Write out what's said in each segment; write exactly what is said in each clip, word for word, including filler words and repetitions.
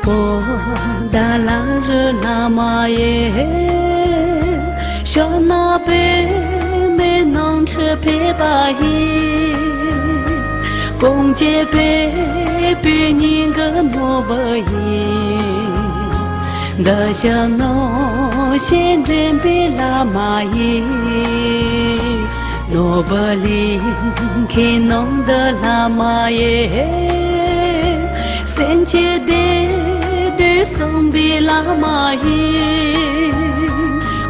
པོ་ཏཱ་ལ་རི་བླ་མ་ཡི། ཕྱག་ན་པདྨོ་ནང་ཁྲི་ཕེབས་པ་ཡི། དཀོན་བརྒྱུད་པད་མོའི་སྙིང་གི་ནོར་བུ་ཡི། འདི་ཕྱི་གནོད་བྱེད་འདྲེན་པའི་བླ་མ་ཡི། ནོར་བུ་གླིང་གི་ནང་དུ་བླ་མ་ཡི། སེམས་ཅན་བདེ་དོན་གསུངས་པའི་བླ་མ་ཡི།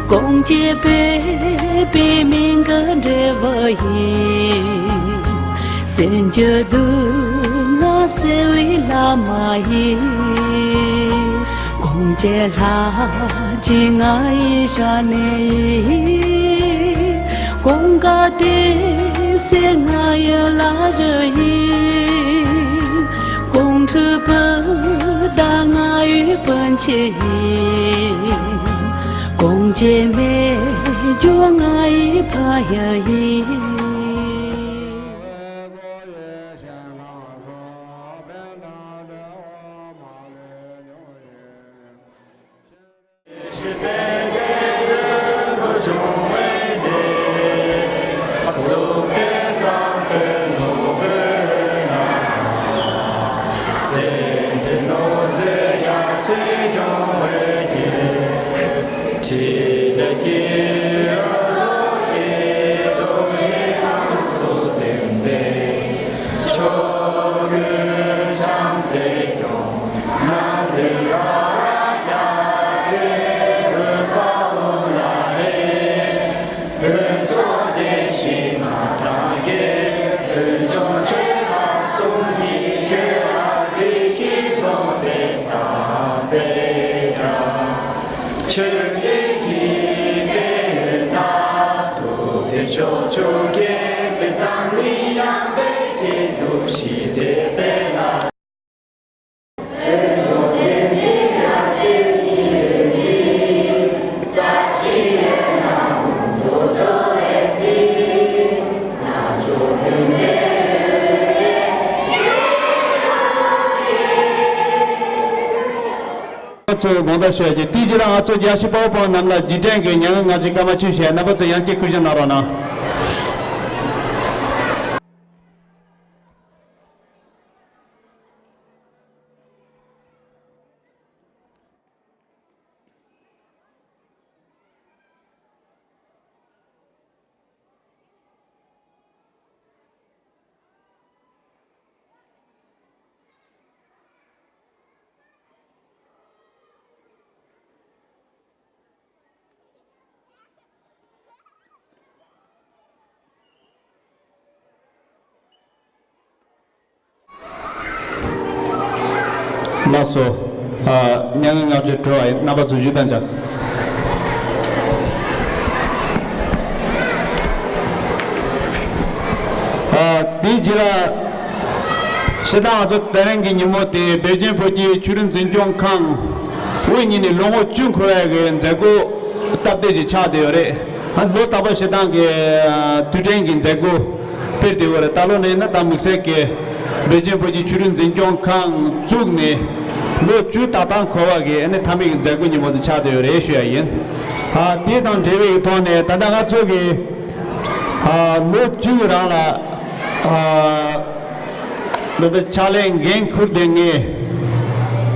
དཀོན་བརྒྱུད་པད་མོའི་མིང་གི་འབྲས་བུ་ཡི། སེམས་ཅན་སྡུག་བསྔལ་སེལ་བའི་བླ་མ་ཡི། དཀོན་བརྒྱུད་ལྷ་རྗེ་ང་ཡི་ཞབས་ནས་ཡིན། ཀུན་དགའ་དེ་སྲས་ང་ཡི་བླ་རུ་ཡིན། ཀོང་སྤྲུལ་པུ་ཏ་ང་ཡི་སྤུན་མཆེད་ཡིན། ཀོང་ཅེ་མེ་ཇོ་ང་ཡི་ཕ་ཡུལ་ཡིན། ཆོས་སྲིད་ཀྱི་དཔལ་ཡོན་དང་། ཐུབ་བསྟན་ཕྱོགས་བཅུར་རྒྱས་པའི་འཛམ་གླིང་ཡངས་པའི་རྒྱན་དུ་ཞི་བདེ་སྤེལ་ལ། ང་ཚོས་དགོངས་དག་ཞུ་ཡ་ཅིག་དེའི་རྗེས་ལ་ང་ཚོ་རྒྱལ་སྤྱིའི་དཔའ་བོ་དཔའ་མོ་རྣམས་ལ་རྗེས་དྲན་གྱི་མྱ་ངན་ལྔ་བཅུའི་སྐར་མ་བཅུ་བཞེས། རྣམ་པ་ཚོ་ཡར་རྒྱས་ཁུར་བཞེས་གནང་རོགས་གནང་། ལགས་སོ། ཨ། མྱ་ངན་ལྔ་བཅུ་གྲོལ་བ་ཡིན། རྣམ་པ་ཚོ་བཞུགས་དང་བཅར། ཨ། དེའི་རྗེས་ལ་ཕྱི་ཟླ་ང་ཚོ་དེ་རིང་གི་ཉིན་མོ་དེ་བོད་ཆེན་བོད་ཀྱི་ཆོས་རིག་འཛིན་སྐྱོང་ཁང་དབུ་བརྙེས་ནས་ལོ་ངོ་བཅུ་འཁོར་བའི་གི་མཛད་སྒོ་སྟབས་བདེ་ཞིག་ཆགས་བསྡད་ཡོད་རེད། ལོ་རྟག་པར་སྤྱིར་བཏང་གི་དུས་དྲན་གྱི་མཛད་སྒོ་སྤེལ་བསྡད་ཡོད་རེད། ད་ལོ་ནས་ན་ད་དམིགས་བསལ་གྱི་བོད་ཆེན་བོད་ཀྱི་ཆོས་རིག་འཛིན་སྐྱོང་ཁང་བཙུགས་ནས་ལོ་བཅུ་ཏག་ཏག་འཁོར་བ་གི་ཨ་ནི་མཐའ་མའི་གི་མཛད་སྒོ་ཉིན་མོ་དེ་ཆགས་བསྡད་ཡོད་རེད་ཞུ་ཡ་ཡིན། ཨ། དེ་དང་འབྲེལ་བའི་གི་ཐོག་ནས་ད་ལྟ་ང་ཚོ་གི་ཨ། ལོ་བཅུ་རང་ལ་ཨ། འདི་འདྲ་ཕྱག་ལས་འགན་འཁུར་བསྡད་མཁན།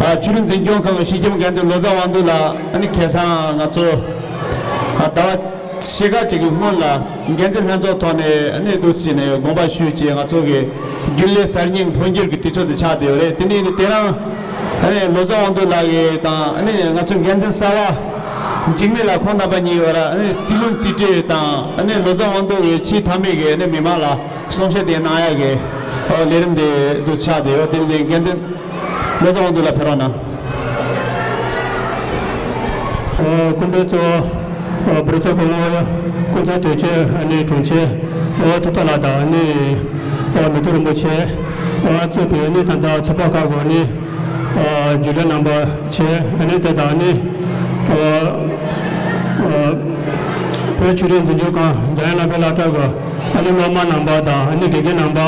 ཨ། ཆོས་རིག་འཛིན་སྐྱོང་ཁང་གི་སྤྱི་ཁྱབ་འགན་འཛིན་བློ་བཟང་དབང་འདུས་ལགས། ཨ་ནི་ཁ་སང་ང་ཚོ། ཨ། ཟླ་བ་ཕྱེད་ཀ་ཅིག་གི་སྔོན་ལ་འགན་འཛིན་ལྷན་ཚོགས་ཐོག་ནས་ཨ་ནི་འདུག་སེ་བྱས་ནས་དགོངས་པ་ཞུས་བྱས། ང་ཚོ་གི་རྒྱུན་ལས་གསར་རྙིང་འཕོ་འགྱུར་གྱི་དུས་ཚོད་དེ་ཆགས་བསྡད་ཡོད་རེད། དེ་ནས་ནི་དེ་རིང་ཨ་ནི་བློ་བཟང་དབང་འདུས་ལགས་ཀྱིས་དང་། ཨ་ནི་ང་ཚོའི་འགན་འཛིན་གསར་པ་འཇིགས་མེད་ལགས་ཁོང་རྣམ་པ་གཉིས་ཡོད་ར། ཨ་ནི་རྩིས་ལེན་རྩིས་སྤྲོད་དང་། ཨ་ནི་བློ་བཟང་དབང་འདུས་ཀྱི་ཆེས་མཐའ་མའི་གི་ཨ་ནི་མི་མང་ལ་གསུང་བཤད་དེ་གནང་ཡག་གི་ལས་རིམ་དེ་འདུག་ཆགས་བསྡད་ཡོད། དེ་ནི་འགན་འཛིན་བློ་བཟང་དབང་འདུས་ལགས་ཕེབས་རོགས་གནང་། ཨ། སྐུ་མགྲོན་གཙོ་བོ། ཨ། བོད་རིགས་ཚོགས་པའི་ངོ་བོ་སྐུ་ཚབ་དོན་གཅོད། ཨ་ནི་དྲུང་ཆེ་ཨོ་ཐུབ་བསྟན་ལགས་དང་། ཨ་ནི་ཨ། མེ་ཏོག་རིན་པོ་ཆེ། ཨ། གཙོས་པའི་ཨ་ནི་ད་ལྟ་ཚོགས་པ་ཁག་གི་ཨ་ནི་ཨ། རྒྱུན་ལས་རྣམ་པ་བཅས། ཨ་ནི་དེ་དང་ཨ་ནི་ཨ། ཨ། བོད་ཆོས་རིག་འཛིན་སྐྱོང་ཁང་འཇམ་དབྱངས་བླ་འཕེལ་སློབ་གྲྭ་གི་ཨ་ནི་སློབ་མ་རྣམ་པ་དང་། ཨ་ནི་དགེ་རྒན་རྣམ་པ།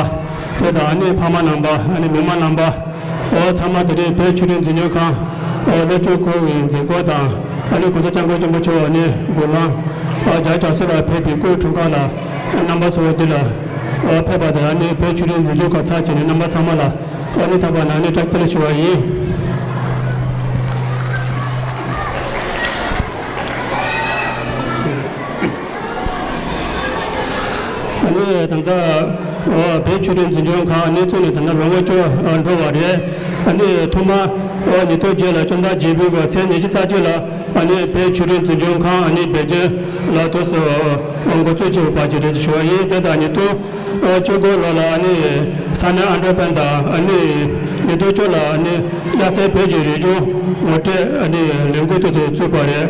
དེ་དང་ཨ་ནི་ཕ་མ་རྣམ་པ། ཨ་ནི་མི་མང་རྣམ་པ། ཨོ་ཚང་མ་དེ་རིང་བོད་ཆོས་རིག་འཛིན་སྐྱོང་ཁང་ཨོ་ལྷོ་ཕྱོགས་ཁུལ་གྱི་འཛིན་སྐོར་དང་ཨ་ནི་གོང་ས་སྐྱབས་མགོན་ཆེན་པོ་མཆོག་ཨ་ནི་དགུང་ལོ་ཨོ་བརྒྱ་ཆ་སོ་ལ་ཕེབས་པའི་སྐུའི་འཁྲུངས་སྐར་ལ་རྣམ་པ་ཚོ་འདི་ལ་ཨོ་ཕེབས་པ་དང་ཨ་ནི་བོད་ཆོས་རིག་འཛིན་སྐྱོང་ཁང་ཚབ་བྱས་ནས་རྣམ་པ་ཚང་མ་ལ་ཨོ་ནི་ཐོག་པ་ནས་ཨ་ནི་བཀྲ་ཤིས་བདེ་ལེགས་ཞུ་བ་ཡིན། ཨ་ནི་ད་ལྟ་བོད་ཆོས་རིག་འཛིན་སྐྱོང་ཁང་གནས་ཚུལ་ནི་ད་ལྟ་ལོ་ངོ་བཅུ་འགྲོ་བ་རེད། ཨ་ནི་ཐོག་མ་ཉིས་སྟོང་བརྒྱད་ལ་བཅོམ་ལྡན་འདས་རྒྱལ་པོའི་ཚེས་ཉི་ཤུ་རྩ་གཅིག་ལ་ཨ་ནི་བོད་ཆོས་རིག་འཛིན་སྐྱོང་ཁང་ཨ་ནི་པེ་ཅིང་ལ་དུས་སུ་འགོ་འཛུགས་བྱས་པ་ཅིག་རེད་ཞུ་བ་ཡིན། དེ་དང་ཉིས་སྟོང་བཅུ་དགུ་ལོ་ལ་ཨ་ནི་ས་གནས་ཨན་ཌར་པན་དང་ཨ་ནི་ཉིས་སྟོང་བཅུ་ལ་ཨ་ནི་སྐྱ་སེར་བོད་ཀྱི་རིག་གཞུང་ངོ་སྤྲོད་ཨ་ནི་ལས་འགུལ་དེ་ཚོ་བཙུགས་པ་རེད།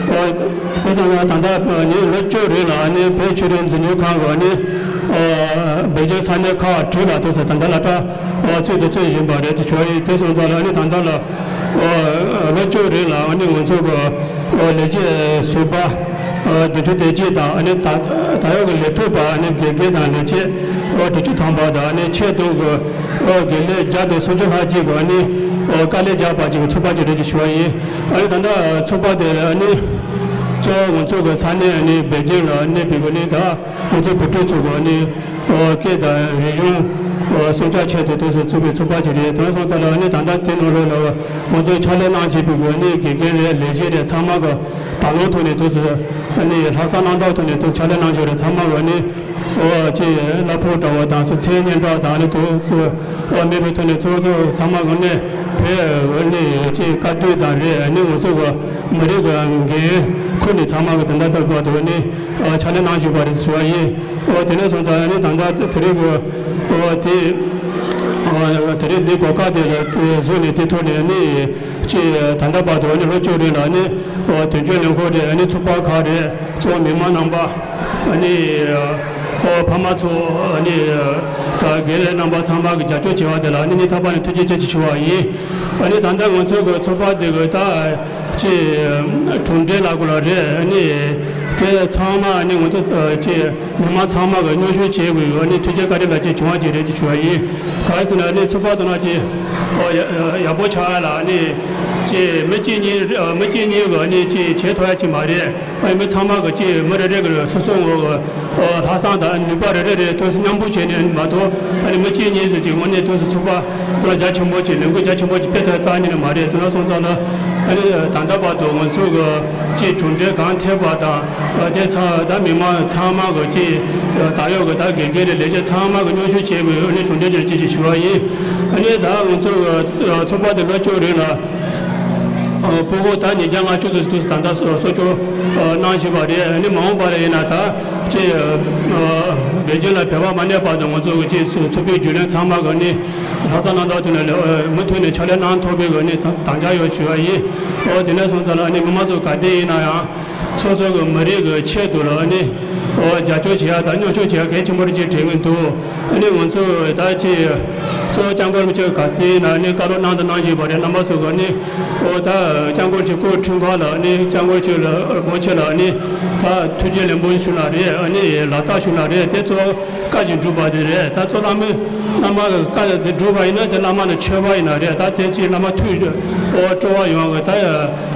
ཨོ་དེ་ཙམ་ཡང་ད་ལྟ་ཉིན་ལོ་བཅུ་རིང་ལ་ཨ་ནི་བོད་ཆོས་རིག་འཛིན་སྐྱོང་ཁང་གི་ཨ་ནི་ཨོ་བོད་ཀྱི་ས་གནས་ཁག་དྲུག་ལ་དུས་སུ་ད་ལྟ་སློབ་གྲྭ་ཨོ་ཚུགས་དང་ཚུགས་བཞིན་པ་རེད་ཅེས་ཞུ་བ་ཡིན། དེ་སོང་ཙང་ལ་ཨ་ནི་ད་ལྟ་ལ་ཨོ་ལོ་བཅུ་རིང་ལ་ཨ་ནི་ང་ཚོ་གི་ཨོ་ལས་བྱེད་ཟུར་པ་ཨོ་བདུན་ཅུ་དོན་གཅིག་དང་ཨ་ནི་ད་ད་ཡོད་ཀྱི་ལས་ཐོག་པ་ཨ་ནི་དགེ་རྒན་དང་ལས་བྱེད་ཨོ་དྲུག་ཅུ་ཐམ་པ་དང་ཨ་ནི་ཆེད་དུ་གི་ཨོ་དགེ་ལས་བརྒྱ་དང་སུམ་ཅུ་ལྷག་ཅིག་གི་ཨ་ནི་ཨོ་དཀའ་ལས་རྒྱག་པ་ཅིག་གི་ཚོགས་པ་ཅིག་རེད་ཅེས་ཞུ་བ་ཡིན། ཨ་ནི་ད་ལྟ་ཚོགས་པ་དེ་ལ་ཨ་ནི་གཙོ་བོ་ང་ཚོ་གི་ས་གནས་ཨ་ནི་པེ་ཅིང་ལ་གནས་པའི་གི་ཨ་ནི་ད་ང་ཚོ་བོད་ཕྲུག་ཚོ་གི་ཨ་ནི་ཨོ་སྐད་དང་རིག་གཞུང་ཨོ་སྲུང་སྐྱོབ་ཆེད་དུ་དུས་སུ་བཙུགས་པའི་ཚོགས་པ་ཅིག་རེད། དེ་སོང་ཙང་ལ་ཨ་ནི་ད་ལྟ་དེ་ནང་ལོགས་ལ་ང་ཚོ་ཕྱག་ལས་གནང་བྱེད་པའི་གི་ཨ་ནི་དགེ་རྒན་རེད། ལས་བྱེད་རེད། ཚང་མ་གི་དང་བླངས་ཐོག་ནས་དུས་སུ་ཨ་ནི་ལྷག་བསམ་རྣམ་དག་ཐོག་ནས་དུས་ཕྱག་ལས་གནང་བྱས་རེད། ཚང་མ་གི་ཨ་ནི་ཨོ་ཅེ་གླ་ཕོགས་འདྲ་བ་དང་སོ་མཚན་སྙན་གྲགས་དང་ཨ་ནི་དུས་སུ་ཨོ་མེད་པའི་ཐོག་ནས་ཚོགས་གཙོ་ཚང་མ་གི་ཨ་ནི་བོད་ཨ་ནི་ཅེ་བཀའ་བསྡུར་དང་རེད། ཨ་ནི་ང་ཚོ་གི་མི་རིགས་གི་འགན་ཁུར་ནས་ཚང་མ་གི་དེ་འདྲ་ལྟར་བར་དུ་ཨ་ནི་ཨོ་ཕྱག་ལས་གནང་བྱས་པ་རེད་ཞུ་བ་ཡིན། ཨོ་དེ་ནས་སོང་ཙང་ཨ་ནི་ད་ལྟ་དེ་རིང་གི་ཨོ་དེ་ཨོ་དེ་རིང་འདི་གོ་སྐབས་དེ་ལ་དེ་བཟོས་ནས་དེ་ཐོག་ནས་ཨ་ནི་ཅེ་ད་ལྟ་བར་དུ་ཨ་ནི་ལོ་བཅུ་རིང་ལ་ཨ་ནི་ཨོ་དོན་གཅོད་ལས་ཁུངས་རེད། ཨ་ནི་ཚོགས་པ་ཁག་རེད། གཙོ་བོ་མི་མང་རྣམ་པ་ཨ་ནི་ཨོ་ཕ་མ་ཚོ་ཨ་ནི་ད་དགེ་ལས་རྣམ་པ་ཚང་མ་གི་རྒྱབ་སྐྱོར་བྱས་པ་དེ་ལ་ཨ་ནི་སྙིང་ཐག་པ་ནས་ཐུགས་རྗེ་ཆེ་ཞུ་བ་ཡིན། ཨ་ནི་ད་ལྟ་ང་ཚོ་གི་ཚོགས་པ་དེ་གི་ད་ཅེ་གྲུབ་འབྲས་ལ་གོ་ལ་རེད། ཨ་ནི་དེ་ཚང་མ་ཨ་ནི་ང་ཚོ་ཅེ་མི་མང་ཚང་མ་གི་མཉམ་ཞུགས་བྱེད་དགོས་ཡོད། ཨ་ནི་ཐུགས་རྗེ་བཀའ་དྲིན་ལ་ཅེ་བྱུང་བ་ཅིག་རེད་ཅེས་ཞུ་བ་ཡིན། ག་རེ་ཟེར་ན་ཨ་ནི་ཚོགས་པ་དེ་ནང་ཅེ་ཨོ་ཡག་པོ་ཆགས་ཡ་ལ་ཨ་ནི་ཅེ་མི་གཅིག་གཉིས་མི་གཅིག་གཉིས་གི་ཨ་ནི་ཅེ་བྱེད་ཐུབ་ཡ་ཅིག་མ་རེད། ཨ་ནི་མི་ཚང་མ་གི་ཅེ་མི་རེ་རེ་གི་སོ་སོ་ངོ་གི་ཨོ་ལྷག་བསམ་དང་ནུས་པ་རེ་རེ་རེ་དུས་སུ་མཉམ་སྤུངས་བྱས་ནས་མ་གཏོགས་ཨ་ནི་མི་གཅིག་གཉིས་ཟེར་ཅིག་དངོས་གནས་དུས་སུ་ཚོགས་པ་དེ་ལ་རྒྱ་ཆེན་པོ་ཅིག་ལས་འགུལ་རྒྱ་ཆེན་པོ་ཅིག་སྤེལ་ཐུབ་ཡ་རྩ་བ་ཉིད་ནས་མ་རེད། དེ་འདྲ་སོང་ཙང་ལ་ཨ་ནི་ད་ལྟ་བར་དུ་ང་ཚོ་གི་ཅིག་གྲུབ་འབྲས་གང་ཐེབས་པ་དང་དེ་ཚ་ད་མི་མང་ཚང་མ་གི་ཅིག་ད་ཡོད་གི་ད་དགེ་རྒན་རེད། ལས་བྱེད་ཚང་མ་གི་མཉམ་ཞུགས་བྱས་པའི་ཨ་ནི་གྲུབ་འབྲས་ཅིག་ཅེས་ཞུ་བ་ཡིན། ཨ་ནི་ད་ང་ཚོ་གི་ཚོགས་པ་དེ་ལོ་བཅུ་རིང་ལ་ཨ་ཕྲུ་གུ་ད་ཉིས་བརྒྱ་ལྔ་བཅུ་ཙམ་ད་ལྟ་གསོ་སྐྱོང་ཨ་གནང་བཞིན་པ་རེད། ཨ་ནི་མ་འོངས་པ་ལ་ཡིན་ན་ད་ཅིག་ཨ་བོད་ཁྱིམ་ལ་བོད་པ་མ་གནས་བར་དུ་ང་ཚོ་གི་ཅིག་ཚོགས་པའི་རྒྱུན་ལས་ཚང་མ་གི་ཨ་ནི་ལྷག་བསམ་རྣམ་དག་ཐོག་ནས་ཨ་མུ་མཐུད་ནས་ཕྱག་ལས་གནང་ཐུབ་པའི་གི་ཨ་ནི་དམ་བཅའ་ཡོད་ཞུ་བ་ཡིན། ཨོ་དེ་ནས་སོང་ཙང་ལ་ཨ་ནི་མི་མང་ཚོ་ག་དུས་ཡིན་ན་ཡང་སོ་སོ་གི་མི་རིགས་གི་ཆེད་དུ་ལ་ཨ་ནི་ཨོ་རྒྱབ་སྐྱོར་བྱེད་ཡ་དང་མཉམ་ཞུགས་བྱེད་ཡ་གལ་ཆེན་པོ་རེད་ཅེས་དྲན་གྱི་འདུག་ཨ་ནི་ང་ཚོ་ད་ཅིག་གཙོ་བོ་སྐྱབས་མགོན་རིན་པོ་ཆེ་ག་དུས་ཡིན་ན་ཨ་ནི་བཀའ་སློབ་གནང་དང་གནང་བཞིན་པ་རེད། རྣམ་པ་ཚོ་གི་ཨ་ནི་ཨོ་ད་སྐྱབས་མགོན་རིན་པོ་ཆེ་སྐུ་འཁྲུངས་སྐར་ལ་ཨ་ནི་སྐྱབས་མགོན་རིན་པོ་ཆེ་ལ་རིན་པོ་ཆེ་ལ་ཨ་ནི་ད་ཐུགས་རྗེ་ལེགས་འབུལ་ཞུ་ན་རེད། ཨ་ནི་ལག་རྟགས་ཞུ་ན་རེད། དེ་གཙོ་བོ་བཀའ་བཞིན་སྒྲུབ་པ་དེ་རེད། ད་གཙོ་བླ་མའི་བླ་མ་གི་བཀའ་དེ་སྒྲུབ་པ་ཡིན་ན་དེ་བླ་མ་ནི་ཆོས་པ་ཡིན་ན་རེད། ད་དེ་ཅིག་བླ་མ་ཐུགས་ཨོ་སྤྲོ་བ་ཡོང་གི་ད་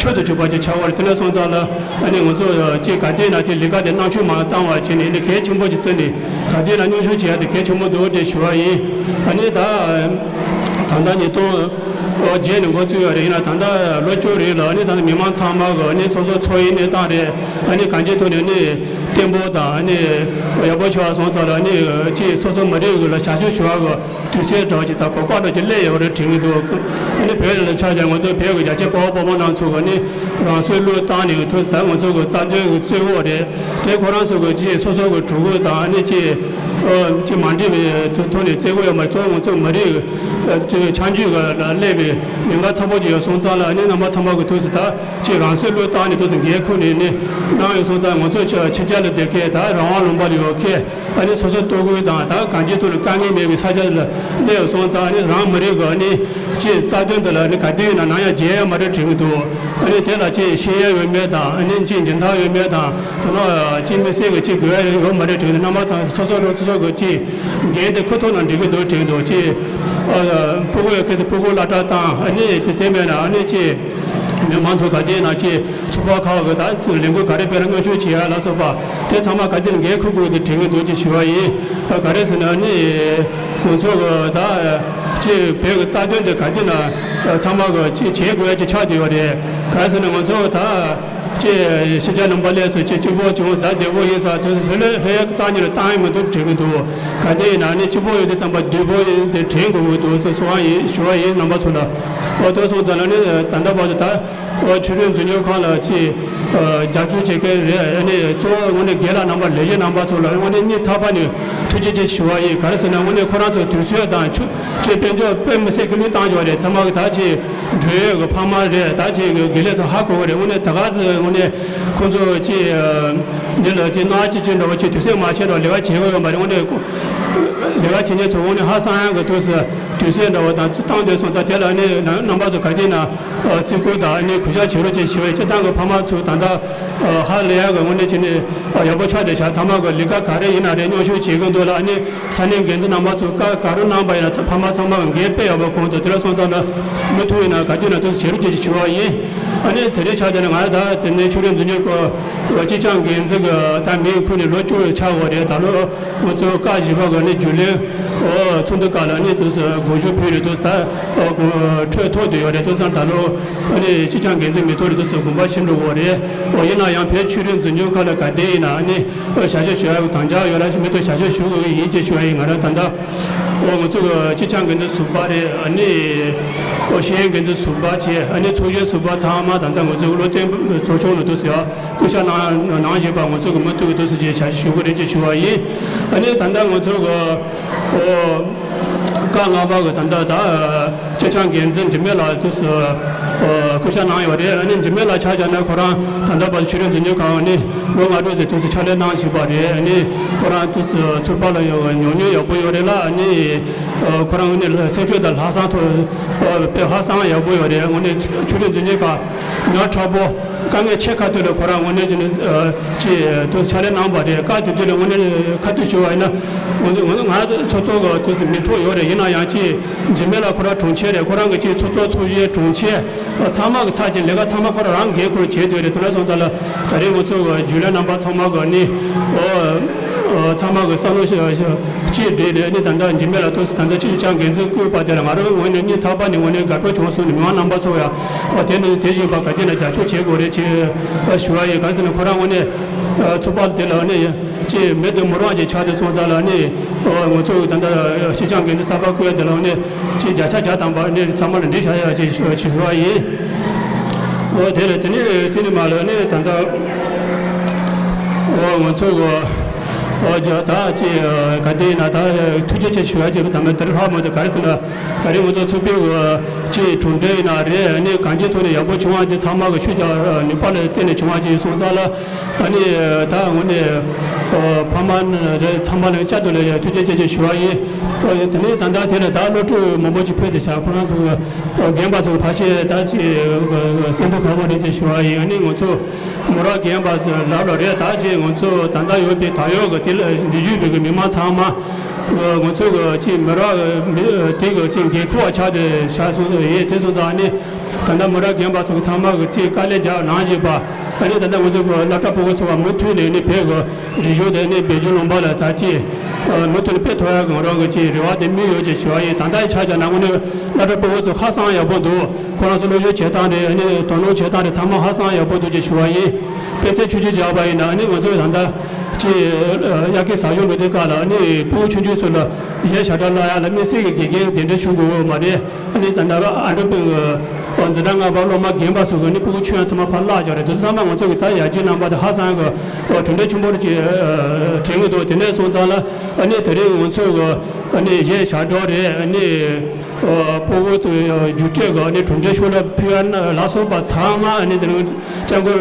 ཆོས་དུ་གྱུར་པ་ཅིག་ཆགས་པ་རེད། དེ་ནས་སོང་ཙང་ལ་ཨ་ནི་ང་ཚོ་ཅིག་ག་དུས་ན་དེ་ལས་ཀ་དེ་མཉམ་ཞུགས་མ་བཏང་བ་བྱས་ནས་ཨ་ནི་གལ་ཆེན་པོ་ཅིག་བརྩིས་ནས་ག་དུས་ན་མཉམ་ཞུགས་བྱེད་ཡ་དེ་གལ་ཆེན་པོ་འདུག་ཅེས་ཞུ་བ་ཡིན། ཨ་ནི་ད་ད་ལྟ་ཉིས་སྟོང་བརྒྱད་ནས་འགོ་བཙུགས་ཡོད་རེད། ཡིན་ན་ད་ལྟ་ལོ་བཅུ་རེད་ལ་ཨ་ནི་ད་ལྟ་མི་མང་ཚང་མ་གི་ཨ་ནི་སོ་སོ་འཚོ་བའི་གནས་སྟངས་རེད། ཨ་ནི་གང་ཅིའི་ཐོག་ནས་ཨ་ནི་བརྟན་པོ་དང་ཨ་ནི་ཡག་པོ་ཆགས་སོང་ཙང་ལ་ཨ་ནི་ཅིག་སོ་སོ་མི་རིགས་གི་ལ་བྱ་སྤྱོད་ཞུ་བ་གི་དུས་ཚོད་འདྲ་བ་ཅིག་དང་གོ་སྐབས་འདྲ་ཅིག་སླེབས་ཡོད་རེད་དྲན་གྱི་འདུག་ཨ་ནི་བོད་ལ་ཆ་བཞག་ང་ཚོ་བོད་ཀྱི་རྒྱ་ཆེ་དཔའ་བོ་དཔའ་མོ་རྣམ་ཚོ་གི་ཨ་ནི་རང་སྲོག་བློས་བཏང་ནས་ཐུགས་ད་ང་ཚོ་གི་རྩ་དོན་གི་གཙོ་བོ་རེད། དེ་ཁོ་རང་ཚོ་གི་ཅིག་སོ་སོ་གི་གྲུ་གུ་དང་ཨ་ནི་ཅིག་ཨོ་ཅིག་མ་འགྲིག་པའི་ཐོག་ནས་བཙན་པོ་ཡོད་མ་རེད། གཙོ་བོ་ང་ཚོ་མི་རིགས་ཆ་འཇོག་གི་ལ་སླེབས་པའི་ཉེན་ཁ་ཚ་པོ་ཅིག་ཡོད་སོང་ཙང་ལ་ཨ་ནི་རྣམ་པ་ཚང་མ་གི་ཐུགས་སུ་ད་ཅིག་རང་སྲོག་བློས་བཏང་ནས་ཐུགས་སུ་འགན་ཁུར་ནས་ནི་གནང་ཡོད་སོང་ཙང་ང་ཚོ་ཕྱི་རྒྱལ་ལ་བསྡད་མཁན་ད་རང་དབང་ལུང་པ་ལ་ཡོད་མཁན་ཨ་ནི་སོ་སོ་ལྟོ་གོས་དང་ད་གང་ཅིའི་ཐོག་ལ་དཀའ་ངལ་མེད་པའི་ས་ཆ་ལ་གནས་ཡོད་སོང་ཙང་ཨ་ནི་རང་མི་རིགས་ཀྱི་ཨ་ནི་ཅིག་རྩ་དོན་དེ་ལ་ཨ་ནི་ག་དུས་ཡིན་ན་ནམ་ཡང་བརྗེད་ཡ་མ་རེད་དྲན་གྱི་འདུག་ཨ་ནི་དེ་ལ་ཅིག་ཤེས་ཡ་ཡོད་མེད་དང་། ཨ་ནི་ཅིག་འཇོན་ཐང་ཡོད་མེད་དང་། དེ་ནང་ཅིག་དམིགས་བསལ་གྱི་ཅིག་དགོས་ཡ་ཡོད་མ་རེད་དྲན་འདུག་རྣམ་པ་ཚང་སོ་སོ་རང་སོ་སོ་གི་ཅིག་འགན་དེ་ཁུར་ཐུབ་ན་འགྲིག་གི་འདུག་དྲན་འདུག་ཅིག་ཨ་ཕྲུ་གུ་ཡོད་མཁན་ཚོ་ཕྲུ་གུ་སློབ་གྲྭ་བཏང་། ཨ་ནི་དེ་དེ་མེད་ན་ཨ་ནི་ཅིག་མི་མང་ཚོ་ག་དེ་ན་ཅིག་ཚོགས་པ་ཁག་གི་ད་ལས་འགུལ་ག་རེ་སྤེལ་ན་མཉམ་ཞུགས་བྱེད་ཡ་ལ་སོགས་པ་དེ་ཚང་མ་ག་དེ་ན་འགན་ཁུར་དགོས་འདུག་དྲན་གི་འདུག་ཅེས་ཞུ་བ་ཡིན། ག་རེ་ཟེར་ན་ཨ་ནི་ང་ཚོ་གི་ད་ཅིག་བོད་ཀྱི་རྩ་དོན་དེ་ག་དེ་ན་ཚང་མ་གི་ཅིག་བྱེད་དགོས་ཡ་ཅིག་ཆགས་བསྡད་ཡོད་རེད། ག་རེ་ཟེར་ན་ང་ཚོ་ད་ཅེས་ཤེས་བྱ་རྣམ་པ་ལས་སུ་ཅེས་གཅིག་པོ་བྱུང་ད་བདེ་པོ་ཡིན་ས་དུས་སུ་ལྷོད་ལྷོད་རྩ་ཉིད་ལ་བཏང་ཡི་མི་འདུག་དྲན་གི་འདུག་ག་དེ་ཡིན་ན་ནི་གཅིག་པོ་ཡོད་དུས་ཙམ་པ་བདེ་པོ་ཡིན་དེ་དྲན་དགོས་མི་འདུག་ཟེར་གསུང་བ་ཡིན་ཞུ་བ་ཡིན། རྣམ་པ་ཚོ་ལ་འོ་དེ་སོང་ཙང་ལ་ནི་ད་ལྟ་བར་དུ་ད་ཆོས་རིག་འཛིན་སྐྱོང་ཁང་ལ་ཅེས་རྒྱབ་སྐྱོར་བྱེད་མཁན་རེད། ཨ་ནི་གཙོ་བོ་དངོས་གནས་རྒན་ལགས་རྣམ་པ་ལས་བྱེད་རྣམ་པ་ཚོ་ལ་དངོས་གནས་སྙིང་ཐག་པ་ནས་ཐུགས་རྗེ་ཆེ་ཞུ་བ་ཡིན། ག་རེ་ཟེར་ན་དངོས་གནས་ཁོ་རང་ཚོ་དུས་ཚོད་དང་ཆུ་ཆེ་དཔལ་འབྱོར་དཔེ་མི་སྲིད་ཁེ་ལུས་བཏང་ཡོད་རེད། ཚང་མ་གི་ད་ཅིག་འགྲུལ་ཡོད་གི་ཕ་མ་རེད། ད་ཅིག་དགེ་ལས་ཚོ་ཧ་གོ་གི་རེད། དངོས་གནས་ད་ག་ཟེ་དངོས་གནས་ཁོང་ཚོ་ཅིག་འདི་ལ་ཅིག་སྣང་ཅིག་ཅིག་འདྲ་བོ་ཅིག་དུས་ཚོད་མ་ཆད་རོགས་ལས་ཀ་བྱེད་གི་ཡོད་མ་རེད། དངོས་གནས་ལས་ཀ་བྱེད་མཁན་ཚོ་དངོས་གནས་ཧ་སང་ཡག་གི་ཐོག་སུ་དུས་ཚོད་འདྲ་བོ་དང་བཏང་འདོད་སོང་ཙང་དེ་ལ་ནི་རྣམ་པ་ཚོ་ག་དུས་ན་བརྩི་བཀུར་དང་ནི་གུས་ཞབས་བྱེད་རོགས་ཅེས་ཞུ་བའི་སྤྱིར་བཏང་གི་ཕ་མ་ཚོ་ད་ལྟ་ཧ་ལས་ཡག་གི་དངོས་གནས་ཅིག་ནི་ཡག་པོ་ཆགས་བསྡད་ཤག་ཚང་མ་གི་ལས་ཀ་ག་རེ་ཡིན་ན་རེད་མཉམ་ཞུགས་བྱེད་གི་འདུག་ལ་ནི། ས་གནས་འགན་འཛིན་རྣམ་པ་ཚོ་བཀའ་ག་རེ་གནང་པ་ཡིན་ན་ཕ་མ་ཚང་མ་འགན་དཔེ་ཡག་པོ་ཁོང་དུ་དེ་ལ་སོང་ཙང་ལ་མུ་མཐུད་ཡིན་ན་ག་དུས་ན་དུས་བྱེད་རོགས་བྱེད་ཅེས་ཞུ་བ་ཡིན། ཨ་ནི་དེ་རིང་ཆ་བཞག་ན་ང་ད་དེ་ནས་ཆོས་རིག་འཛིན་སྐྱོང་སྐོར་སྤྱི་ཁྱབ་འགན་འཛིན་གྱི་ད་མིང་ཁུར་ནས་ལོ་བཅུ་ཆགས་ཡོད་རེད། ད་ལོ་ང་ཚོ་བཀའ་བཞི་པ་གི་ནི་རྒྱུན་ལས་ཚོགས་འདུ་སྐབས་ལ་ནི་དུས་སུ་དགོངས་ཞུ་ཕུལ་རེད། དུས་ད་འཕྲོད་ཐོག་ཏུ་ཡོད་རེད། དུས་ཙང་ད་ལོ་ཨ་ནི་སྤྱི་ཁྱབ་འགན་འཛིན་མི་ཐོག་རེད། དུས་སུ་དགོངས་པ་ཞུ་འགྲོ་གི་རེད། ཡིན་ན་ཡང་བོད་ཆོས་རིག་འཛིན་སྐྱོང་ཁག་ལ་ག་དེ་ཡིན་ན་ཨ་ནི། བྱ་སྤྱོད་ཞུ་ཡག་དམ་བཅའ་ཡོད་ལ་མི་ཐོག་བྱ་སྤྱོད་ཞུ་དགོས་ཀྱི་ཡིན་ཅེས་ཞུ་བ་ཡིན། ང་རང་ད་ལྟ་ཨོ་ང་ཚོ་གི་སྤྱི་ཁྱབ་འགན་འཛིན་ཟུར་པ་རེད། ཨ་ནི་ཨོ་ཤེས་ཡོན་འགན་འཛིན་ཟུར་པ་བྱས། ཨ་ནི་ཚོགས་གཞོན་ཟུར་པ་ཚང་མ་ད་ལྟ་ང་ཚོ་གི་བློ་བརྟན་ཚོགས་ཆུང་ལ་འདུག་ཟེར་སྐུ་ཞབས་གནང་གནང་བཞིན་པ་ང་ཚོ་གི་མུ་མཐུད་ཀྱི་འདུག་ཟེར་ཅེས་བྱ་སྤྱོད་ཞུ་དགོས་རེད་ཅེས་ཞུ་བ་ཡིན། ཨ་ནི་ད་ལྟ་ང་ཚོ་གི་ཨོ། བཀའ་ལྔ་པ་གི་ད་ལྟ་ད་སྤྱི་ཁྱབ་འགན་འཛིན་འཇིགས་མེད་ལགས་དུས་སུ་སྐུ་ཞབས་གནང་ཡོད་རེད། ཨ་ནི་འཇིགས་མེད་ལགས་ཆ་བཞག་ན་ཁོ་རང་ད་ལྟ་བར་དུ་ཆོས་རིག་འཛིན་སྐྱོང་ཁང་ནས་ལོ་ལྔ་དྲུག་ཙམ་དུས་སུ་ཕྱག་ལས་གནང་བཞིན་པ་རེད། ཨ་ནི་ཁོ་རང་དུས་སུ་ཚོགས་པ་ལ་ཡོད་ཉམས་མྱོང་ཡག་པོ་ཡོད་རེད་ལ། ཨ་ནི་ཁོ་རང་ངོས་ནས་སེམས་ཤུགས་དང་ལྷག་བསམ་ཐོག་དཔེ་ཧ་སང་ཡག་པོ་ཡོད་རེད། དངོས་གནས་ཆོས་རིག་འཛིན་སྐྱོང་ཁང་ཉག་ཕྲ་པོ། དཀའ་ངལ་ཆེ་ཁ་ཐུག་ལ་ཁོ་རང་དངོས་གནས་ཀྱི་ནི་ཅི་དུ་ཕྱག་ལས་གནང་བ་རེད། བཀའ་དེ་དུས་ལ་དངོས་གནས་ཁ་ཐུག་ཞུ་བ་ཡིན་ན་ང་ཚོ་ང་ཚོ་ང་ཚོ་ཚོགས་གཙོ་གི་དུས་སུ་མི་ཐོག་ཡོད་རེད། ཡིན་ན་ཡང་ཅི་འཇིགས་མེད་ལགས་ཁོ་རང་དྲུང་ཆེ་རེད། ཁོ་རང་གི་ཅི་ཚོགས་གཙོ་ཚོགས་གཞོན་དྲུང་ཆེ་ཚང་མ་གི་ཚབ་ཅིག་ལས་ཀ་ཚང་མ་ཁོ་རང་རང་འགན་ཁུར་བྱེད་དུས་རེད། དེ་འདྲ་སོང་ཙང་ལ་ད་རེས་ང་ཚོ་གི་རྒྱུན་ལས་རྣམ་པ་ཚང་མ་གི་ནི་ཨོ་ཚང་མ་གི་བསམ་བློ་ཞིག་སྤྲད་རེད། ནི་ད་ལྟ་འཇིགས་མེད་ལགས་དུས་སུ་ད་ལྟ་ཅི་ཅང་འགན་འཛིན་བསྐོས་པ་དེ་ལ་ང་རང་ངོས་ནས་སྙིང་ཐག་པ་ནས་ངོས་ནས་དགའ་སྤྲོ་བྱུང་སོང་ནས་མི་མང་རྣམ་པ་ཚོ་ཡང་ཨོ་དེ་ནི་དེ་བཞིན་པ་ག་དེ་ན་རྒྱབ་སྐྱོར་བྱེད་དགོས་རེད་ཅེས་ཞུ་བ་ཡིན། ག་ཟེར་ན་ཁོ་རང་ངོས་ནས་ཚོགས་པ་དེ་ལ་ནི་ཅེས་མེད་དུ་མི་རུང་བ་ཅིག་ཆགས་དུས་སོང་ཙང་ལ་ནི་ང་ཚོ་ད་ལྟ་སྤྱི་ཁྱབ་འགན་འཛིན་གསར་པ་བསྐོས་དེ་ལ་ནི་ཅེས་བརྒྱ་ཆ་བརྒྱ་ཐམ་པ་ནི་ཚང་མ་ལ་འགྲིག་བྱ་ཡག་ཅེས་ཞུ་བ་ཡིན། ཨོ་དེ་ལ་དེ་ནི་དེ་ནི་མ་ལ་ནི་ད་ལྟ་ཨོ་ང་ཚོ་གོ་ཨོ་ད་ཅེས་ག་དེ་ཡིན་ན་ད་ཐུགས་རྗེ་ཆེ་ཞུ་བ་ཅེས་ད་མ་དེར་ཧ་མ་དེ་ག་རེ་ཟེར་ན། ད་རེས་ང་ཚོ་ཚོགས་པའི་ཅིག་གྲུབ་འབྲས་ཡིན་ན་རེད། ཨ་ནི་གང་ཅིའི་ཐོག་ནས་ཡག་པོ་བྱུང་བ་དེ་ཚང་མ་གི་ཤུགས་རྒྱག་ནུས་པ་ལ་བརྟེན་ནས་བྱུང་བ་ཅིག་སོང་ཙང་ལ། ཨ་ནི་ད་དངོས་གནས་ཕ་མ་རེད་ཚང་མ་ལ་བསྐྱར་དུ་ལ་ཡ་ཐུགས་རྗེ་ཆེ་ཆེ་ཞུ་བ་ཡིན། ཨ་དེ་ནས་ད་ལྟ་དེ་ལ་ད་སློབ་ཕྲུག་མང་པོ་ཅིག་ཕེབས་ཏེ་བཞག་ཁོ་རང་ཚོ་རྒན་པ་ཚོ་ཕལ་ཆེར་ད་ཅིག་སེམས་པ་དགའ་པོ་རེད་ཅེས་ཞུ་བ་ཡིན། ཨ་ནི་ང་ཚོ་མོ་རང་རྒན་པ་ཚོ་ལབ་ལ་རེད། ད་ཅིག་ང་ཚོ་ད་ལྟ་ཡོད་པའི་ད་ཡོད་གི་དེ་ལ་འདི་བརྒྱུད་པའི་གི་མི་མང་ཚང་མ། ང་ཚོ་གི་ཅིག་མི་རབས་མི་དེ་གི་ཅིག་འགན་ཁུར་བ་ཆགས་ཏེ་བཞག་སོང་ཡིན། དེ་སོང་ཙང་ནི་ད་ལྟ་མི་རབས་རྒན་པ་ཚོ་གི་ཚང་མ་གི་ཅིག་དཀའ་ལས་རྒྱག་གནང་བཞིན་པ། ཨ་ནི་ད་ལྟ་ང་ཚོ་གི་སློབ་གྲྭ་ཕྲུ་གུ་ཚོ་བ་མུ་མཐུད་ནས་ནི་བོད་གི་རིག་གཞུང་དེ་ནི་བོད་བརྒྱུད་ལུང་པ་ལ་ད་ཅིག་མུ་མཐུད་ནས་སྤེལ་ཐུབ་ཡག་གི་ང་རང་གི་ཅིག་རེ་བ་དེ་དམིགས་ཡོད་ཅེས་ཞུ་བ་ཡིན། ད་ལྟ་ཆ་བཞག་ན་དངོས་གནས་སློབ་གྲྭ་ཕྲུ་གུ་ཚོ་ཧ་སང་ཡག་པོ་འདུག་ཁོ་རང་ཚོ་སློབ་སྦྱོང་བྱེད་སྟངས་རེད། ཨ་ནི་དོ་སྣང་བྱེད་སྟངས་རེད། ཚང་མ་ཧ་སང་ཡག་པོ་འདུག་ཅེས་ཞུ་བ་ཡིན། དཔེ་མཚོན་ཆུང་ཆུང་བཞག་པ་ཡིན་ན་ཨ་ནི་ང་ཚོ་ད་ལྟ་ཅིག་དབྱར་ཁའི་ཟ་ཞོར་འགྲོ་དུས་སྐབས་ལ་ཨ་ནི་ཕྲུ་གུ་ཆུང་ཆུང་ཚོ་ལ་གཞས་ཞབས་བྲོ་བསླབ་ཡག་ལ་དམིགས་བསལ་གྱི་དགེ་རྒན་གདན་འདྲེན་ཞུ་དགོས་ཡོད་མ་རེད། ཨ་ནི་ད་ལྟ་ཨ་འབྲུག་པའི་འཛིན་གྲྭ་ལྔ་པ་སློབ་མ་རྒན་པ་ཚོ་གི་ཨ་ནི་ཕྲུ་གུ་ཆུང་ཡང་ཚང་མ་ཕར་བརླག་བཞག་རེད། དེ་ཚོ་ཚང་མ་ང་ཚོ་གི་ད་ཡར་རྒྱས་གནང་པ་དེ་ཧ་སང་གི་གྲུབ་འབྲས་ཆེན་པོ་ཅིག་དྲན་གི་འདུག་དེ་ནས་སོང་ཙང་ལ་ཨ་ནི་དེ་རིང་ང་ཚོ་གི་ཨ་ནི་གཞས་ཞབས་བྲོ་རེད། ཨ་ནི། སྤུ་གུ་ཚོའི་རྒྱུགས་སྤྲོད་དགོས་ནི། གྲུབ་འབྲས་ཤོག་ལ་ཕུལ་ཡ་ལ་སོགས་པ་ཚང་མ་ནི་དེ་རིང་སྐྱབས་མགོན་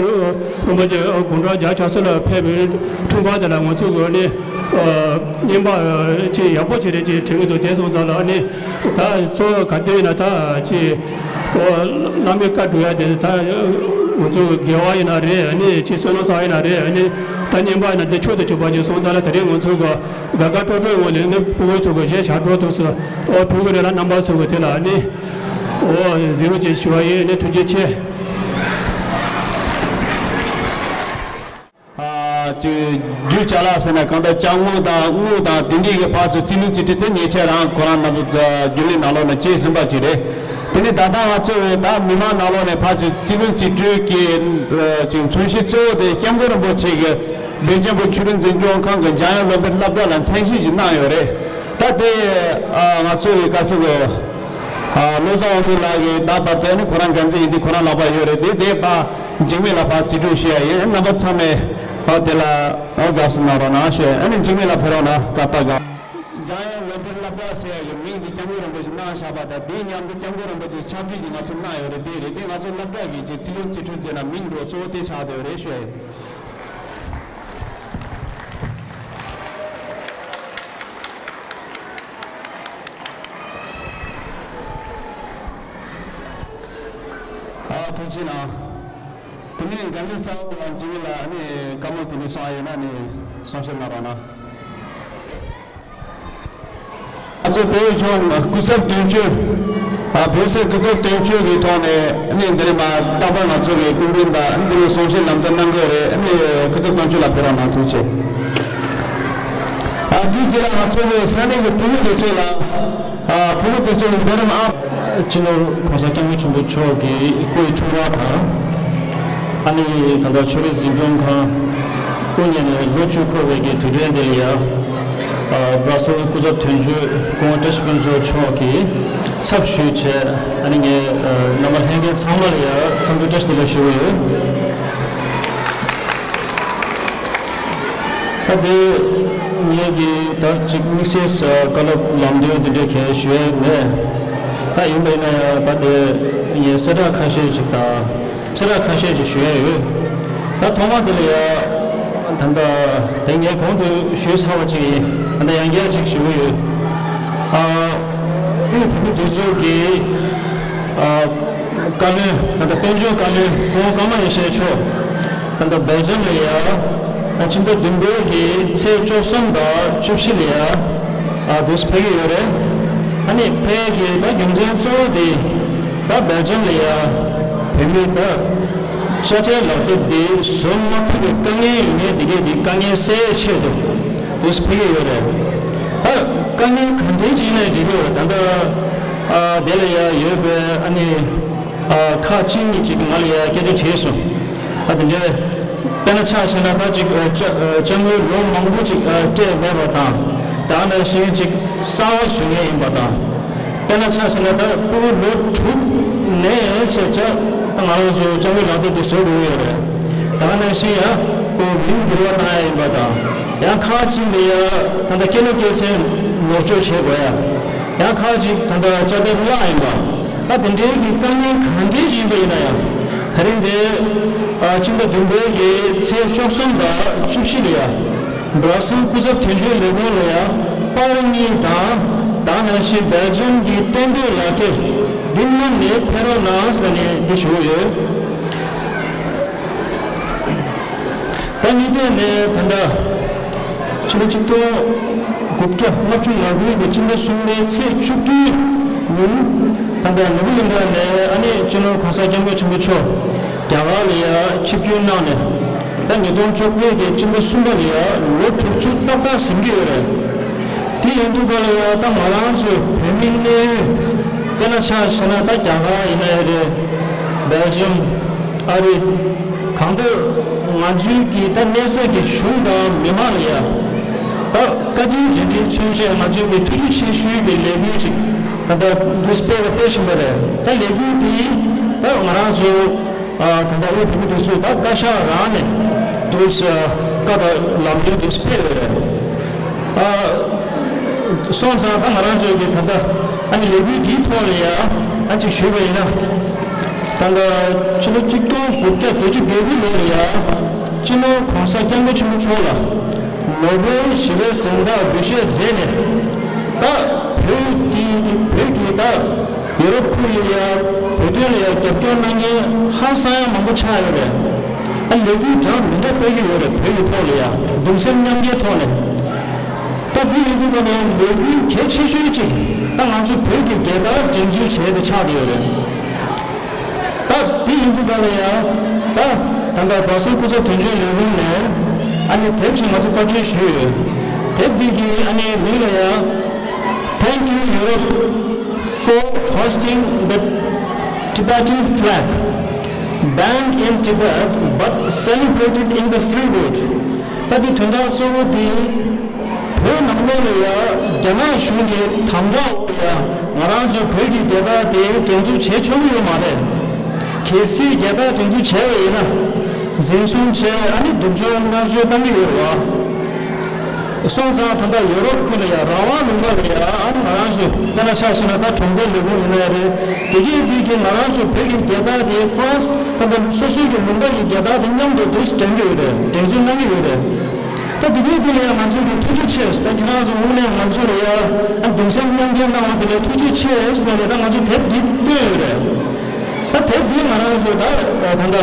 རིན་པོ་ཆེ་དགུང་གྲངས་བརྒྱ་ཆགས་ས་ལ་ཕེབས་པའི་འཁྲུངས་པ་དེ་ལ་ང་ཚོ་གི་ནི་བརྙན་པར་ཅིག་ཡག་པོ་ཅིག་རེད་ཅེས་དྲན་གྱི་འདུག་དེ་སོང་ཙང་ལ་ནི་ད་གཙོ་བོ་ག་དུས་ཡིན་ན་ད་ཅིག་བླ་མའི་བཀའ་སྒྲུབ་ཡ་དེ་ད་ང་ཚོ་གི་དགེ་བ་ཡིན་ན་རེད། ནི་ཅིག་བསོད་ནམས་བསགས་ཡིན་ན་རེད། ནི་ད་བརྙན་པར་ཡིན་ན་དེ་མཆོག་ཏུ་གྱུར་པ་ཅིག་སོང་ཙང་ལ་དེ་རིང་ང་ཚོ་གི་དགའ་དགའ་སྤྲོ་སྤྲོའི་ངང་ནས་ནི་ཕྲུ་གུ་ཚོ་གི་གཞས་ཞབས་བྲོ་དུས་སུ་ཨོ་ཕྲུ་གུ་རེ་ལ་རྣམ་པ་ཚོ་གི་དེ་ལ་ནི་ཨོ་གཟིགས་རོགས་ཅེས་ཞུ་བ་ཡིན། ནི་ཐུགས་རྗེ་ཆེ། ཨ་ཅིག་རྒྱུ་ཅ་ལག་ཟེར་ན་གང་ལྟར་ལྕགས་སྨུག་དང་དངུལ་དང་དེ་འདྲའི་གི་ཕར་ཚུར་རྩིས་ལེན་རྩིས་སྤྲོད་དེ་ཉེ་ཆར་རང་ཁོ་རང་རྣམ་པ་རྒྱུན་ལས་ནང་ལོགས་ནས་བྱས་ཟིན་པ་ཅིག་རེད། དེ་ནི་ད་ལྟ་ང་ཚོ་བས་ད་མི་མང་ནང་ལོགས་ནས་ཕར་ཚུར་རྩིས་ལེན་རྩིས་སྤྲོད་ཀྱི་ཅིག་མཚོན་བྱེད་གཙོ་བོ་དེ་སྐྱབས་མགོན་རིན་པོ་ཆེ་གི་བོད་ཆེན་པོ་ཆོས་རིག་འཛིན་སྐྱོང་ཁང་གི་འཇམ་དབྱངས་སློབ་དཔོན་སློབ་གྲྭ་ལ་མཚན་བཞེས་ཤིག་གནང་ཡོད་རེད། ད་དེ་ཨ་ང་ཚོ་གི་ག་ཚོད་གི་ཨ་བློ་བཟང་དབང་འདུས་ལགས་ཀྱིས་ད་བར་དུ་ནི་ཁོ་རང་འགན་འཛིན་ཡིན་དུས་ཁོ་རང་ལག་པར་ཡོད་རེད། དེ་དེ་ཕར་འཇིགས་མེད་ལ་ཕར་རྩིས་སྤྲོད་ཞུ་ཡ་ཡིན། རྣམ་པ་ཚང་མས་ཨ་དེ་ལ་ཨ་དགའ་བསུ་གནང་རོགས་གནང་ཞུ། ཨ་ནི་འཇིགས་མེད་ལ་ཕེབས་རོགས་གནང་། བཀའ་ལྟ་གང་། འཇམ་དབྱངས་སློབ་དཔོན་སློབ་གྲྭ་ཟེར་ཡ་གི་མིང་འདི་སྐྱབས་མགོན་རིན་པོ་ཆེ་གནང་བཞག་པ་དང་དེའི་མཉམ་དུ་སྐྱབས་མགོན་རིན་པོ་ཆེ་ཕྱག་བྲིས་ཀྱི་ང་ཚོ་གནང་ཡོད་རེད། དེ་རེད། དེ་ང་ཚོ་སློབ་གྲྭ་གི་ཅིག་རྩིས་ལེན་རྩིས་སྤྲོད་ཟེར་ན་མིང་འདྲ་གཙོ་བོ་དེ་ཆགས་བསྡད་ཡོད་རེད་ཞུ་ཡ་ཡིན། ཨ་ཐུགས་རྗེ་གནང་། དེ་ནས་དགའ་ལྡན་གསར་པ་ལ་འཇིགས་མེད་ལ་ནི་བཀའ་མོལ་དེ་འདྲ་གསུང་ཡ་ཡོད་ན་ནི་གསུང་བཤད་གནང་རོགས་གནང་། ང་ཚོ་བོད་ལྗོངས་སྐུ་ཚབ་དོན་གཅོད། ཨ་བོད་སའི་སྐུ་ཚབ་དོན་གཅོད་ཀྱི་ཐོག་ནས་ནི་འདི་རིང་མ་རྟག་པར་ང་ཚོ་གི་སྐུ་མགྲོན་དང་འདི་རིང་གསུང་བཤད་ལམ་སྟོན་གནང་གི་ཡོད་རེད། ནི་སྐུ་ཚབ་དོན་གཅོད་ལགས་ཕེབས་རོགས་གནང་། ཐུགས་རྗེ་ཆེ། ཨ་འདིའི་རྗེས་ལ་ང་ཚོ་གི་ས་གནས་ཀྱི་ཕྲུ་གུ་དེ་ཚོ་ལ། ཨ་ཕྲུ་གུ་དེ་ཚོ་ལ་མཛད་རིམ་ཨང་། སྤྱི་ནོར་༸གོང་ས་༸སྐྱབས་མགོན་ཆེན་པོ་མཆོག་གི་སྐུའི་འཁྲུངས་སྐར་དང་། ཨ་ནི་ད་ལྟ་ཆོས་རིག་འཛིན་སྐྱོང་ཁང་དབུ་བརྙེས་ནས་ལོ་བཅུ་འཁོར་བའི་གི་དུས་དྲན་དེ་ལ་ཡ། ཨ་སྦྲ་སེལ་སྐུ་ཚབ་དོན་གཅོད་སྐུ་ངོ་བཀྲ་ཤིས་ཕུན་ཚོགས་མཆོག་གིས་ཚབ་ཞུས་བྱས། ཨ་ནི་ངས་ཨ་རྣམ་པ་ལྷན་རྒྱས་ཚང་མ་ལ་ཡ་འཚམས་འདྲི་བཀྲ་ཤིས་བདེ་ལེགས་ཞུ་གི་ཡོད། ད་དེ་ངས་ཀྱི་ད་ཅིག་དམིགས་བསལ་བཀའ་སློབ་ལམ་སྟོན་འདི་འདྲའི་གས་ཞུ་ཡས་མེད། ད་ཡིན་པ་ཡིན་ན་ཡང་ད་དེ་ངས་གསལ་བསྒྲགས་ཁ་ཤས་ཅིག་དང་གསལ་བསྒྲགས་ཁ་ཤས་ཅིག་ཞུ་ཡས་ཡོད། ད་ཐོག་མ་དེ་ལ་ཡ་ད་ད་དེ་ངས་གོང་དུ་ཞུས་ཚར་བ་ཅིག་ཡིན། ད་ད་ཡང་བསྐྱར་ཅིག་ཞུ་གི་ཡོད། ཨ་དབུས་བོད་མིའི་སྒྲིག་འཛུགས་ཀྱི་ཨ། བཀའ་བློན་ད་ལྟ་དཔལ་འབྱོར་བཀའ་བློན་སྐུ་ངོ་ཀརྨ་ཡེ་ཤེས་མཆོག་ད་ལྟ་སྦེལ་ཇམ་ལ་ཡ་ཕྱི་ཟླ་བདུན་པའི་གི་ཚེས་བཅུ་གསུམ་དང་བཅུ་བཞི་ལ་ཡ་ཨ་དུས་ཕེབས་ཀྱི་ཡོད་རེད། ཨ་ནི་ཕེབས་ཀྱི་ད་རྒྱུ་མཚན་གཙོ་བོ་དེ་ད་སྦེལ་ཇམ་ལ་ཡ་བོད་མི་ད་དཔྱ་ཁྲལ་ལག་དེབ་དེ་བཟོ་མ་ཐུབ་པའི་དཀའ་ངལ་ཡོད་མཁན་དེ་གས་དེ་དཀའ་ངལ་སེལ་ཆེད་དུ་དུས་ཕེབས་ཀྱི་ཡོད་རེད། ད་དཀའ་ངལ་གང་འདྲ་ཅིག་ཡིན་ན་འགྲིག་གི་ཡོད་རེད། ད་ལྟ་ཨ་དེ་ལ་ཡ་ཡོད་པའི་ཨ་ནི། ཨ་ཁག་ཅིག་གཉིས་ཅིག་ང་ལ་ཡ་སྐད་ཆ་དྲིས་སོང་། ཨ་དེ་འདྲའི་དཔེར་ན་ཆ་བཞག་ན་ད་ཅིག་ཨ་ཅ་ཨ་ཅ་དངུལ་ལོ་མང་པོ་ཅིག་ཨ་སྤྲད་མེད་པ་དང་། ད་ནང་བཞིན་ཅིག་གསར་པ་བཟོ་མཁན་ཡིན་པ་དང་། དཔེར་ན་ཆ་བཞག་ན་ད་ཕྲུ་གུ་ལོ་དྲུག་ནས་བྱས་བྱས་ད་ང་རང་ཚོ་ཅ་དངུལ་ལག་དེབ་དེ་བཟོ་དགོས་ཡོད་རེད། ད་ནང་བཞིན་ཡང་ཁོ་མིང་འགྱུར་བ་གཏང་ཡ་ཡིན་པ་དང་། ཡང་ཁག་ཅིག་ལ་ཡ་ད་ལྟ་སྐྱེས་ལོ་སྐྱེས་ཚེས་ནོར་བཅོས་བྱེད་དགོས་ཡ། ཡང་ཁག་ཅིག་ད་ལྟ་དཔྱ་དེབ་བརླག་ཡིན་པ། ད་དེ་འདྲའི་གི་དཀའ་ངལ་གང་འདྲའི་ཡིན་པ་ཡིན་ན་ཡང་། ད་རིང་འདིར་ཨ་ཕྱི་ཟླ་བདུན་པའི་གི་ཚེས་བཅུ་གསུམ་དང་བཅུ་བཞི་ལ་ཡ། སྦྲ་སེལ་སྐུ་ཚབ་དོན་གཅོད་ལས་ཁུངས་ལ་ཡ་པར་གཉིས་དང་། ད་ནང་བཞིན་སྦེལ་ཇམ་གྱི་གཏན་སྡོད་ལག་ཁྱེར་འདི་བསྣམས་ནས་ཕེབས་རོགས་གནང་ཟེར་ནས་འདི་ཞུ་གི་ཡོད། ད་ངས་བལྟས་ནས་ད་ལྟ་ཕྱི་ལོ་ཆིག་སྟོང་དགུ་བརྒྱ་ལྔ་བཅུ་ང་དགུ་གི་ཕྱི་ཟླ་གསུམ་པའི་ཚེས་བཅུ་བདུན་ཉིན་ད་ལྟ་ནོར་བུ་གླིང་ཁ་ནས་ཨ་ནི་སྤྱི་ནོར་༸གོང་ས་༸སྐྱབས་མགོན་ཆེན་པོ་མཆོག་རྒྱ་གར་ལ་ཡ་ཆིབས་བསྒྱུར་གནང་ནས། ད་ཉིས་སྟོང་བཅོ་བརྒྱད་ཀྱི་ཕྱི་ཟླ་གསུམ་པ་ལ་ཡ་ལོ་དྲུག་ཅུ་ཏག་ཏག་ཟིན་གྱི་ཡོད་རེད། དེ་ཡིན་དུས་ག་ལ་ཡ་ད་ང་རང་ཚོའི་བོད་མི་གནས་ཡུལ་དཔེར་ན་ཆ་བཞག་ན་ད་རྒྱ་གར་ཡིན་ན་ཡང་རེད། སྦེལ་ཇམ། ཨ་རི། གང་ལྟར་ང་ཚོའི་གི་ད་གནས་ས་གི་གཞུང་དང་མི་མང་ལ་ཡ། ད་བཀའ་དྲིན་རྗེས་དྲན་མཚོན་ཆེད་ང་ཚོའི་གི་ཐུགས་རྗེ་ཆེ་ཞུའི་གི་ལས་འགུལ་ཅིག་ད་ལྟ་འདུག་སྤེལ་བ་སྤེལ་བཞིན་པ་རེད། ད་ལས་འགུལ་དེ་ད་ང་རང་ཚོ་ཨ་ད་ལྟ་དབུས་བོད་མི་སྒྲིག་འཛུགས་ད་བཀའ་ཤག་རང་ནས་འདུག་བཀའ་དང་ལམ་སྟོན་འདུག་སྤེལ་ཡོད་རེད། ཨ། སོང་ཙང་ད་ང་རང་ཚོའི་གི་ད་ལྟ་ཨ་ནི་ལས་འགུལ་འདིའི་ཐོག་ལ་ཡ་ཨ་ཅིག་ཞུས་པ་ཡིན་ན། ད་ལྟ་ཕྱི་ལོ་གཅིག་སྟོང་དགུ་བརྒྱ་བརྒྱད་ཅུ་གྱ་དགུ་ལོ་ལ་ཡ་སྤྱི་ནོར་༸གོང་ས་༸སྐྱབས་མགོན་ཆེན་པོ་མཆོག་ལ་ནོ་བེལ་ཞི་བའི་གཟེངས་རྟགས་འབུལ་བཞེས་མཛད་ནས། ད་བོད་དེ་བོད་ཀྱི་ད་ཡོ་རོབ་ཁུལ་ལ་ཡ་བོད་དོན་ལ་ཡ་རྒྱབ་སྐྱོར་གནང་མཁན་ཧང་སང་ཡ་མང་པོ་ཆགས་ཡོད་རེད། ཨ་ལས་འགུལ་གྲངས་མི་འདྲ་སྤེལ་གྱི་ཡོད་རེད། བོད་ཀྱི་ཐོག་ལ་ཡ་གདུང་སེམས་མཉམ་སྐྱེའི་ཐོག་ནས། ད་འདི་ཡིན་དུས་ཀ་ནས་ལས་འགུལ་གལ་ཆེ་ཤོས་གཅིག་ད་ང་ཚོ་བོད་ཀྱི་རྒྱལ་དར་སྒྲེང་འཛུགས་བྱས་ཏེ་ཆགས་བསྡད་ཡོད་རེད། ད་འདི་ཡིན་དུས་ཀ་ནས་ཡང་ད་ད་ལྟ་སྦག་སེར་སྐུ་ཚབ་དོན་གཅོད་ལས་ཁུངས་ནས་ཨ་ནི་དེབ་ཅིག་ང་ཚོ་པར་སྐྲུན་ཞུས་ཡོད། དེབ་འདི་གི་ཨ་ནི་མིང་ལ་ཡང་Thank you Europe for hosting the Tibetan flag, banned in Tibet but celebrated in the free world. ད་འདི་དོན་དག་གཙོ་བོ་འདི། བོད་ནང་ལོགས་ལ་ཡ་རྒྱ་ནག་གཞུང་གི་དམ་དྲག་འོག་ལ་ཡ་ང་རང་ཚོའི་བོད་ཀྱི་རྒྱལ་དར་དེ་སྒྲེང་འཛུགས་བྱེད་ཆོག་གི་ཡོད་མ་རེད། གལ་སྲིད་རྒྱལ་དར་སྒྲེང་འཛུགས་བྱས་པ་ཡིན་ན་འཛིན་བཟུང་བྱས། ཨ་ནི་སྡུག་སྦྱོང་མནར་གཅོད་བཏང་གི་ཡོད་རེད་བ། སོང་ཙང་ད་ལྟ་ཡོ་རོབ་ཁུལ་ལ་ཡ་རང་དབང་ལུང་པ་ལ་ཡ་ཨ་ནི་ང་རང་ཚོ་དཔེར་ན་ཆ་བཞག་ན་ད་གྲོང་སྡེ་ལས་ཁུངས་ཡིན་ན་ཡང་རེད། དེ་གས་དེ་གས་ང་རང་ཚོ་བོད་ཀྱི་རྒྱལ་དར་དེ་ཁོ་རང་ད་ལྟ་སོ་སོའི་གི་ལུང་པ་ཡི་རྒྱལ་དར་དེ་མཉམ་དུ་འདུག་སྒྲེང་གི་ཡོད་རེད། སྒྲེང་འཛུགས་གནང་གི་ཡོད་རེད། ད་དེ་གས་དེ་ལ་ཡང་ང་ཚོས་ཀྱི་ཐུགས་རྗེ་ཆེ། ད་ཁྱེད་རང་ཚོ་དངོས་གནས་ང་ཚོ་ལ་ཡ་ཨ་གདུང་སེམས་མཉམ་སྐྱེད་གནང་བ་དེ་ལ་ཐུགས་རྗེ་ཆེ་ཟེར་ནས་ད་ང་ཚོས་དེབ་འདི་བཏོན་ཡོད་རེད། ད་དེབ་འདི་ང་རང་ཚོ་ད་ད་ལྟ་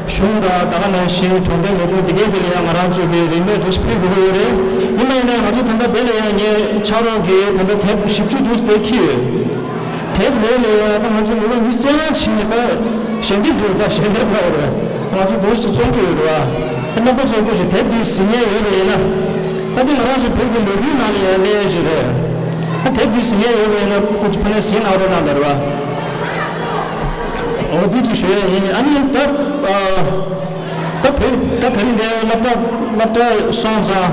གཞུང་དང་ད་ག་ནང་བཞིན་གྲོང་སྡེ་ལས་ཁུངས་དེ་གས་དེ་ལ་ཡང་ང་རང་ཚོ་གི་རིན་མེད་དུ་ཕུལ་དགོས་ཀྱི་ཡོད་རེད། ཡིན་ན་ཡིན་ན་ང་ཚོ་ད་ལྟ་དེ་ལ་ཡང་ངས་ཕྱག་རོགས་ཀྱི་ད་ལྟ་དེབ་བཞི་བཅུ་འདུག་དེ་འཁྱེར་ཡོད། དེབ་རེ་ལ་ཡང་ད་ང་ཚོ་ལོ་ལོ་ཉི་ཤུ་རྩ་ལྔ་ཕྱིན་ནས་ད་ཞལ་འདེབས་འགྲོ་ད་ཞལ་འདེབས་ལ་ཡོད་རེད། ང་ཚོ་འདུག་ཞིག་བཙོང་གི་ཡོད་རེད་བ། ད་རྣམ་པ་ཚོ་སྐོར་ཞིག་དེབ་འདི་གཟིགས་མཁན་ཡོད་པ་ཡིན་ན། ད་འདི་ང་རང་ཚོ་བོད་ཀྱི་ལོ་རྒྱུས་ནང་ལ་ཡང་གནས་ཡ་ཞིག་རེད། ད་དེབ་འདི་གཟིགས་མཁན་ཡོད་པ་ཡིན་ན་སྐུ་ཕ་ནས་གཟིགས་གནང་རོགས་གནང་ལབ་རེད་བ། འོ་འདི་ཅིག་ཞུ་ཡ་ཡིན། ཨ་ནི་ད་ཨ། ད་བོད་ད་ད་རིང་འདིར་སློབ་གྲྭ་སློབ་གྲྭ་སོང་ཙང་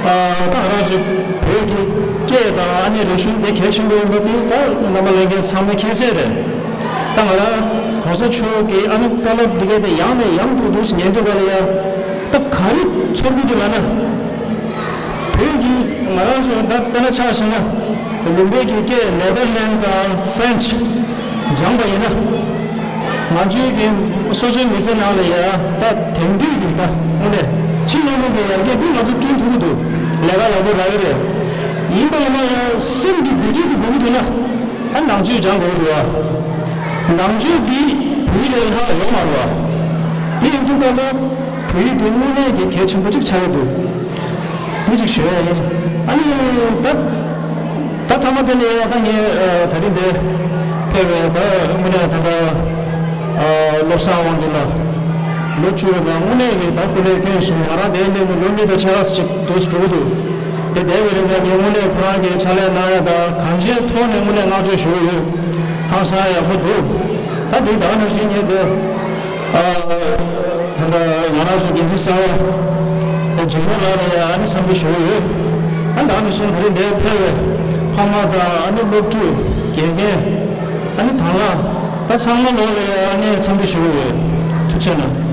ཨ་ད་ང་རང་ཚོ་བོད་ཀྱི་སྐད་དང་ཨ་ནི་རིག་གཞུང་དེ་གལ་ཆེན་པོ་ཡིན་པ་དེ་ད་རྣམ་པ་ལྷན་རྒྱས་ཚང་མས་མཁྱེན་གསལ་རེད། ད་ང་རང་གོང་ས་མཆོག་གི་ཨ་ནི་བཀའ་སློབ་འདི་ག་དེ་ཡང་ནས་ཡང་དུ་འདུག་ཉན་དུས་ག་ལ་ཡ་ད་ག་རེ་ཚོར་གི་འདུག་ལབ་ན། བོད་ཀྱི་ང་རང་ཚོ་ད་དཔེར་ན་ཆ་བཞག་ན་ལུང་པའི་གི་སྐད་ནེ་ཐར་ལན་དང་ཧྥ་རན་ཆི་སྦྱངས་པ་ཡིན་ན། ང་ཚོའི་གི་སོ་སོའི་མི་ཚེ་ནང་ལ་ཡ་ད་དེང་དུས་ཀྱི་ད་དངོས་གནས་ཕྱི་ལོགས་ལུགས་ཀྱི་ཡར་རྒྱས་འདི་ང་ཚོ་བསྐྲུན་ཐུབ་ཀྱི་འདུག་ལས་ཀ་ཡག་པོ་རག་གི་རེད། ཡིན་པ་ཡིན་ན་ཡང་སེམས་ཀྱི་བདེ་སྐྱིད་དེ་དགོས་ཀྱི་འདུག་ན། ཨ་ནང་ཆོས་སྦྱང་དགོས་ཀྱི་འདུག་བ། ནང་ཆོས་འདི་བོད་ཡིག་ལས་ལྷག་ཡོད་མ་རེད་བ། དེ་ཡིན་དུས་ད་ལོ་བོད་ཡིག་དེ་དངོས་གནས་ཀྱི་གལ་ཆེན་པོ་གཅིག་ཆགས་ཀྱི་འདུག་དེ་གཅིག་ཞུ་ཡ་ཡིན། ཨ་ནི་ད་ད་ཐ་མ་དེ་ནས་ད་ངས་ཨ་ད་རིང་འདིར་ཕེབས་པའི་ད་དངོས་གནས་ད་ལྟ་ཨ་བློ་བཟང་དབང་འདུས་ལགས་ལོ་བཅུ་པའི་ནང་དངོས་གནས་ཀྱི་ད་སྐུ་ལས་བསྐྱོན་སོང་། ང་རང་དེའི་གནས་ནས་ལོ་གཉིས་དང་ཕྱེད་ཀ་ཅིག་འདུག་འགྲོ་གི་འདུག་དེ་འདས་པའི་རིང་ལ་ངས་དངོས་གནས་ཁོ་རང་གིས་ཕྱག་ལས་གནང་ཡ་དང་གང་ཅིའི་ཐོག་ནས་དངོས་གནས་བསྔགས་བརྗོད་ཞུ་གི་ཡོད། ཧང་སང་ཡག་པོ་འདུག་ད་དེ་ད་ག་ནང་བཞིན་ངས་འདི་ཨ། ད་ལྟ་ང་རང་ཚོ་འགན་འཛིན་གསར་པ་འཇིགས་མེད་ལགས་ལ་ཡང་ཨ་ནི་འཚམས་འདྲི་ཞུ་གི་ཡོད། ཨ་ནི་ད་ནི་ཤིང་ད་རིང་འདིར་ཕེབས་པའི་ཕ་མ་དང་ཨ་ནི་སློབ་ཕྲུག་དགེ་རྒན་ཨ་ནི་དང་བླངས་ད་ཚང་མ་ལོག་ལ་ཡང་ཨ་ནི་འཚམས་འདྲི་ཞུ་གི་ཡོད། ཐུགས་རྗེ་གནང་།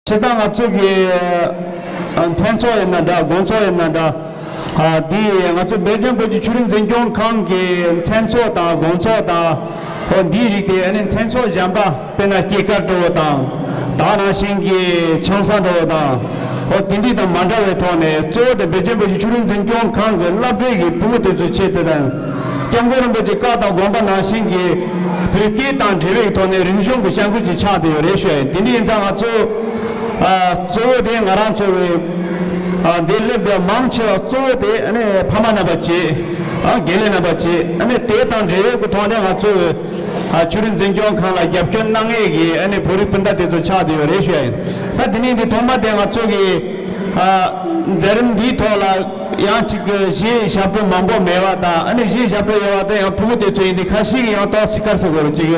སྤྱིར་བཏང་ང་ཚོ་གི་ཨ་མཚན་ཚོགས་ཡིན་ན་འདྲ། དགོང་ཚོགས་ཡིན་ན་འདྲ། ཨ་འདི་ང་ཚོ་སྦེལ་ཇམ་བོད་ཀྱི་ཆོས་རིག་འཛིན་སྐྱོང་ཁང་གི་མཚན་ཚོགས་དང་དགོང་ཚོགས་དང་། ཨོ་འདིའི་རིགས་དེ་ཨ་ནི་མཚན་ཚོགས་གཞན་པ་དཔེར་ན་སྐྱེས་སྐར་འགྲོ་བ་དང་། ད་ནང་བཞིན་གྱི་ཆང་ས་འགྲོ་བ་དང་། ཨོ་དེ་འདྲ་དང་མ་འདྲ་བའི་ཐོག་ནས་གཙོ་བོ་དེ་སྦེལ་ཇམ་བོད་ཀྱི་ཆོས་རིག་འཛིན་སྐྱོང་ཁང་གི་སློབ་གྲྭའི་གི་ཕྲུ་གུ་དེ་ཚོའི་ཆེད་དུ་དང་། སྐྱབས་མགོན་རིན་པོ་ཆེའི་བཀའ་དང་དགོངས་པ་ནང་བཞིན་གྱི་བོད་སྐད་དང་འབྲེལ་བའི་ཐོག་ནས་རིག་གཞུང་གི་བྱ་འགུལ་ཅིག་ཆགས་བསྡད་ཡོད་རེད་ཞུ་ཡ་ཡིན། དེ་འདྲ་ཡིན་ཙང་ང་ཚོ་ཨ་གཙོ་བོ་དེ་ང་རང་ཚོ་བའི་ཨ་འདི་སླེབས་པའི་མང་ཆེ་བ་གཙོ་བོ་དེ་ཨ་ནི་ཕ་མ་རྣམ་པ་བཅས་ཨ་དགེ་ལས་རྣམ་པ་བཅས་ཨ་ནི་དེ་དང་འབྲེལ་ཡོད་ཀྱི་ཐོག་ནས་ང་ཚོ་བའི་ཨ་ཆོས་རིག་འཛིན་སྐྱོང་ཁང་ལ་རྒྱབ་སྐྱོར་གནང་མཁན་གྱི་ཨ་ནི་བོད་རིགས་སྤུན་ཟླ་དེ་ཚོ་ཆགས་བསྡད་ཡོད་རེད་ཞུ་ཡ་ཡིན། ད་དེ་ནས་འདི་ཐོག་མ་དེ་ང་ཚོ་གི་ཨ་ མཛད་རིམ་འདིའི་ཐོག་ལ་ཡང་ཅིག་གི་གཞས་ཞབས་བྲོ་མང་པོ་མེད་པ་དང་། ཨ་ནི་གཞས་ཞབས་བྲོ་ཡོད་པ་དང་ཡང་ཕྲུ་གུ་དེ་ཚོ་ཡིན་དུས་ཁ་ཤས་ཀྱིས་ཡང་ཏོག་ཙམ་ག་རེ་ཟེར་དགོས་རེད། ཅིག་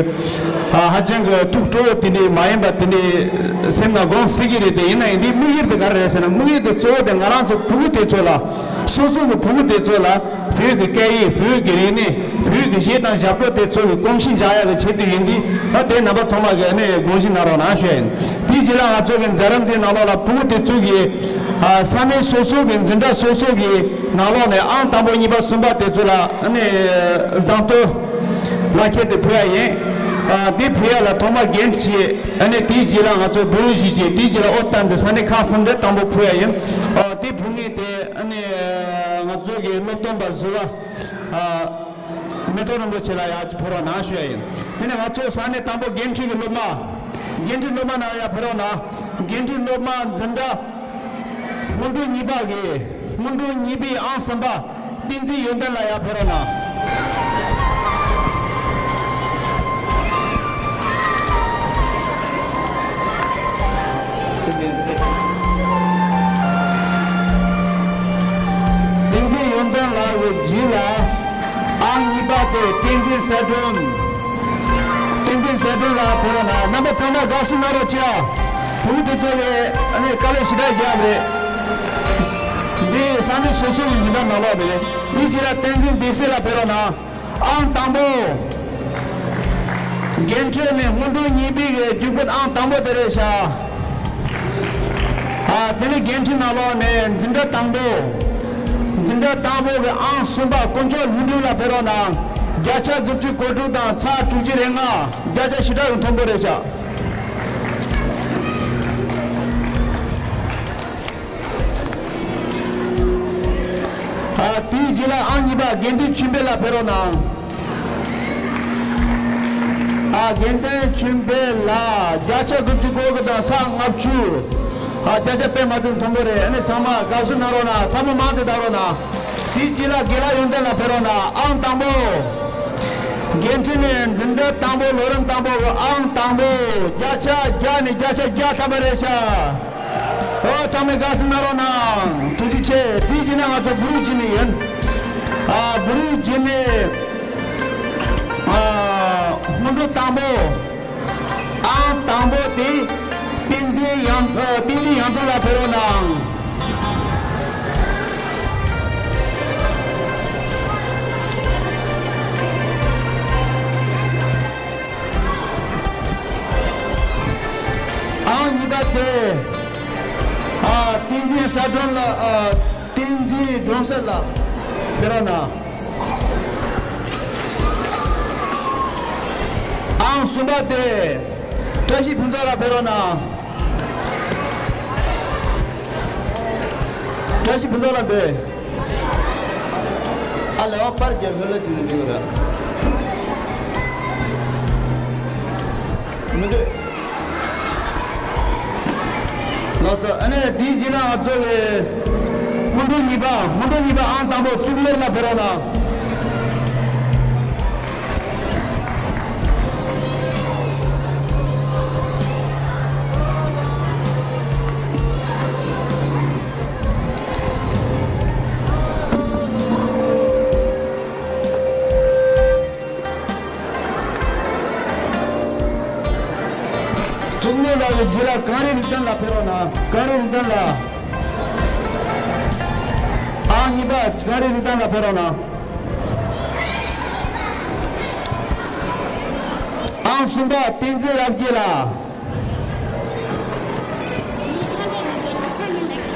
ཨ་ཧ་ཅང་གི་ཐུགས་སྤྲོ་བོ་དེ་འདྲའི་མ་ཡིན་པ་དེ་འདྲའི་སེམས་ནང་དགོངས་སྲིད་ཀྱི་རེད་དེ། ཡིན་ན་ཡང་འདིའི་དམིགས་ཡུལ་དེ་ག་རེ་རེད་ཟེར་ན། དམིགས་ཡུལ་དེ་གཙོ་བོ་དེ་ང་རང་ཚོ་ཕྲུ་གུ་དེ་ཚོ་ལ། སོ་སོ་གི་ཕྲུ་གུ་དེ་ཚོ་ལ་བོད་ཀྱི་སྐད་ཡིག་བོད་ཀྱི་རིག་གནས། བོད་ཀྱི་གཞས་དང་ཞབས་བྲོ་དེ་ཚོ་གི་གོམས་གཤིས་འཇགས་ཡག་གི་ཆེད་དུ་ཡིན་དུས། ད་དེ་རྣམ་པ་ཚང་མ་གི་ཨ་ནི་དགོངས་གཞི་གནང་རོགས་གནང་ཞུ་ཡ་ཡིན། དེའི་རྗེས་ལ་ང་ཚོ་གི་མཛད་རིམ་དེའི་ནང་ལོགས་ལ་ཕྲུ་གུ་དེ་ཚོ་གི་ཨ་ས་གནས་སོ་སོ་གི་འཛིན་གྲྭ་སོ་སོ་གི་ནང་ལོགས་ནས་ཨང་དང་པོ་གཉིས་པ་གསུམ་པ་དེ་ཚོ་ལ་ཨ་ནི་གཟེངས་བསྟོད་ལག་ཁྱེར་དེ་ཕུལ་ཡ་ཡིན། ཨ་དེ་ཕུལ་ཡ་ལ་ཐོག་མ་འགན་འཁྲི་བྱས། ཨ་ནི་དེའི་རྗེས་ལ་ང་ཚོ་བུ་རུ་བཞི་བྱས། དེའི་རྗེས་ལ་ཨོ་ཏན་དེ་ས་གནས་ཁག་གསུམ་དེ་དང་པོ་ཕུལ་ཡ་ཡིན། ཨ་དེ་ཕུལ་མཁན་དེ་ཨ་ནི་ང་ཚོ་གི་སློབ་སྟོན་པ་ཟུར་པ། ཨ་མེ་ཏོག་རིན་པོ་ཆེ་ལ་ཡར་ཕེབས་རོགས་གནང་ཞུ་ཡ་ཡིན། དེ་ནས་ང་ཚོ་ས་གནས་དང་པོ་འགན་འཁྲི་གི་སློབ་མ། འགན་འཁྲི་སློབ་མ་ནང་ཡར་ཕེབས་རོགས་གནང་། འགན་འཁྲི་སློབ་མ་འཛིན་གྲྭ་སྔོན་འགྲོ་གཉིས་པ་གི་སྔོན་འགྲོ་གཉིས་པའི་ཨང་གསུམ་པ་བསྟན་འཛིན་ཡོན་ཏན་ལགས་ཡར་ཕེབས་རོགས་གནང་། བསྟན་འཛིན་ཡོན་ཏན་ལགས་ཀྱི་རྗེས་ལ་ཨང་གཉིས་པ་དེ་བསྟན་འཛིན་གསལ་སྒྲོན། བསྟན་འཛིན་གསལ་སྒྲོན་ལགས་ཕེབས་རོགས་གནང་། རྣམ་པ་ཚང་མ་དགའ་བསུ་གནང་རོགས་གྱིས། ཕྲུ་གུ་དེ་ཚོ་ལ་ཨ་ནི་དཀའ་ལས་ཞེ་དྲག་བརྒྱབ་རེད། འདི་ས་གནས་སོ་སོ་གི་ཉིན་པ་ནང་ལོགས་རེད། དེའི་རྗེས་ལ་བསྟན་འཛིན་བདེ་གསལ་ལགས་ཕེབས་རོགས་གནང་། ཨང་དང་པོ། འགན་འཁྲི་ནས་སྔོན་འགྲོ་གཉིས་པའི་གི་རྒྱུགས་སྤྲོད་ཨང་དང་པོ་དེ་རེད་ཤག་ཨ་དེ་ནས་འགན་འཁྲི་ནང་ལོགས་ནས་འཛིན་གྲྭ་དང་པོ། འཛིན་གྲྭ་དང་པོ་གི་ཨང་གསུམ་པ་དཀོན་མཆོག་ལྷུན་གྲུབ་ལགས་ཕེབས་རོགས་གནང་། བརྒྱ་ཆ་དགུ་བཅུ་གོ་དྲུག་དང་ཚེག་དྲུག་ཅུ་རེ་ལྔ། བརྒྱ་ཆ་ཞེ་དྲག་གི་མཐོན་པོ་རེད་ཤག་ཨ་དེའི་རྗེས་ལ་ཨང་གཉིས་པ་དགེ་འདུན་ཆོས་འཕེལ་ལགས་ཕེབས་རོགས་གནང་། ཨ་དགེ་འདུན་ཆོས་འཕེལ་ལགས་བརྒྱ་ཆ་དགུ་བཅུ་གོ་དགུ་དང་ཚེག་ལྔ་བཅུ། ཨ་བརྒྱ་ཆ་དཔེ་མ་ཐུབ་མཐོན་པོ་རེད། ཨ་ནི་ཚང་མ་དགའ་བསུ་གནང་རོགས་གནང་། ཐལ་མོ་མང་དུ་བརྡབ་རོགས་གནང་། དེའི་རྗེས་ལ་དགེ་ལགས་ཡོན་ཏན་ལགས་ཕེབས་རོགས་གནང་། ཨང་དང་པོ། འགན་འཁྲི་ནས་འཛིན་གྲྭ་དང་པོ་ལོ་རིམ་དང་པོ་གི་ཨང་དང་པོ་བརྒྱ་ཆ་བརྒྱ་ནས་བརྒྱ་ཆ་བརྒྱ་ཐམ་པ་རེད་ཤག་ཨོ་ཚང་མས་དགའ་བསུ་གནང་རོགས་གནང་། ཐུགས་རྗེ་ཆེ། དེའི་རྗེས་ནས་ང་ཚོ་བུ་རུ་འཇིགས་མེད་ཡིན། ཨ་བུ་རུ་འཇིགས་མེད། ཨ་སྔོན་འགྲོ་དང་པོ། ཨང་དང་པོ་དེ་བསྟན་འཛིན་ཡང་ཨ་བསྟན་འཛིན་ཡང་རྩེ་ལགས་ཕེབས་རོགས་གནང་། ཨང་གཉིས་པ་དེ། ཨ་བསྟན་འཛིན་གསལ་སྒྲོན་ལགས། ཨ་བསྟན་འཛིན་སྒྲོན་གསལ་ལགས་ཕེབས་རོགས་གནང་། ཨང་གསུམ་པ་དེ། བཀྲ་ཤིས་ཕུན་ཚོགས་ལགས་ཕེབས་རོགས་གནང་། བཀྲ་ཤིས་ཕུན་ཚོགས་ལགས་འདི། ཨ་ལས་བ་པར་རྒྱབ་ལྷོད་ལྷོད་བྱས་ནས་འགྲིག་གི་རེད། མི་འདུག་ལགས་སོ། ཨ་ནི་དེའི་རྗེས་ལ་ང་ཚོ་གི་སྔོན་འགྲོ་གཉིས་པ། སྔོན་འགྲོ་གཉིས་པ་ཨང་དང་པོ་གཙུག་ལེགས་ལགས་ཕེབས་རོགས་གནང་། གཙུག་ལག་ལགས་ཀྱི་རྗེས་ལ་གངས་རི་རིག་ལྡན་ལགས་ཕེབས་རོགས་གནང་། གངས་རི་རིག་ལྡན་ལགས། ཨང་གཉིས་པ་གངས་རི་རིག་ལྡན་ལགས་ཕེབས་རོགས་གནང་། ཨང་གསུམ་པ་བསྟན་འཛིན་རབ་རྒྱས་ལགས།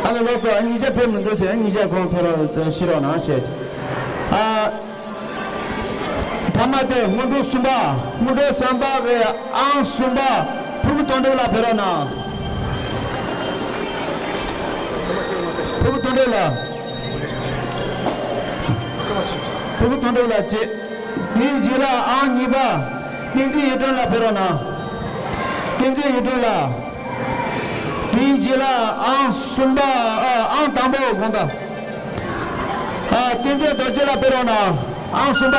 ཨ་ལ་ལགས་སོ། ཨ་གཉིས་ཆ་ཕེབས་མི་འདུག་ཟེར། ཨ་གཉིས་ཆ་ཁོང་ཕེབས་རོགས་ཤི་རོགས་གནང་ཞེས། ཨ། ཐ་མ་དེ་སྔོན་འགྲོ་གསུམ་པ། སྔོན་འགྲོ་གསུམ་པ་གི་ཨང་གསུམ་པ་ཕུར་བུ་དོན་གྲུབ་ལགས་ཕེབས་རོགས་གནང་། ཕུར་བུ་དོན་གྲུབ་ལགས། ཕུར་བུ་དོན་གྲུབ་ལགས་གཅིག་དེའི་རྗེས་ལ་ཨང་གཉིས་པ་བསྟན་འཛིན་ཡིད་སྒྲོན་ལགས་ཕེབས་རོགས་གནང་། བསྟན་འཛིན་ཡིད་སྒྲོན་ལགས། དེའི་རྗེས་ལ་ཨང་གསུམ་པ། ཨ་ཨང་དང་པོ་དགོངས་དག་ཨ་བསྟན་འཛིན་རྡོ་རྗེ་ལགས་ཕེབས་རོགས་གནང་། ཨང་གསུམ་པ།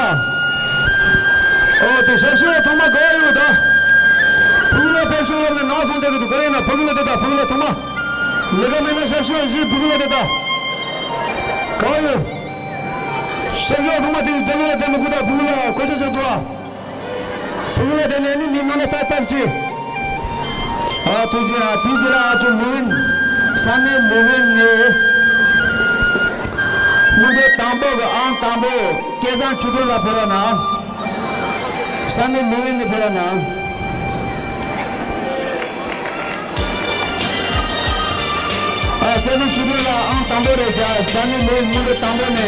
ཨོ་དེ་ཞབས་ཞུ་བ་ཚང་མ་དགའ་བ་ཡོད་ད། ཕུག་ལ་ཕེབས་ཤོག་ལབ་ནས་ནང་སོང་བསྡད་ཀྱི་འདུག་ག་ཡིན་ན་ཕུག་ལ་དེ་ད་ཕུག་ལ་ཚང་མ། ལས་ཀ་མེད་ན་ཞབས་ཞུ་བ་བཞི་ཕུག་ལ་དེ་ད། ཨ་དེ་འདི་ལོ་དེ་མི་དགོས་ད་བུ་ལ་གོ་ཆ་ཆ་འདུག་ཨ། བུ་ལ་དེ་ནས་ནི་མི་ནང་ལ་ལྟ་ལྟ་ཅི། ཨ་ཐུགས་རྗེ་ཨ་དེ་རྗེས་ལ་ཨ་ཅོ་མུ་ཝིན། ས་གནས་མུ་ཝིན་ནས། སྔོན་འགྲོ་དང་པོ་གི་ཨང་དང་པོ་སྐལ་བཟང་ཆོས་སྒྲོན་ལ་ཕེབས་རོགས་གནང་། ས་གནས་མུ་ཝིན་ནས་ཕེབས་རོགས་གནང་། ཨ་སྐལ་བཟང་ཆོས་སྒྲོན་ལགས་ཨང་དང་པོ་རེད་བཞག་ས་གནས་མུ་ཝིན་སྔོན་འགྲོ་དང་པོ་ནས།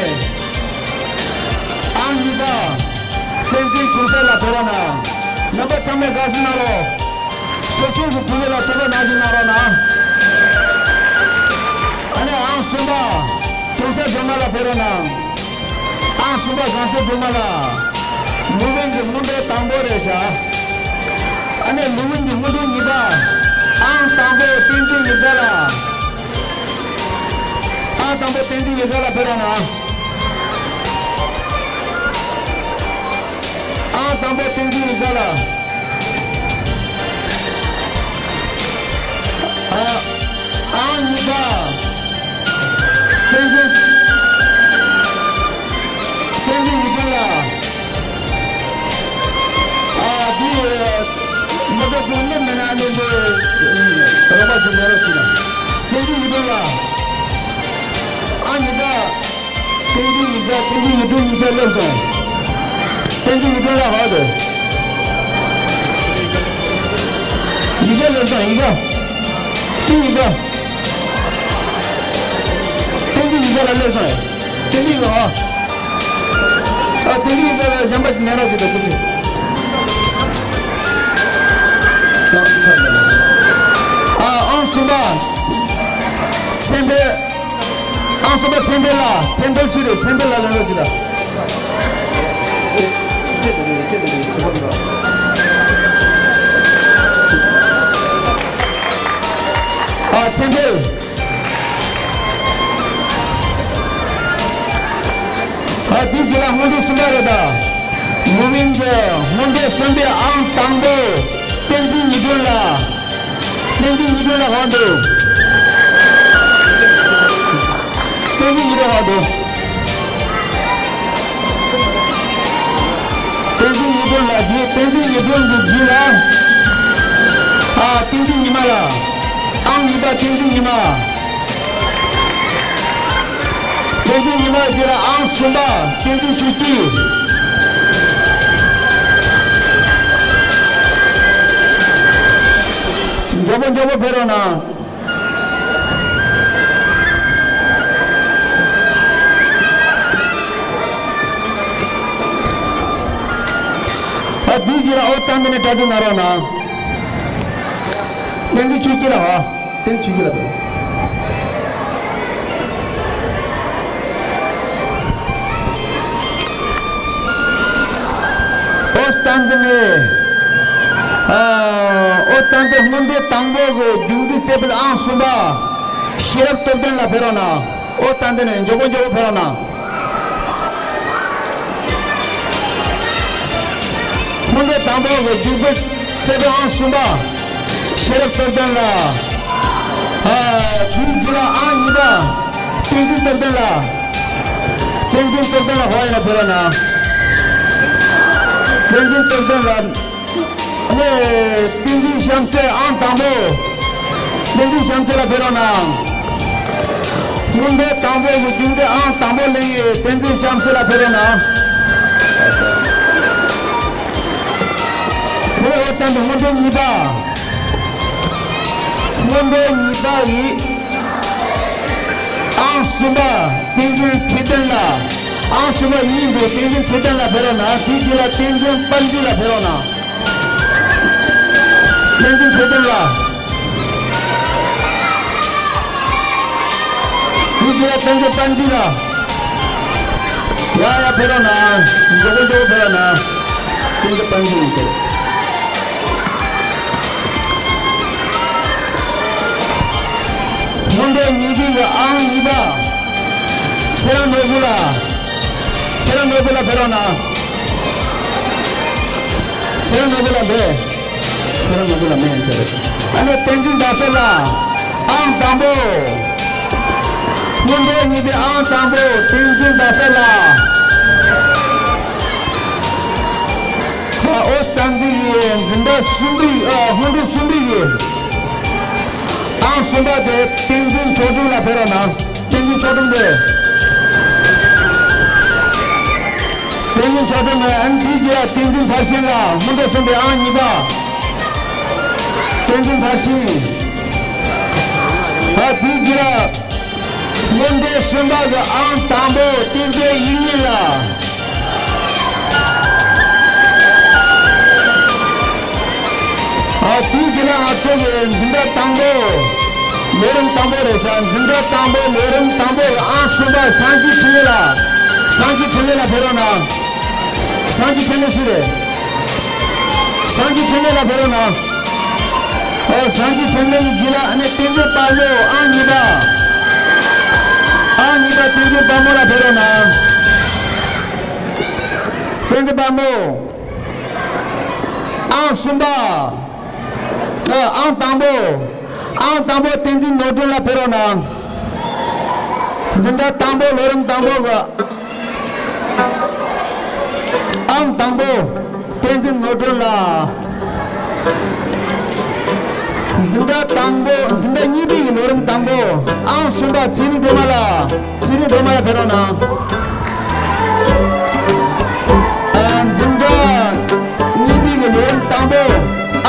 ཨང་གཉིས་པ། བསྟན་འཛིན་གུང་སེང་ལགས་ཕེབས་རོགས་གནང་། རྣམ་པ་ཚང་མས་དགའ་བསུ་གནང་རོགས། སོ་སོ་གི་བུ་ལོན་ལ་དོ་ཁུར་ནང་བཞིན་གནང་རོགས་གནང་། ཨ་ནི་ཨང་གསུམ་པ། གུང་སེང་སྒྲོལ་མ་ལགས་ཕེབས་རོགས་གནང་། ཨང་གསུམ་པ་གུང་སེང་སྒྲོལ་མ་ལགས། མུ་ཝིན་གྱི་སྔོན་འགྲོ་དང་པོ་རེད་བཞག་ཨ་ནི་མུ་ཝིན་གྱི་སྔོན་འགྲོ་གཉིས་པ། ཨང་དང་པོ་བསྟན་འཛིན་ཡིག་བདག་ལགས། ཨང་དང་པོ་བསྟན་འཛིན་ཡིག་བདག་ལགས་ཕེབས་རོགས་གནང་། ཨང་དང་པོ་བསྟན་འཛིན་ཡིག་བདག་ལགས། ཨ། ཨང་གཉིས་པ། བསྟན་འཛིན། བསྟན་འཛིན་ཡིག་བདག་ལགས། ཨ་འདི། མི་ཚོ་དུང་ལོ་མི་ན་ནི་འདི། རོགས་པ་ཞིག་མེད་རོགས་ཞིག་ལ། བསྟན་འཛིན་ཡིག་བདག་ལགས། ཨང་གཉིས་པ། བསྟན་འཛིན་ཡིག་བདག་བསྟན་འཛིན་ཡིག་སྒྲོན་གཉིས་ཆ་སླེབས་སོང་། བསྟན་འཛིན་ཡིག་སྒྲོན་ལགས་ཧོ་དེ། ཡིག་བདག་སླེབས་སོང་ཡིག་བདག་བསྟན་ཡིག་བདག་བསྟན་འཛིན་ཡིག་བདག་ལགས་སླེབས་སོང་། བསྟན་འཛིན་ཡིག་བདག་ཨ། བསྟན་འཛིན་ཡིག་བདག་ལགས་གཞན་པ་ཞིག་ལེན་རོགས་བྱེད་དོ་ཐུགས་རྗེ་ཆེ། ཨ་ཨང་གསུམ་པ། སེམས་པའི། ཨང་གསུམ་པ་ཚེ་འཕེལ་ལགས། ཚེ་འཕེལ་སུ་རེད། ཚེ་འཕེལ་ལགས་ལེན་རོགས་གྱིས་ལགས། ཨ་ཚེ་འཕེལ། ཨ་དེ་རྗེས་ལ་སྔོན་འགྲོ་གསུམ་པ་རེད་ད། མུ་ཝིན་གྱི་སྔོན་འགྲོ་གསུམ་པའི་ཨང་དང་པོ། བསྟན་འཛིན་ཉི་སྒྲོན་ལགས། བསྟན་འཛིན་ཉི་སྒྲོན་ལགས་ཧོན་དུ། བསྟན་འཛིན་ཉི་སྒྲོན་ཧོན་དུ། བསྟན་འཛིན་ཉི་སྒྲོན་ལགས་རྗེས་བསྟན་འཛིན་ཉི་སྒྲོན་གྱི་རྗེས་ལ། ཨ་བསྟན་འཛིན་ཉི་མ་ལགས། ཨང་གཉིས་པ་བསྟན་འཛིན་ཉི་མ། བསྟན་འཛིན་ཉི་མ་རྗེས་ལ་ཨང་གསུམ་པ་བསྟན་འཛིན་ཆོས་སྐྱིད། མགྱོགས་པོ་མགྱོགས་པོ་ཕེབས་རོགས་གནང་། ཨ་དེའི་རྗེས་ལ་ཨོ་ཏང་ཏི་ནས་གྲ་སྒྲིག་གནང་རོགས་གནང་། བསྟན་འཛིན་ཆོས་སྐྱིད་ལགས་ཨ། བསྟན་ཆོས་སྐྱིད་ལགས། ཨོ་སྟན་ཏི་ནས། ཨ། ཨོ་སྟན་ཏི་སྔོན་འགྲོ་དང་པོ་གི་རྒྱུགས་འབྲས་རྩེ་ཕུད་ཨང་གསུམ་པ། ཤེས་རབ་སྟོབས་ལྡན་ལགས་ཕེབས་རོགས་གནང་། ཨོ་སྟན་ཏི་ནས་མགྱོགས་པོ་མགྱོགས་པོ་ཕེབས་རོགས་གནང་། སྔོན་འགྲོ་དང་པོ་གི་རྒྱུགས་འབྲས་རྩེ་ཕུད་ཨང་གསུམ་པ། ཤེས་རབ་སྟོབས་ལྡན་ལགས། ཨ། དེའི་རྗེས་ལ་ཨང་གཉིས་པ། བསྟན་འཛིན་སྟོབས་ལྡན་ལགས། བསྟན་འཛིན་སྟོབས་ལྡན་ལགས་ཧོ་ཡ་ལ་ཕེབས་རོགས་གནང་། བསྟན་འཛིན་སྟོབས་ལྡན་ལགས། ཨ་ནི། བསྟན་འཛིན་བྱམས་བརྩེ་ཨང་དང་པོ། བསྟན་འཛིན་བྱམས་བརྩེ་ལགས་ཕེབས་རོགས་གནང་། སྔོན་འགྲོ་དང་པོ་གི་རྒྱུགས་འབྲས་ཨང་དང་པོ་ལེན་ཡས་བསྟན་འཛིན་བྱམས་བརྩེ་ལགས་ཕེབས་རོགས་གནང་། ཨ་ནི་ཨོ་སྟན་ཏི་སྔོན་འགྲོ་གཉིས་པ། སྔོན་འགྲོ་གཉིས་པ་ཡི། ཨང་གསུམ་པ་བསྟན་འཛིན་ཚེ་བརྟན་ལགས། ཨང་གསུམ་པ་གཉིས་འདུག་བསྟན་འཛིན་ཚེ་བརྟན་ལགས་ཕེབས་རོགས་གནང་། དེའི་རྗེས་ལ་བསྟན་འཛིན་དཔལ་འཛིན་ལགས་ཕེབས་རོགས་གནང་། བསྟན་འཛིན་ཚེ་བརྟན་ལགས། དེའི་རྗེས་ལ་བསྟན་འཛིན་དཔལ་འཛིན་ལགས། ཡ་ཡ་ཕེབས་རོགས་གནང་། མགྱོགས་པོ་མགྱོགས་པོ་ཕེབས་རོགས་གནང་། བསྟན་འཛིན་དཔལ་འཛིན་ལགས། སྔོན་འགྲོ་གཉིས་པའི་ཨང་གཉིས་པ། ཚེ་རིང་ནོར་བུ་ལགས། ཚེ་རིང་ནོར་བུ་ལགས་ཕེབས་རོགས་གནང་། ཚེ་རིང་ནོར་བུ་ལགས་འདིར། ཚེ་རིང་ནོར་བུ་ལགས་མེད་ཡང་ཚེ་རིང་། ཨ་ནི་བསྟན་འཛིན་ཟླ་གསལ་ལགས། ཨང་དང་པོ། སྔོན་འགྲོ་གཉིས་པའི་ཨང་དང་པོ་བསྟན་འཛིན་ཟླ་གསལ་ལགས། གསུམ་པའི་ཨ་སྔོན་འགྲོ་གསུམ་པའི་ཡོད། ཨང་གསུམ་པ་དེ་བསྟན་འཛིན་ཆོས་སྒྲོན་ལ་ཕེབས་རོགས་གནང་། བསྟན་འཛིན་ཆོས་སྒྲོན་དེ། བསྟན་འཛིན་ཆོས་སྒྲོན་ལ། ཨ་ནི་དེའི་རྗེས་ལ་བསྟན་འཛིན་མཐར་ཕྱིན་ལ། སྔོན་འགྲོ་གསུམ་པའི་ཨང་གཉིས་པ། བསྟན་འཛིན་མཐར་ཕྱིན། ཨ་དེའི་རྗེས་ལ། སྔོན་འགྲོ་གསུམ་པ་གི་ཨང་དང་པོ་བསྟན་འཛིན་དབྱིག་གཉེན་ལགས། ཨ་དེའི་རྗེས་ལ་ང་ཚོ་གི་འཛིན་གྲྭ་དང་པོ། ལས་རིམ་དང་པོ་རེད་ཤག་འཛིན་གྲྭ་དང་པོ་ལས་རིམ་དང་པོ་གི་ཨང་གསུམ་པ་སངས་རྒྱས་འཕྲིན་ལས་ལགས། སངས་རྒྱས་འཕྲིན་ལས་ལགས་ཕེབས་རོགས་གནང་། སངས་རྒྱས་འཕྲིན་ལས་སུ་རེད། སངས་རྒྱས་འཕྲིན་ལས་ལགས་ཕེབས་རོགས་གནང་། ཨོ་སངས་རྒྱས་འཕྲིན་ལས་ཀྱི་རྗེས་ལ་ཨ་ནི་བསྟན་འཛིན་དཔལ་མོ་ཨང་གཉིས་པ། ཨང་གཉིས་པ་བསྟན་འཛིན་དཔལ་མོ་ལགས་ཕེབས་རོགས་གནང་། བསྟན་འཛིན་དཔལ་མོ། ཨང་གསུམ་པ། ཨ་ཨང་དང་པོ། ཨང་དང་པོ་བསྟན་འཛིན་ནོར་སྒྲོན་ལགས་ཕེབས་རོགས་གནང་། འཛིན་གྲྭ་དང་པོ་ལོ་རིམ་དང་པོ་གི། ཨང་དང་པོ། བསྟན་འཛིན་ནོར་སྒྲོན་ལགས། འཛིན་གྲྭ་དང་པོ། འཛིན་གྲྭ་གཉིས་པའི་ལོ་རིམ་དང་པོ། ཨང་གསུམ་པ་ཚེ་རིང་སྒྲོལ་མ་ལགས། ཚེ་རིང་སྒྲོལ་མ་ལགས་ཕེབས་རོགས་གནང་། ཨ་འཛིན་གྲྭ་གཉིས་པའི་ལོ་རིམ་དང་པོ།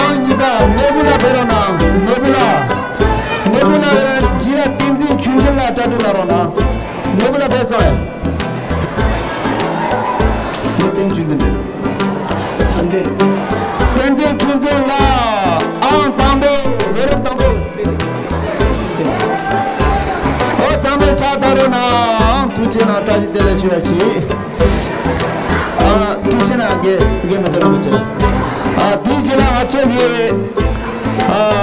ཨང་གཉིས་པ་ནོར་བུ་ལགས་ཕེབས་རོགས་གནང་། ནོར་བུ་ལགས། ནོར་བུ་ལགས་རྗེས་ལ་བསྟན་འཛིན་ཆོས་འཛིན་ལགས་གྲ་སྒྲིག་གནང་རོགས་གནང་། ནོར་བུ་ལགས་ཕེབས་སོང་ཡ། བསྟན་འཛིན་ཆོས་འཛིན་རེད། བསྟན་འཛིན་ཆོས་འཛིན་ལགས་ཨང་དང་པོ། ལོ་རིམ་དང་པོ། ཨོ་ཚང་མས་ཕྱག་བཏབ་རོགས་གནང་། ཐུགས་རྗེ་གནང་། བཀྲ་ཤིས་བདེ་ལེགས་ཞུ་ཡ་བྱེད། ཨ་ཐུགས་རྗེ་གནང་། རྒན་རྒན་མི་ཐོན་རིན་པོ་ཆེ། ཨ་དེའི་རྗེས་ལ་ང་ཚོ་གི་ཨ།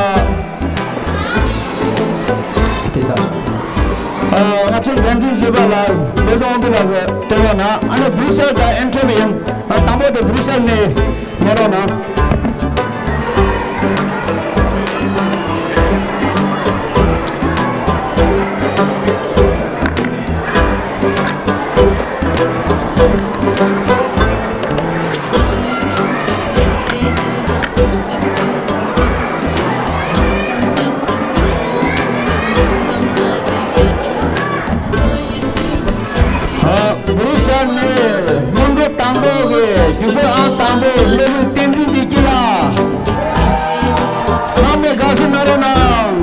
དེ་ལ། ཨ་ང་ཚོའི་འགན་འཛིན་ཟུར་པ་ལགས་བློ་བཟང་དབང་འདུས་ལགས་ཀྱིས་སྟོན་རོགས་གནང་། ཨ་ནི་བྷུ་རུ་སེལ་དང་ཨན་ཊི་ཝེབ་ཡན། ཨ་དང་པོ་དེ་བྷུ་རུ་སེལ་ནས་ཉན་རོགས་གནང་། ཨ་བྷུ་རུ་སེལ་ནས་སྔོན་འགྲོ་དང་པོ་གི་བཞུགས་པའི་ཨང་དང་པོ་སློབ་དཔོན་བསྟན་འཛིན་བདེ་སྐྱིད་ལགས། ཚང་མས་དགའ་བསུ་གནང་རོགས་གནང་།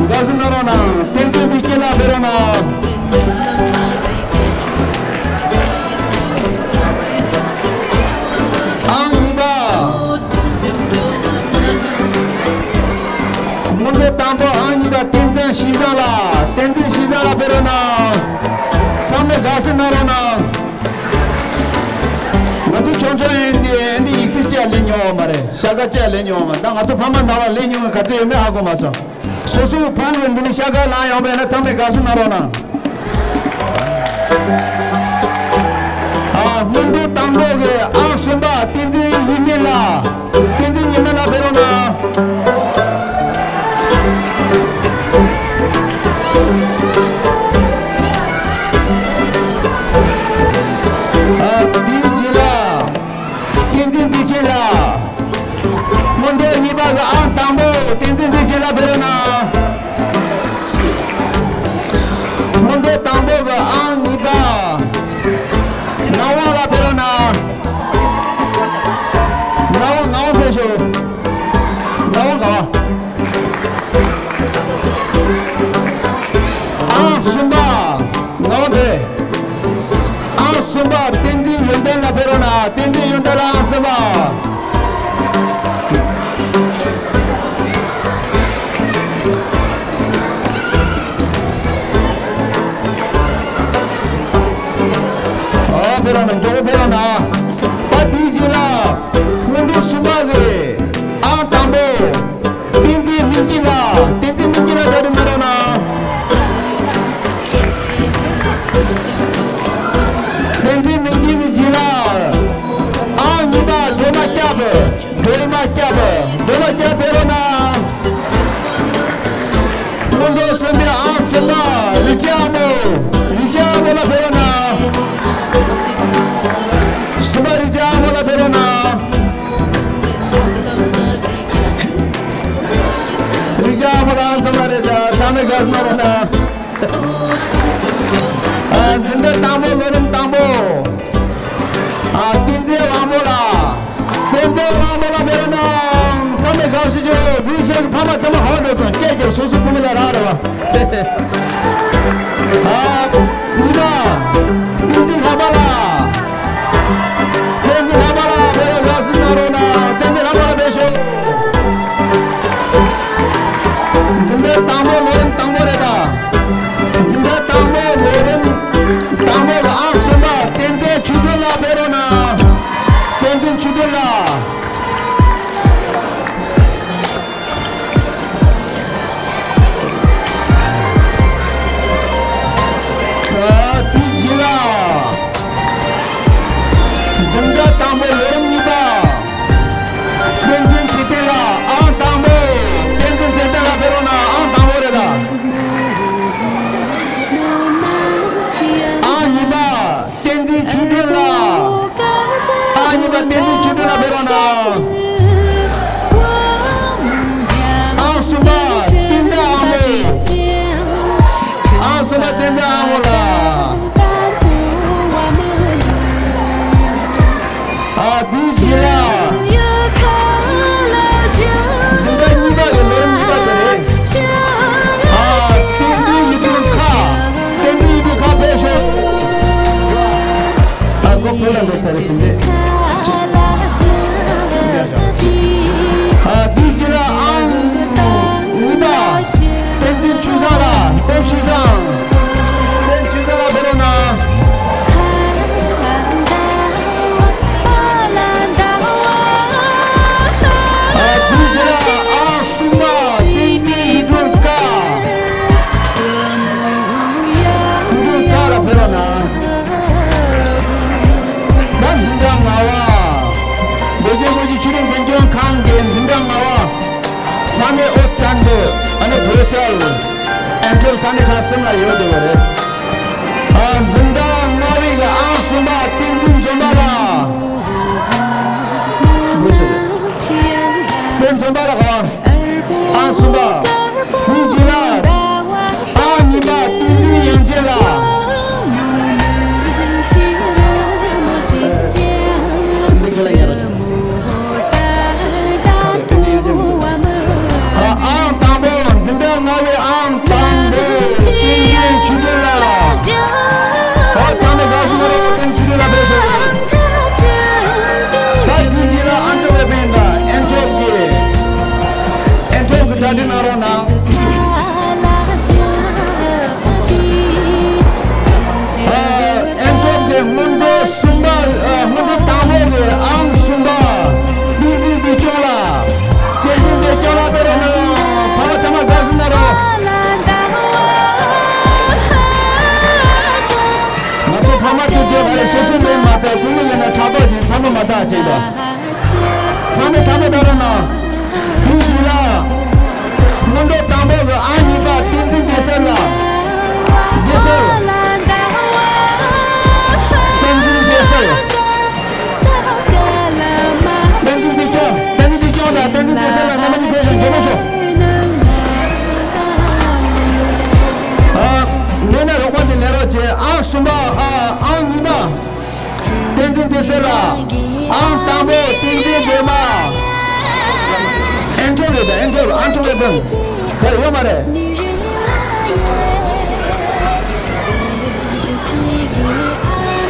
དགའ་བསུ་གནང་རོགས་གནང་། བསྟན་འཛིན་བདེ་སྐྱིད་ལགས་ཕེབས་རོགས་གནང་། ཨང་གཉིས་པ། སྔོན་འགྲོ་དང་པོ་ཨང་གཉིས་པ་བསྟན་འཛིན་ཞིག་བཟང་ལགས། བསྟན་འཛིན་ཞིག་བཟང་ལགས་ཕེབས་རོགས་གནང་། ཚང་མས་དགའ་བསུ་གནང་རོགས་གནང་། ང་ཚོ་ཆུང་ཆུང་ཡིན་དུས་འདི་ཡིག་ཚད་ཅིག་ལེན་མྱོང་བ་མ་རེད། ཤ་ཁ་ཅིག་ལེན་མྱོང་བ་མ་རེད། ད་ང་ཚོ་ཕ་མ་ནང་ལ་ལེན་མྱོང་བའི་ག་ཚོད་ཡོད་མེད་ཧ་གོ་མ་སོང་། སོ་སོའི་བུ་གིས་འདི་ནས་ཤ་ཁ་ལེན་ཡོང་བས་ན་ཚང་མས་དགའ་བསུ་གནང་རོགས་གནང་། ཨ་སྔོན་འགྲོ་དང་པོ་གི་ཨང་གསུམ་པ་བསྟན་འཛིན་ཡིད་སྨོན་ལགས། བསྟན་འཛིན་ཡིད་སྨོན་ལགས་ཕེབས་རོགས་གནང་། ཨ་དེའི་རྗེས་ལ། བསྟན་འཛིན་བདེ་ཆེན་ལགས། སྔོན་འགྲོ་གཉིས་པ་གི་ཨང་དང་པོ་བསྟན་འཛིན་བདེ་ཆེན་ལགས་ཕེབས་རོགས་གནང་། སྔོན་འགྲོ་དང་པོ་གི་ཨང་གཉིས་པ། ངག་དབང་ལགས་ཕེབས་རོགས་གནང་། ངག་དབང་། ངག་དབང་ཕེབས་ཤོག་ངག་དབང་ག་བ། ཨང་གསུམ་པ། ངག་དབང་དེ། ཨང་གསུམ་པ་བསྟན་འཛིན་ཡོན་ཏན་ལགས་ཕེབས་རོགས་གནང་། བསྟན་འཛིན་ཡོན་ཏན་ལགས་ཨང་གསུམ་པ། ཨོ་ཕེབས་རོགས་གནང་། མགྱོགས་པོ་ཕེབས་རོགས་གནང་། ད་དེའི་རྗེས་ལ་སྔོན་འགྲོ་གསུམ་པ་གི་ཨང་དང་པོ། བསྟན་འཛིན་སྨིན་སྐྱིད་ལགས། བསྟན་འཛིན་སྨིན་སྐྱིད་ལགས་གྲ་སྒྲིག་གནང་རོགས་གནང་། བསྟན་འཛིན་སྨིན་སྐྱིད་ཀྱི་རྗེས་ལ་ཨང་གཉིས་པ་སྒྲོལ་མ་སྐྱབས། སྒྲོལ་མ་སྐྱབས། སྒྲོལ་མ་སྐྱབས་ཕེབས་རོགས་གནང་། སྔོན་འགྲོ་གསུམ་པའི་ཨང་གསུམ་པ་རི་སྐྱེས་ཨ་མོ། རི་སྐྱེས་ཨ་མོ་ལགས་ཕེབས་རོགས་གནང་། བློ་ལ་འགྲོ་ཚར་རེད་གསུམ་རེད། ཨ་དེའི་རྗེས་ལ་ཨང་གཉིས་པ། བསྟན་འཛིན་ཆོས་བཟང་ལགས། བསྟན་ཆོས་བཟང་། བསྟན་ཆོས་བཟང་ལགས་ཕེབས་རོགས་གནང་། ཨ་དེའི་རྗེས་ལ་ཨང་གསུམ་པ། བསྟན་འཛིན་ཡུལ་སྒྲོན་དཀར། ཡུལ་སྒྲོན་དཀར་ལགས་ཕེབས་རོགས་གནང་། ད་འཛིན་གྲྭ་ལྔ་པ། བོད་རྒྱ་དབུས་ཆོས་རིག་འཛིན་སྐྱོང་ཁང་གི་འཛིན་གྲྭ་ལྔ་པ། ས་གནས་ཨོ་སྟན་ཏོ། ཨ་ནི་བྷྲི་སེལ། ཨན་ཊོབ་ས་གནས་ཁག་གསུམ་ལ་ཡོད་བསྡད་པ་རེད། ཨ་འཛིན་གྲྭ་ལྔ་པའི་གི་ཨང་གསུམ་པ། བསྟན་འཛིན་འཛོམས་པ་ལགས། བྷྲི་སེལ་རེད། བསྟན་འཛོམས་པ་ལགས་ག་པར། ཨང་གསུམ་པ། དེའི་རྗེས་ལ་ཨང་གཉིས་པ། བསྟན་འཛིན་དབྱངས་ཅན་ལགས། འདི་ག་ལ་ཡར་རོ་ཆུ། ཨ་ཨང་དང་པོ། འཛིན་གྲྭ་ལྔ་པའི་ཨང་དང་པོ། བསྟན་འཛིན་ཆོས་སྒྲོན་ལགས། ཨོ་ཚང་མས་དགའ་བསུ་གནང་རོགས། བསྟན་འཛིན་ཆོས་སྒྲོན་ལགས་ཕེབས་ཤོག་ད་དེའི་རྗེས་ལ་ཨན་ཊོབ་ལ་ཕེབས་དང་། ཨན་ཊོབ་ཀྱི། ཨན་ཊོབ་ཀྱི་གྲ་སྒྲིག་གནང་རོགས་གནང་། ཨ་ཨན་ཊོབ་ཀྱི་སྔོན་འགྲོ་གསུམ་པ། ཨ་སྔོན་འགྲོ་དང་པོ་གི་ཨང་གསུམ་པ། བསྟན་འཛིན་བདེ་སྐྱོང་ལགས། བསྟན་འཛིན་བདེ་སྐྱོང་ལགས་ཕེབས་རོགས་གནང་། ཕ་མ་ཚང་མ་དགའ་བསུ་གནང་རོགས། ང་ཚོ་ཕ་མ་དེ་ཚོ་ག་རེ་སོ་སོ་ལས་མ་བལྟ། སྐུ་ངོ་ཡིན་ན་ཕྲག་དོག་ཅན། ཕ་མ་མ་བལྟ་བྱེད་དོ། ཚང་མས་ཐ་མ་ད་ར་ན། དེའི་རྗེས་ལ། སྔོན་འགྲོ་དང་པོ་གི་ཨང་གཉིས་པ། བསྟན་འཛིན་བདེ་གསལ་ལགས། བདེ་གསལ། བསྟན་འཛིན་བདེ་གསལ། བསྟན་འཛིན་བདེ་སྐྱོང་། བསྟན་འཛིན་བདེ་སྐྱོང་དང་བསྟན་འཛིན་བདེ་གསལ་ལགས། རྣམ་པ་གཉིས་ཕེབས་ཤོག་མགྱོགས་པོ་ཤོག་ཨ་མེད་ན་རོགས་པ་དེ་ལེན་རོགས་བྱེད། ཨང་གསུམ་པ། ཨ་ཨང་གཉིས་པ། བསྟན་འཛིན་བདེ་གསལ་ལགས། ཨང་དང་པོ། བསྟན་འཛིན་སྒྲོལ་མ། ཨན་ཊོབ་རེད་ད། ཨན་ཊོབ། ཨན་ཊོབ་ལ་ཕེབས། ག་རེ་ཡོད་མ་རེད།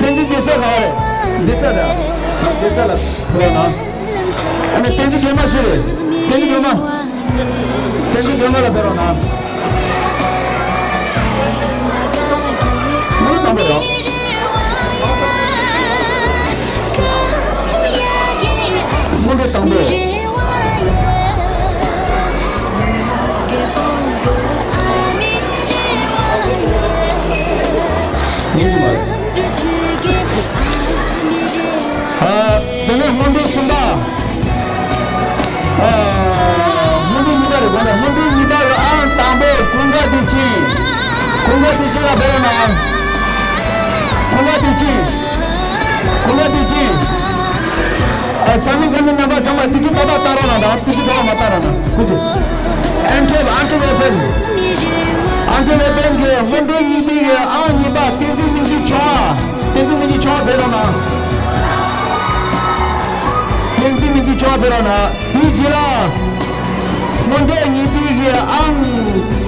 བསྟན་འཛིན་བདེ་གསལ་ག་རེད། བདེ་གསལ་ལགས། བདེ་གསལ་ལགས་ཕེབས་རོགས་གནང་། ཨ་ནི་བསྟན་འཛིན་སྒྲོལ་མ་སུ་རེད། བསྟན་འཛིན་སྒྲོལ་མ། བསྟན་འཛིན་སྒྲོལ་མ་ལགས་ཕེབས་རོགས་གནང་། སྔོན་འགྲོ་དང་པོ་རེད། སྔོན་འགྲོ་དང་པོ། ཡིན་གྱི་མ་རེད། ཨ། དེ་ནས་སྔོན་འགྲོ་གསུམ་པ། ཨ། སྔོན་འགྲོ་གཉིས་པ་རེད་གོ་ན། སྔོན་འགྲོ་གཉིས་པ་རུ་ཨང་དང་པོ་ཀུན་དགའ་བདེ་ཆེན། ཀུན་དགའ་བདེ་ཆེན་ལགས་ཕེབས་རོགས་གནང་། ཀུན་དགའ་བདེ་ཆེན། ཀུན་དགའ་བདེ་ཆེན། ཨ། ས་གནས་དགའ་ལྡན་རྣམ་པ་ཚང་མ་དེ་དུས་ཏག་ཏག་བཏང་རོགས་གནང་དང་། དེ་དུས་ཏག་ཏག་མ་བཏང་རོགས་གནང་། ཀུན་གྱིས། ཨན་ཊོབ། ཨན་ཊོབ་ཨེ་ཕེན། ཨན་ཊོབ་ཨེ་ཕེན་གྱི་སྔོན་འགྲོ་གཉིས་པའི་ཨང་གཉིས་པ། བསྟན་འཛིན་མི་འགྱུར་ཆོས་དབང་། བསྟན་འཛིན་མི་འགྱུར་ཆོས་དབང་ཕེབས་རོགས་གནང་། བསྟན་འཛིན་མི་འགྱུར་ཆོས་དབང་ཕེབས་རོགས་གནང་། དེའི་རྗེས་ལ། སྔོན་འགྲོ་གཉིས་པའི་གི་ཨང་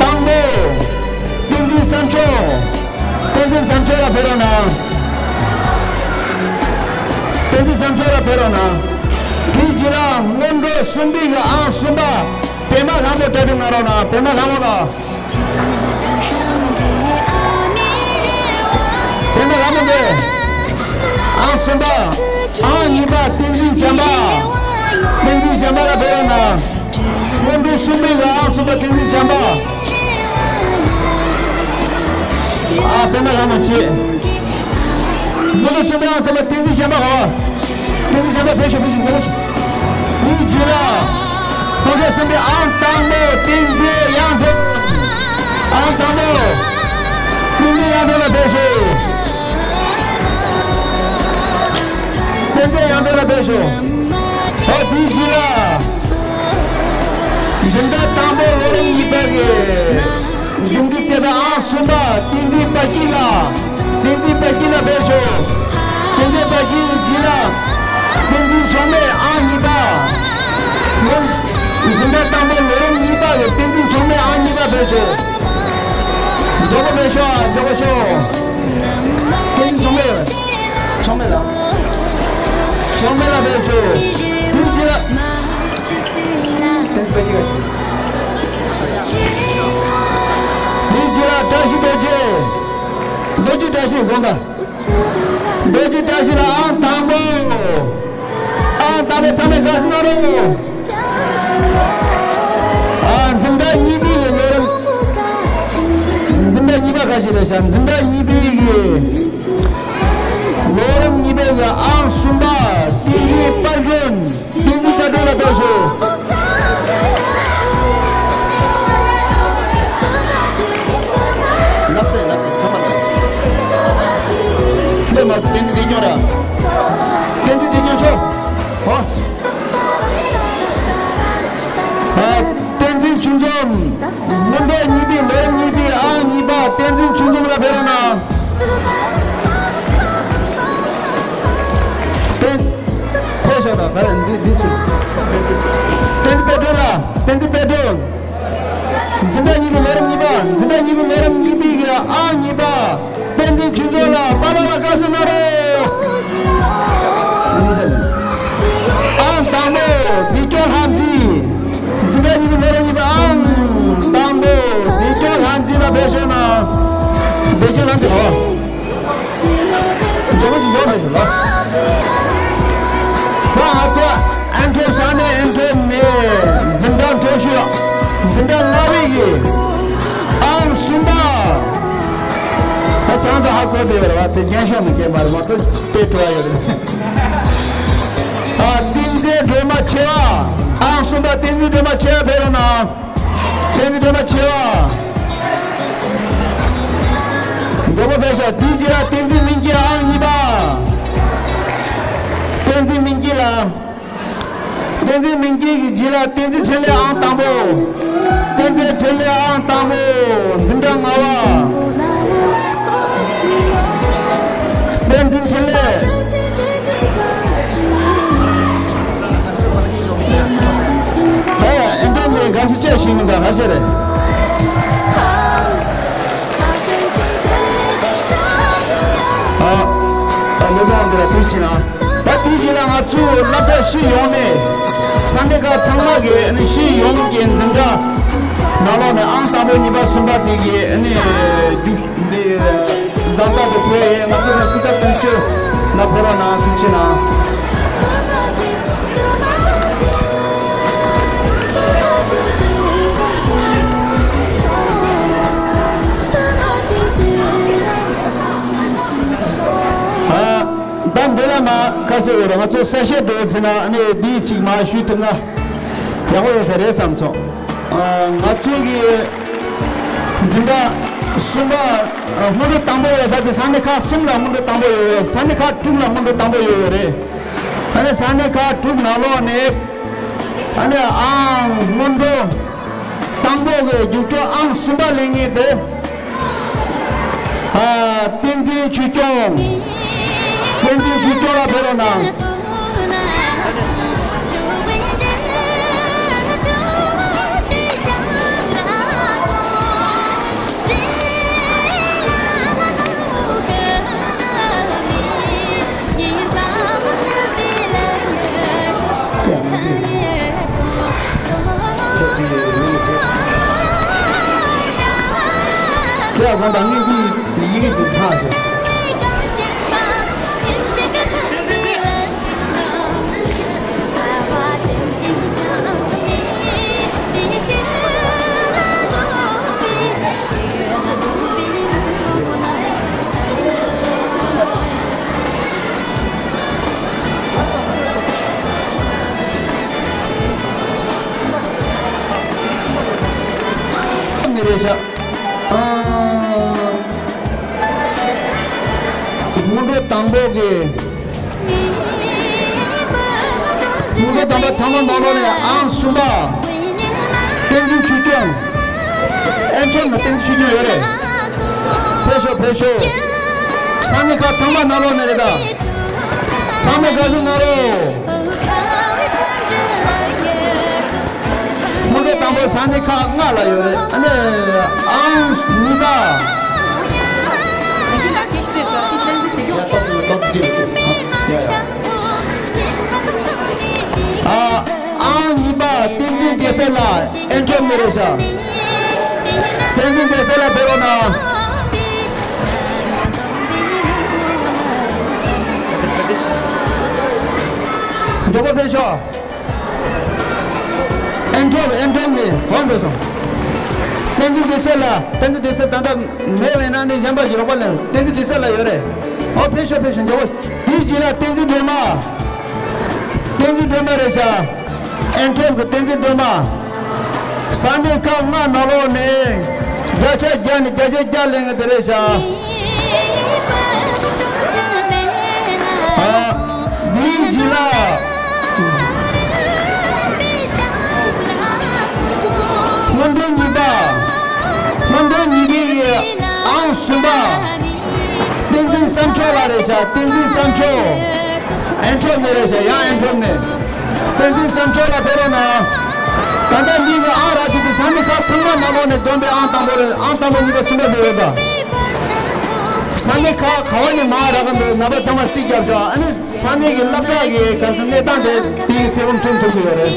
དང་པོ། བསྟན་འཛིན་བསམ་མཆོག་བསྟན་འཛིན་བསམ་མཆོག་ལགས་ཕེབས་རོགས་གནང་། བསྟན་འཛིན་བསམ་མཆོག་ལགས་ཕེབས་རོགས་གནང་། དེའི་རྗེས་ལ་སྔོན་འགྲོ་གསུམ་པའི་གི་ཨང་གསུམ་པ། པད་མ་ལྷ་མོ་གྲ་སྒྲིག་གནང་རོགས་གནང་། པད་མ་ལྷ་མོ་ལགས། པད་མ་ལྷ་མོ་འདི། ཨང་གསུམ་པ། ཨང་གཉིས་པ་བསྟན་འཛིན་བྱམས་པ། བསྟན་འཛིན་བྱམས་པ་ལགས་ཕེབས་རོགས་གནང་། སྔོན་འགྲོ་གསུམ་པའི་ཨང་གསུམ་པ་བསྟན་འཛིན་བྱམས་པ། ཨ། པད་མ་ལྷ་མོ་བྱས། སྔོན་འགྲོ་གསུམ་པའི་ཨང་གསུམ་པ་བསྟན་འཛིན་བྱམས་པ་ག་བ། བསྟན་འཛིན་བྱམས་པ་ཕེབས་ཤོག་ཕེབས་ཤོག་མགྱོགས་པོ་ཤོག་དེའི་རྗེས་ལ། སྔོན་འགྲོ་གསུམ་པའི་ཨང་དང་པོ་བསྟན་འཛིན་དབྱངས་སྒྲོན། ཨང་དང་པོ། བསྟན་འཛིན་དབྱངས་སྒྲོན་ལགས་ཕེབས་ཤོག་བསྟན་འཛིན་དབྱངས་སྒྲོན་ལགས་ཕེབས་ཤོག་ཨོ་དེའི་རྗེས་ལ། འཛིན་གྲྭ་དང་པོ་ལོ་རིམ་གཉིས་པ་གི་འཛིན་གྲྭ་བརྒྱད་པའི་ཨང་གསུམ་པ་བསྟན་འཛིན་དཔལ་སྐྱིད་ལགས། བསྟན་འཛིན་དཔལ་སྐྱིད་ལགས་ཕེབས་ཤོག་བསྟན་འཛིན་དཔལ་སྐྱིད་ཀྱི་རྗེས་ལ། བསྟན་འཛིན་མཚུངས་མེད་ཨང་གཉིས་པ། འཛིན་གྲྭ་དང་པོ་ལོ་རིམ་གཉིས་པ་གི་བསྟན་འཛིན་མཚུངས་མེད་ཨང་གཉིས་པ་ཕེབས་ཤོག་མགྱོགས་པོ་ཕེབས་ཤོག་མགྱོགས་པོ་ཤོག་བསྟན་འཛིན་མཚུངས་མེད། མཚུངས་མེད་ལགས། ལེགས་སོ། དེའི་རྗེས་ལ། དེའི་རྗེས་ལ་བཀྲ་ཤིས་རྡོ་རྗེ། རྡོ་རྗེ་བཀྲ་ཤིས་དགོངས་དག་རྡོ་རྗེ་བཀྲ་ཤིས་ལ་ཨང་དང་པོ། ཨང་དང་པོ་ཚང་མས་དགའ་བསུ་གནང་རོགས། ཨ། འཛིན་གྲྭ་གཉིས་པའི་གི་ལོ་རིམ། འཛིན་གྲྭ་གཉིས་པ་ག་ཞིག་རེད་ཤག་འཛིན་གྲྭ་གཉིས་པའི་གི་ལོ་རིམ་གཉིས་པའི་གི་ཨང་གསུམ་པ། བསྟན་འཛིན་དཔལ་སྒྲོན། བསྟན་འཛིན་དཔལ་སྒྲོན་ལ་ཕེབས་ཤོག་ལབ་ཚེ་ལབ་ཚེ་ཚང་མ་ལ། ལྷོད་མ་ཐུབ་བསྟན་འཛིན་བདེ་སྐྱོང་ར། བསྟན་འཛིན་བདེ་སྐྱོང་ཤོག་ཧོ། ཨ། བསྟན་འཛིན་ཆོས་འཛོམས། སྔོན་འགྲོ་གཉིས་པའི་ལོ་རིམ་གཉིས་པའི་ཨང་གཉིས་པ་བསྟན་འཛིན་ཆོས་འཛོམས་ལ་ཕེབས་རོགས་གནང་། བསྟན། ཕེབས་ཤོག་དང་ག་རེ་འདི་འདི་སུ། བསྟན་འཛིན་དཔལ་སྒྲོན་ལ། བསྟན་འཛིན་དཔལ་སྒྲོན། འཛིན་གྲྭ་གཉིས་པའི་ལོ་རིམ་གཉིས་པ། འཛིན་གྲྭ་གཉིས་པའི་ལོ་རིམ་གཉིས་པའི་ཨང་གཉིས་པ། བསྟན་འཛིན་ཆོས་འཛོམས་ལ་པཱ་ལགས་ལ་དགའ་བསུ་གནང་རོགས། ཨང་དང་པོ་བདེ་སྐྱོང་ལྷ་མཛེས། འཛིན་གྲྭ་གཉིས་པའི་ལོ་རིམ་གཉིས་པའི་ཨང་དང་པོ་བདེ་སྐྱོང་ལྷ་མཛེས་ལ་ཕེབས་ཤོག་གནང་། བདེ་སྐྱོང་ལྷ་མཛེས་ལ། མགྱོགས་པོ་ཞིག་མགྱོགས་མེད་ཞིག་ལ། ད་ང་ཚོ་ཨན་ཐོ་ས་ནས་ཨན་ཐོ་མེད། འཛིན་གྲྭ་མཐོ་ཤོས། འཛིན་གྲྭ་ལྔ་པའི་གི་ཨང་གསུམ་པ། ད་ཁྱེད་ཚོ་ཧ་གོ་བསྡད་ཡོད་རེད་བ། དེ་རྒྱན་ཤོག་ནས་སྐད་མ་རེད་མ་གཏོགས་དཔེ་བྲོ་བ་ཡོད་རེད། ཨ། བསྟན་འཛིན་སྒྲོལ་མ་ཆེ་བ། ཨང་གསུམ་པ་བསྟན་འཛིན་སྒྲོལ་མ་ཆེ་བ་ཕེབས་རོགས་གནང་། བསྟན་འཛིན་སྒྲོལ་མ་ཆེ་བ། མགྱོགས་པོ་ཕེབས་ཤོག་དེའི་རྗེས་ལ་བསྟན་འཛིན་སྨིན་སྐྱིད་ཨང་གཉིས་པ། བསྟན་འཛིན་སྨིན་སྐྱིད་ལ། བསྟན་འཛིན་སྨིན་སྐྱིད་ཀྱི་རྗེས་ལ་བསྟན་འཛིན་འཕྲིན་ལས་ཨང་དང་པོ། བསྟན་འཛིན་འཕྲིན་ལས་ཨང་དང་པོ། འཛིན་གྲྭ་ལྔ་པ། བསྟན་འཛིན་འཕྲིན་ལས། ཨེ། ཨེ་འདྲ་མེད། དགའ་བསུ་བཅའ་ཞིག་མི་འདུག་ག་ཚོད་རེད། ཨ། ཨ། ལོ་ཙཱ་བ་འདི་ལ་ཐུགས་རྗེ་གནང་། ད་དེའི་རྗེས་ལ་ང་ཚོ་སློབ་གྲྭ་སྤྱི་ཡོངས་ནས་ས་གནས་ཁག་ཚང་མ་གི་ཨ་ནི་སྤྱི་ཡོངས་ཀྱི་འཛིན་གྲྭ་ནང་ལོགས་ནས་ཨང་དང་པོ་གཉིས་པ་གསུམ་པ་དེ་གི་ཨ་ནི་རྒྱུགས་འདི་བཟང་རྟགས་དེ་ཕུལ་ཡས་ང་ཚོ་ནས་སྐུ་ཚབ་དོན་གཅོད་ལ་ཕེབས་རོགས་གནང་། ཐུགས་རྗེ་གནང་། ཨ། ད་འདི་ལ་མ་ཁ་གསལ་བོ་རེད། ང་ཚོ་གསལ་བཤད་འགྲོ་ཚེ་ན་ཨ་ནི་འདི་གཅིག་མ་ཞུས་ཐུབ་ན་ཡག་པོ་ཡོད་ས་རེད་བསམ་སོང་། ཨ། ང་ཚོ་གི་འཛིན་གྲྭ་གསུམ་པ། ཨ། སྔོན་འགྲོ་དང་པོ་ཡོད་ས་དེ་ས་གནས་ཁག་གསུམ་ལ་སྔོན་འགྲོ་དང་པོ་ཡོད་ཡོད། ས་གནས་ཁག་དྲུག་ལ་སྔོན་འགྲོ་དང་པོ་ཡོད་ཡོད་རེད། ཨ་ནི་ས་གནས་ཁག་དྲུག་ནང་ལོགས་ནས་ཨ་ནི་ཨང་སྔོན་འགྲོ་དང་པོ་གི་རྒྱུགས་སྤྲོད་ཨང་གསུམ་པ་ལེན་མཁན་དེ། ཨ། བསྟན་འཛིན་ཆོས་སྐྱོང་། བསྟན་འཛིན་ཆོས་སྐྱོང་ལ་ཕེབས་རོགས་གནང་། དེ་ཡང་དགོངས་དག་ངེས་འདི་དེ་ཡི་གེ་འདི་ཕངས་ཤོག་ནི་རེད་ཤག་ཨ། སྔོན་འགྲོ་དང་པོ་གི། སྔོན་འགྲོ་དང་པོ་ཚང་མ་ནང་ལོགས་ནས་ཨང་གསུམ་པ། བསྟན་འཛིན་ཆོས་སྐྱོང་། ཨེ་འཕྲིན་ལ་བསྟན་འཛིན་ཆོས་སྐྱོང་ཡོད་རེད། ཕེབས་ཤོག་ཕེབས་ཤོག་ས་གནས་ཁག་ཚང་མ་ནང་ལོགས་ནས་རེད་ད། ཚང་མས་དགའ་བསུ་གནང་རོགས། སྔོན་འགྲོ་དང་པོ་ས་གནས་ཁག་ལྔ་ལ་ཡོད་རེད། ཨ་ནི་ཨང་གཉིས་པ། ཡ་ཏོག་ཏོག་ཏོག་ཏོག་ཡ་ཡ། ཨེན་ཁྲོབ་ནས་རེད་ཤག་བསྟན་འཛིན་བདེ་གསལ་ལགས་ཕེབས་རོགས་གནང་། མགྱོགས་པོ་ཕེབས་ཤོག་ཨེན་ཁྲོབ་ཨེན་ཁྲོབ་ནས་གོང་འགྲོ་སོང་། བསྟན་འཛིན་བདེ་གསལ་ལགས། བསྟན་འཛིན་བདེ་གསལ་ད་ལྟ་མེད་པས་ན་ནི་གཞན་པ་ཞིག་རོགས་པ་ལེན། བསྟན་འཛིན་བདེ་གསལ་ལགས་ཡོད་རེད། ཨོ་ཕེབས་ཤོག་ཕེབས་ཤོག་མགྱོགས་པོ། དེའི་རྗེས་ལ་བསྟན་འཛིན་སྒྲོལ་མ། བསྟན་འཛིན་སྒྲོལ་མ་རེད་ཤག་ཨེན་ཁྲོབ་ཀྱི་བསྟན་འཛིན་སྒྲོལ་མ། ས་གནས་ཁག་ལྔ་ནང་ལོགས་ནས་བརྒྱ་ཆ་བརྒྱ་ནས་བརྒྱ་ཆ་བརྒྱ་ལེན་གི་དེ་རེད་ཤག་ཨ། འདིའི་རྗེས་ལ། སྔོན་འགྲོ་གཉིས་པ། སྔོན་འགྲོ་གཉིས་པའི་ཨང་གསུམ་པ། བསྟན་འཛིན་བསམ་མཆོག་ལགས་རེད་ཤག་བསྟན་འཛིན་བསམ་མཆོག་ཨན་ཁྲོབ་ནས་རེད་ཤག་ཡང་ཨན་ཁྲོབ་ནས། བསྟན་འཛིན་བསམ་མཆོག་ལགས་ཕེབས་རོགས་གནང་། ད་ལྟ་འདི་གི་ཨང་རག་རྒྱུ་དེ་ས་གནས་ཁག་ཚང་མ་ནང་ལོགས་ནས་བསྡོམས་པའི་ཨང་དང་པོ་རེད། ཨང་དང་པོ་གཉིས་པ་གསུམ་པ་དེ་རེད་ད། ས་གནས་ཁག་ག་བ་ནས་མར་རག་གི་འདུག་རྣམ་པ་ཚང་མ་རྩིས་རྒྱབ་ཤོག་ཨ་ནི་ས་གནས་ཀྱི་སློབ་གྲྭ་གི་ག་རེ་ཟེར་གནས་སྟངས་དེ་དེ་གི་གསལ་པོ་མཚོན་ཐུབ་ཀྱི་ཡོད་རེད།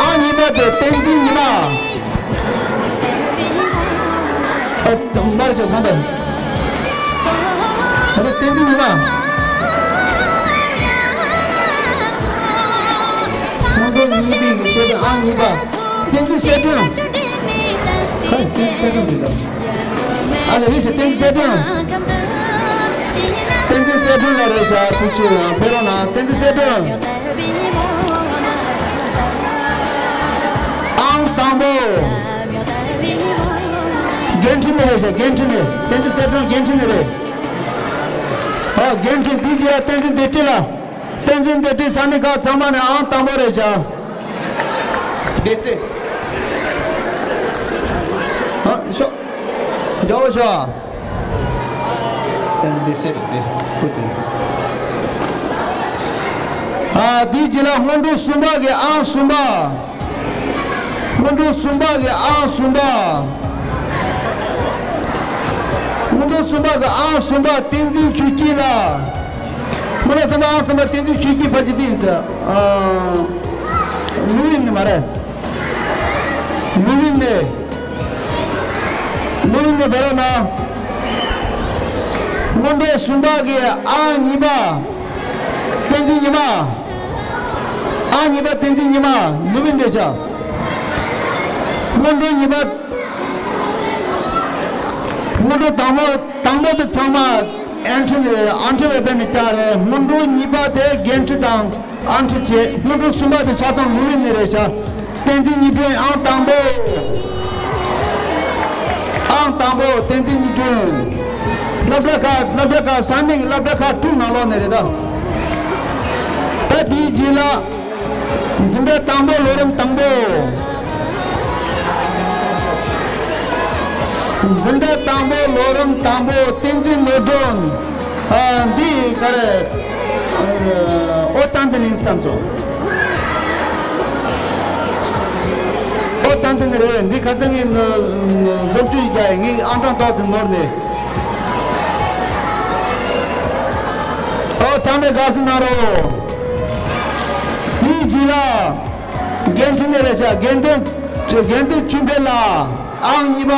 ཨང་གཉིས་པ་དེ་བསྟན་འཛིན་ཉི་མ། ཨ། མར་ཤོག་གང་དང་། ད་ལྟ་བསྟན་འཛིན་ཉི་མ། ཁོང་ཁྲོ་གཉིས་པའི་གི་སྟོད་པའི་ཨང་གཉིས་པ། བསྟན་འཛིན་གསལ་སྒྲོན། ཁ་བསྟན་འཛིན་གསལ་སྒྲོན་འདི་དང་། ཨ་ལ་རེད་ཤག་བསྟན་འཛིན་གསལ་སྒྲོན། བསྟན་འཛིན་གསལ་སྒྲོན་ལ་རེད་ཤག་ཐུགས་རྗེ་ཆེ། ཡང་ཕེབས་རོགས་གནང་། བསྟན་འཛིན་གསལ་སྒྲོན། ཨང་དང་པོ། འགན་འཁྲི་ནས་རེད་ཤག་འགན་འཁྲི་ནས། བསྟན་འཛིན་གསལ་སྒྲོན་འགན་འཁྲི་ནས་རེད། ཨ། འགན་འཁྲི་འདི་རྗེས་ལ་བསྟན་འཛིན་བདེ་སྐྱིད་ལ། བསྟན་འཛིན་བདེ་སྐྱིད་ས་གནས་ཁག་ཚང་མ་ནས་ཨང་དང་པོ་རེད་ཤག་བདེ་སྲིད། ཨ། ཤོག་མགྱོགས་པོ་ཤོག་བསྟན་འཛིན་བདེ་སྲིད་རེད་དེ། བུ་དེ། ཨ། དེའི་རྗེས་ལ་སྔོན་འགྲོ་གསུམ་པ་གི་ཨང་གསུམ་པ། སྔོན་འགྲོ་གསུམ་པ་གི་ཨང་གསུམ་པ། སྔོན་འགྲོ་གསུམ་པ་གི་ཨང་གསུམ་པ་བསྟན་འཛིན་ཆོས་སྐྱིད་ལགས། སྔོན་འགྲོ་གསུམ་པ་ཨང་གསུམ་པ་བསྟན་འཛིན་ཆོས་སྐྱིད། ཕལ་ཆེར་དེ་ཡིན་ད། ཨ། ལུའུ་ཝིན་ནི་མ་རེད། ལུའུ་ཝིན་ནི། ལུའུ་ཝིན་ནི་ཕེབས་རོགས་གནང་། སྔོན་འགྲོ་གསུམ་པ་གི་ཨང་གཉིས་པ། བསྟན་འཛིན་ཉི་མ། ཨང་གཉིས་པ་བསྟན་འཛིན་ཉི་མ། ལུའུ་ཝིན་རེད་ཤག་སྔོན་འགྲོ་གཉིས་པ། སྔོན་འགྲོ་དང་པོ་དང་པོ་དེ་ཚང་མ་ཨན་ཁྲི་ནས་རེད། ཨན་ཁྲི་བས་པས་ནས་བསྐྱར་རེད། སྔོན་འགྲོ་གཉིས་པ་དེ་འགན་འཁྲི་དང་ཨན་ཁྲི་བྱས། སྔོན་འགྲོ་གསུམ་པ་དེ་ཆ་ཚང་ལུའུ་ཝིན་ནས་རེད་ཤག་བསྟན་འཛིན་ཉི་སྒྲོན་ཨང་དང་པོ། ཨང་དང་པོ་བསྟན་འཛིན་ཉི་སྒྲོན། སློབ་གྲྭ་ཁག་སློབ་གྲྭ་ཁག་ས་གནས་ཀྱི་སློབ་གྲྭ་ཁག་དྲུག་ནང་ལོགས་ནས་རེད་ད། ད་དེའི་རྗེས་ལ། འཛིན་གྲྭ་དང་པོ་ལོ་རིམ་དང་པོ། འཛིན་གྲྭ་དང་པོ་ལོ་རིམ་དང་པོ་བསྟན་འཛིན་ནོར་སྒྲོན། ཨ། འདི་ག་རེ། ཨོ་ཏན་ཏི་ལིན་བསམ་ཚོ། ཨོ་ཏན་ཏི་ནི་རེད། འདི་ཁ་སང་ངས་ནོར་བཟོ་བཅོས་རྒྱག་ཡིན། ངས་ཨང་གྲངས་ཏོག་ཙམ་ནོར་ནས། ཨོ་ཚང་མས་དགའ་བསུ་གནང་རོགས། དེའི་རྗེས་ལ། འགན་འཁྲི་ནས་རེད་ཤག་དགེ་འདུན། དགེ་འདུན་ཆོས་འཕེལ་ལགས། ཨང་གཉིས་པ།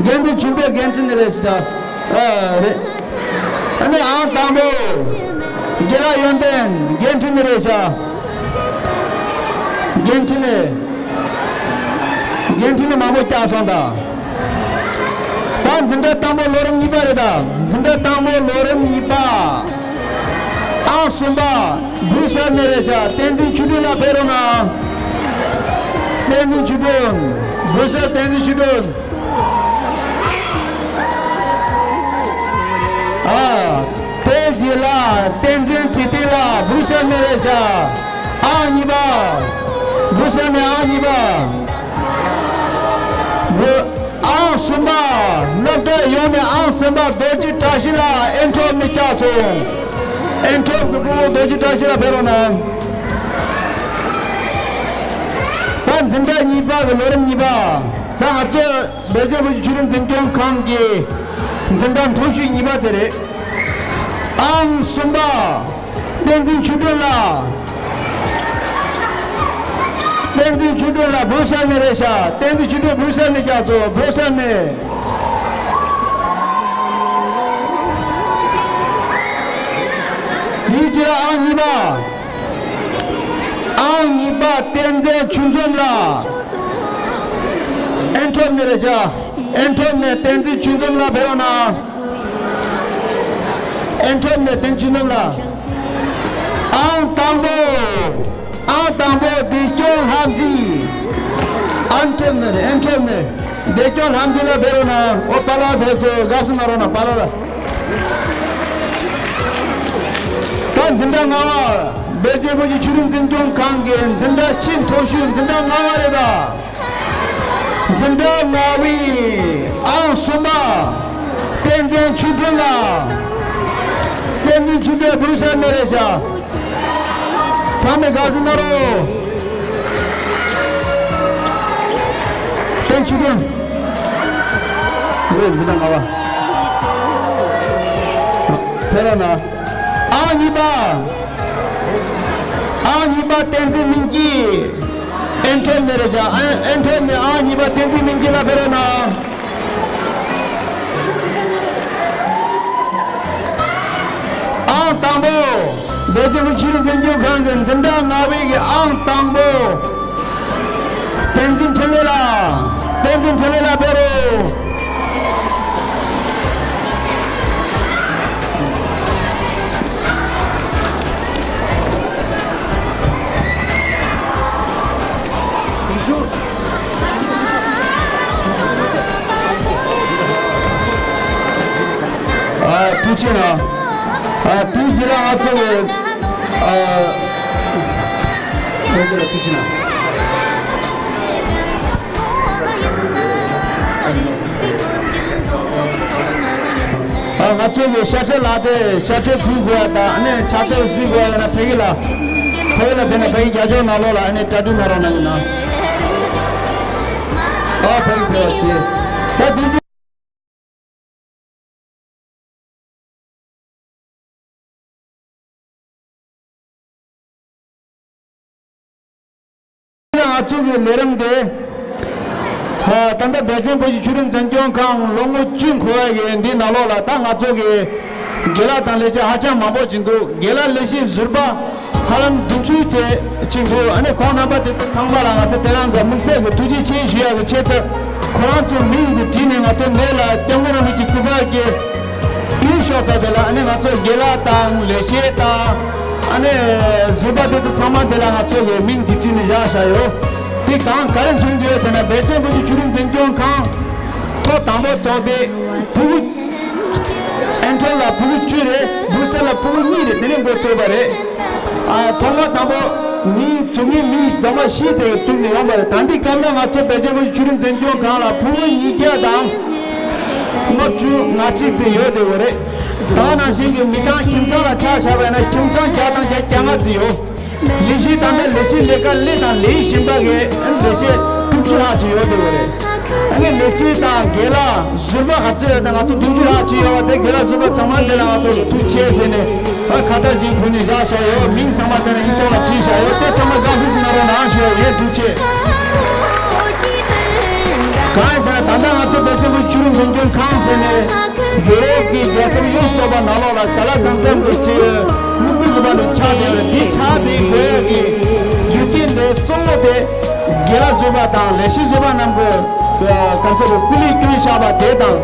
དགེ་འདུན་ཆོས་འཕེལ་འགན་འཁྲི་ནས་རེད་ཤག་ཨ་རེད། ཨ་ནི་ཨང་དང་པོ། དགེ་ལགས་ཡོན་ཏན་འགན་འཁྲི་ནས་རེད་ཤག་འགན་འཁྲི་ནས། འགན་འཁྲི་ནས་མང་པོ་བསྐྱལ་སོང་ད། ད་འཛིན་གྲྭ་དང་པོ་ལོ་རིམ་གཉིས་པ་རེད་ད། འཛིན་གྲྭ་དང་པོ་ལོ་རིམ་གཉིས་པ། ཨང་གསུམ་པ། སྦུག་ཤར་ནས་རེད་ཤག་བསྟན་འཛིན་ཆོས་སྒྲོན་ལགས་ཕེབས་རོགས་གནང་། བསྟན་འཛིན་ཆོས་སྒྲོན། སྦུག་ཤར་བསྟན་འཛིན་ཆོས་སྒྲོན། ཨ། དེའི་རྗེས་ལ་བསྟན་འཛིན་ཚེ་བརྟན་ལགས། སྦུག་ཤར་ནས་རེད་ཤག་ཨང་གཉིས་པ། སྦུག་ཤར་ནས་ཨང་གཉིས་པ། སྦུག་ཨང་གསུམ་པ། སློབ་གྲྭ་ཡོངས་ནས་ཨང་གསུམ་པ་རྡོ་རྗེ་བཀྲ་ཤིས་ལགས། ཨན་ཁྲོབ་ནས་བསྐྱལ་སོང་། ཨན་ཁྲོབ་ཀྱི་སྤོ་བོ་རྡོ་རྗེ་བཀྲ་ཤིས་ལགས་ཕེབས་རོགས་གནང་། ད་འཛིན་གྲྭ་གཉིས་པ་གི་ལོ་རིམ་གཉིས་པ། ད་ང་ཚོ་སྦེལ་ཇམ་བོད་ཀྱི་ཆོས་རིག་འཛིན་སྐྱོང་ཁང་གི་འཛིན་གྲྭ་མཐོ་ཤོས་གཉིས་པ་དེ་རེད། ཨང་གསུམ་པ། བསྟན་འཛིན་ཆོས་སྒྲོན་ལགས། བསྟན་འཛིན་ཆོས་སྒྲོན་ལགས་བུ་ཤར་ནས་རེད་ཤག་བསྟན་འཛིན་ཆོས་སྒྲོན་བུ་ཤར་ནས་རྒྱག་ཚོ་བུ་ཤར་ནས། དེའི་རྗེས་ཨང་གཉིས་པ། ཨང་གཉིས་པ་བསྟན་འཛིན་ཆོས་འཛོམས་ལགས། ཨན་ཁྲོམ་ནས་རེད་ཤག་ཨན་ཁྲོམ་ནས་བསྟན་འཛིན་ཆོས་འཛོམས་ལགས་ཕེབས་རོགས་གནང་། ཨན་ཁྲོམ་ནས་བསྟན་འཛིན་ཆོས་འཛོམས་ལགས། ཨང་དང་པོ། ཨང་དང་པོ་བདེ་སྐྱོང་ལྷ་མཛེས། ཨན་ཁྲོམ་ནས་རེད་ཨན་ཁྲོམ་ནས། བདེ་སྐྱོང་ལྷ་མཛེས་ལགས་ཕེབས་རོགས་གནང་། ཨོ་པཱ་ལགས་ཕེབས་སོང་། དགའ་བསུ་གནང་རོགས་གནང་པཱ་ལགས་ལ། ད་འཛིན་གྲྭ་ལྔ་པ། སྦེལ་ཇམ་བོད་ཀྱི་ཆོས་རིག་འཛིན་སྐྱོང་ཁང་གི་འཛིན་གྲྭ་ཆེས་མཐོ་ཤོས་འཛིན་གྲྭ་ལྔ་པ་རེད་ད། འཛིན་གྲྭ་ལྔ་པའི་ཨང་གསུམ་པ། བསྟན་འཛིན་ཆོས་སྒྲོན་ལགས། བསྟན་འཛིན་ཆོས་སྒྲོན་བུ་ཤར་ནས་རེད་ཤག་ཚང་མས་དགའ་བསུ་གནང་རོགས། བསྟན་ཆོས་སྒྲོན། འོ་འཛིན་གྲྭ་ལྔ་པ། ཕེབས་རོགས་གནང་། ཨང་གཉིས་པ། ཨང་གཉིས་པ་བསྟན་འཛིན་སྨིན་སྐྱིད། ཨན་ཁྲོམ་ནས་རེད་ཤག་ཨན་ཨན་ཁྲོམ་ནས་ཨང་གཉིས་པ་བསྟན་འཛིན་སྨིན་སྐྱིད་ལགས་ཕེབས་རོགས་གནང་། ཨང་དང་པོ། སྦེལ་ཇམ་བོད་ཀྱི་ཆོས་རིག་འཛིན་སྐྱོང་ཁང་གི་འཛིན་གྲྭ་ལྔ་པའི་གི་ཨང་དང་པོ། བསྟན་འཛིན་འཕྲིན་ལས་ལགས། བསྟན་འཛིན་འཕྲིན་ལས་ལགས་ཕེབས་རོགས། ཨ། ཐུགས་རྗེ་གནང་། ཨ། དེའི་རྗེས་ལ་ང་ཚོ་གི། ཨ། ཐུགས་རྗེ་གནང་། ཨ། ང་ཚོ་གི་ཤ་ཁྲེ་ལགས་དེ་ཤ་ཁྲེ་ཕུལ་དགོས་ཡ་དང་ཨ་ནི་ཕྱག་དེབ་གཟིགས་དགོས་ཡ་ཡོད་ན་ཕ་གི་ལ། ཕ་གི་ལ་ཕེབས་ན་ཕ་གི་རྒྱབ་ལྗོངས་ནང་ལོགས་ལ་ཨ་ནི་གྲ་སྒྲིག་གནང་རོགས་གནང་གི་གནང་། ཨ། ཕ་གི་ཕེབས་པ་བྱེད། ད་དེ་ང་ཚོ་གི་ལས་རིམ་དེ། ད་ལྟ་སྦེལ་ཇམ་བོད་ཀྱི་ཆོས་རིག་འཛིན་སྐྱོང་ཁང་ལོ་ངོ་བཅུ་འཁོར་བ་ཡི་འདི་ནང་ལོགས་ལ་ད་ང་ཚོ་གི་དགེ་ལགས་དང་ལས་བྱེད་ཧ་ཅང་མང་པོ་ཅིག་འདུག་དགེ་ལགས་ལས་བྱེད་ཟུར་པ་ཧ་ལམ་བདུན་ཅུ་དེ་ཅིག་འདུག་ཨ་ནི་ཁོང་རྣམ་པ་དེ་ཚོ་ཚང་མ་ལ་ང་ཚོ་དེ་རང་གི་དམིགས་བསལ་གྱི་ཐུགས་རྗེ་ཆེ་ཞུ་ཡག་གི་ཆེད་དུ་ཁོ་རང་ཚོའི་མིང་དེ་བྲིས་ནས་ང་ཚོ་ནས་ལ་སྐྱབས་མགོན་རིན་པོ་ཆེ་སྐུ་པར་གྱི་ཡུལ་ཤོག་ཚ་དེ་ལ་ཨ་ནི་ང་ཚོ་དགེ་ལགས་དང་ལས་བྱེད་དང་ཨ་ནི་ཟུར་པ་དེ་ཚོ་ཚང་མ་དེ་ལ་ང་ཚོ་གི་མིང་དེ་བྲིས་ནས་བཞག་བཞག་ཡོད། དེ་གང་ག་རེ་མཚོན་གྱི་ཡོད་ཟེར་ན་སྦེལ་ཇམ་བོད་ཀྱི་ཆོས་རིག་འཛིན་སྐྱོང་ཁང་ཐོག་དང་པོ་ཚོགས་ཏེ་ཕྲུ་གུ། ཨན་ཁྲོམ་ལ་ཕྲུ་གུ་བཅུ་རེད། བུ་ཤར་ལ་ཕྲུ་གུ་གཉིས་རེད། དེ་ནས་འགོ་བཙུགས་པ་རེད། ཨ། ཐོག་མ་དང་པོ་མི་བཙུགས་མཁན་མི་སྡོམ་པ་བཞི་དེ་བཙུགས་ནས་ཡོང་པ་རེད། ད་འདི་སྐབས་ན་ང་ཚོ་སྦེལ་ཇམ་བོད་ཀྱི་ཆོས་རིག་འཛིན་སྐྱོང་ཁང་ལ་ཕྲུ་གུ་ཉིས་བརྒྱ་དང་ལྔ་བཅུ་ང་གཅིག་ཙམ་ཡོད་བསྡད་ཡོད་རེད། ད་ནང་བཞིན་གྱི་མི་ཚང་ཁྱིམ་ཚང་ལ་ཆ་བཞག་པ་ཡིན་ན་ཁྱིམ་ཚང་བརྒྱ་དང་བརྒྱ་བརྒྱ་ལྔ་ཙམ་ཡོད། ལས་གཞི་དང་ལས་གཞི་ལས་ཀ་ལས་དང་ལས་བཞིན་པ་གི་ལས་བྱེད་དྲུག་ཅུ་ལྷག་ཅིག་ཡོད་བསྡད་ཡོད་རེད། ཨ་ནི་ལས་བྱེད་དང་དགེ་ལགས་ཟུར་པ་ག་ཚོད་ཡོད་དང་ང་ཚོ་བདུན་ཅུ་ལྷག་ཅིག་ཡོད་པ་དེ་དགེ་ལགས་ཟུར་པ་ཚང་མ་འདི་ལ་ང་ཚོ་ཐུགས་རྗེ་ཆེ་ཟེར་ནས་ཨ་ཁ་བཏགས་ཅིག་ཕུལ་ནས་བཞག་བཞག་ཡོད། མིང་ཚང་མ་དེ་ལ་ཡིག་ཐོག་ལ་བྲིས་བཞག་ཡོད། དེ་ཚང་མ་དགའ་བསུ་ཅིག་གནང་རོགས་གནང་ཞུ་ཡ་ཡིན། ཐུགས་རྗེ་ཆེ། གང་ཡིན་ཟེར་ན་ད་ལྟ་ང་ཚོ་སྦེལ་ཇམ་བོད་ཀྱི་ཆོས་རིག་འཛིན་སྐྱོང་ཁང་ཟེར་ནས་ཡུ་རོབ་ཀྱི་རྒྱལ་ཁབ་ཡོངས་སུ་རྫོགས་པ་ནང་ལོགས་ལ་ག་ལ་གང་འཚམ་གྱི་ཅིག་སློབ་ཕྲུག་གི་བར་དུ་ཆགས་བསྡད་ཡོད་རེད། འདི་ཆགས་བསྡད་དགོས་ཡག་གི་རྒྱུ་རྐྱེན་དེ་གཙོ་བོ་དེ་དགེ་ལགས་ཟུར་པ་དང་ལས་བྱེད་ཟུར་པ་རྣམས་ཀྱི་ག་ཚོད་སྐུ་ལས་བསྐྱོན་བཞག་པ་དེ་དང་།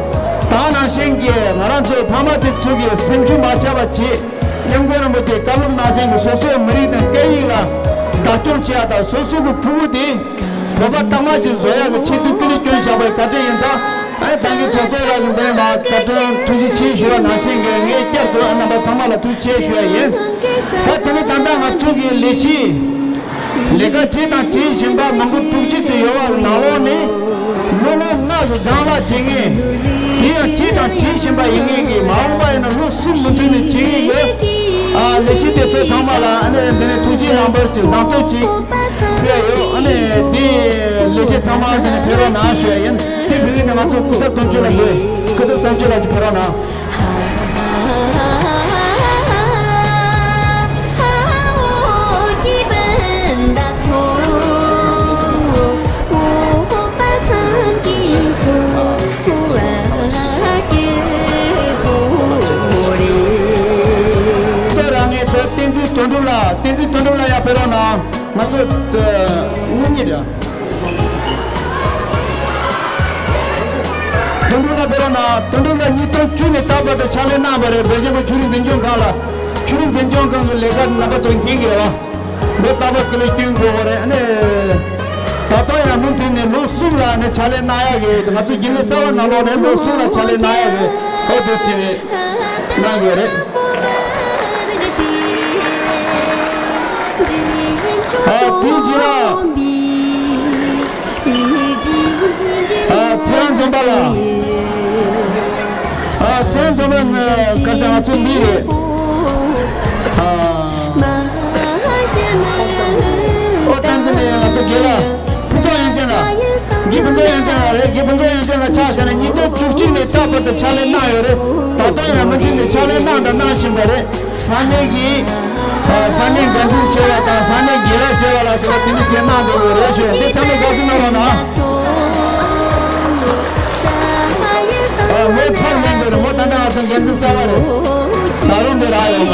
ད་ནང་བཞིན་གྱི་ང་རང་ཚོའི་ཕ་མ་དེ་ཚོ་གི་སེམས་ཤུགས་མ་ཆག་པ་བྱེད། སྐྱབས་མགོན་རིན་པོ་ཆེའི་བཀའ་སློབ་ནང་བཞིན་གྱི་སོ་སོའི་མི་རིགས་དང་སྐད་ཡིག་ལ་བདག་སྐྱོང་བྱེད་ཡག་དང་སོ་སོ་གི་ཕྲུ་གུ་དེ་བོད་པ་གཙང་མ་ཅིག་བཟོ་ཡག་གི་ཆེད་དུ་སྐུ་ལས་བསྐྱོན་བཞག་པའི་བཀའ་དྲིན་ཡིན་ཙང་། ཨ་ནི་ད་གིན་ཚོགས་གཙོ་ལགས་ཀྱིས་འདི་ནས་མར་བཀའ་དྲིན་ཐུགས་རྗེ་ཆེ་ཞུ་བ་ནང་བཞིན་གྱི་ངས་བསྐྱར་དུ་ཨ་རྣམ་པ་ཚང་མ་ལ་ཐུགས་རྗེ་ཆེ་ཞུ་ཡ་ཡིན། ད་དེ་ནས་ད་ལྟ་ང་ཚོ་གི་ལས་གཞི་ལས་ཀ་བྱས་དང་བྱེད་བཞིན་པ་མི་འབོར་དྲུག་ཅུ་ཙམ་ཡོད་པ་གི་ནང་ལོགས་ནས་ལོ་ངོ་ལྔ་གི་སྒང་ལ་བྱེད་མཁན། དེ་ཡང་བྱས་དང་བྱེད་བཞིན་པ་ཡིན་མཁན་གྱི་མ་འོངས་པ་ཡིན་ན་ལོ་གསུམ་མུ་མཐུད་ནས་བྱེད་མཁན་གྱི་ཨ་ལས་གཞི་དེ་ཚོ་ཚང་མ་ལ་ཨ་ནི་འདི་ནས་ཐུགས་རྗེ་ཡང་འབར་གྱི་བཟང་བསྟོད་ཅིག་ཕུལ་ཡ་ཡོད། ཨ་ནི་དེ་ལས་གཞི་ཚང་མ་འདི་ནས་ཕེབས་རོགས་གནང་ཞུ་ཡ་ཡིན། དེ་ཕུལ་མཁན་དེ་ང་ཚོ་སྐུ་ཚབ་དོན་གཅོད་ལགས་འདུག་སྐུ་ཚབ་དོན་གཅོད་ལགས་ཀྱིས་ཕེབས་རོགས་གནང་། ང་ཚོ་དངུལ་གཉེར་རེད། དོན་གྲུབ་ལགས་ཕེབས་རོགས་གནང་། དོན་གྲུབ་ལགས་ཉིས་སྟོང་བཅུ་ནས་ད་བར་དུ་ཕྱག་ལས་གནང་བ་རེད། བོད་རྒྱལ་ཁབ་ཆོས་རིག་འཛིན་སྐྱོང་ཁང་ལ། ཆོས་རིག་འཛིན་སྐྱོང་ཁང་གི་ལས་ཀ་རྣམ་པ་ཚོ་མཁྱེན་གྱི་རེད་བ། ལོ་རྟག་པར་སྐུ་ལས་བསྐྱོན་དགོས་པ་རེད། ཨ་ནི་ད་དུང་ཡང་མུ་མཐུད་ནས་ལོ་གསུམ་ལ་ནི་ཕྱག་ལས་གནང་ཡག་གི། ང་ཚོ་རྒྱུན་ལས་གསར་བ་ནང་ལོགས་ནས་ལོ་གསུམ་ལ་ཕྱག་ལས་གནང་ཡག་གི་ཨོ་དེ་བྱས་ནས་གནང་དགོས་རེད། ཨ་དེའི་རྗེས་ལ། ཨ་ཚེ་རིང་འཛོམས་པ་ལགས། ཨ་ཚེ་རིང་འཛོམས་པ་ནི་ག་རེ་ཟེར། ང་ཚོ་མི་རེད། ཨ་ཨོ་ད་འདི་ནས་ང་ཚོ་དགེ་ལགས་ཕུན་ཚོགས་དབྱངས་ཅན་ལགས། དགེ་ཕུན་ཚོགས་དབྱངས་ཅན་ལགས་རེད། དགེ་ཕུན་ཚོགས་དབྱངས་ཅན་ལགས་ཆ་བཞག་ན་ཉིས་སྟོང་བཅུ་གཅིག་ནས་ད་བར་དུ་ཕྱག་ལས་གནང་ཡོད་རེད། ད་དུང་ཡང་མུ་མཐུད་ནས་ཕྱག་ལས་གནང་དང་གནང་བཞིན་པ་རེད། ས་གནས་ཀྱི་ཨ་ས་གནས་འགན་འཛིན་བྱས་པ་དང་ས་གནས་དགེ་ལགས་བྱས་པ་ལ་སོགས་པ་དེ་འདྲ་བྱས་གནང་འདུག་རེད་ཞུ། འདི་ཚང་མས་དགའ་བསུ་གནང་རོགས་གནང་། ཨ་ངོ་ཚབ་ལེན་དགོས་རེད། མོ་ད་ལྟ་ང་ཚོ་འགན་འཛིན་གསར་པ་རེད། ད་རུང་འདི་རག་ཡོད་མ།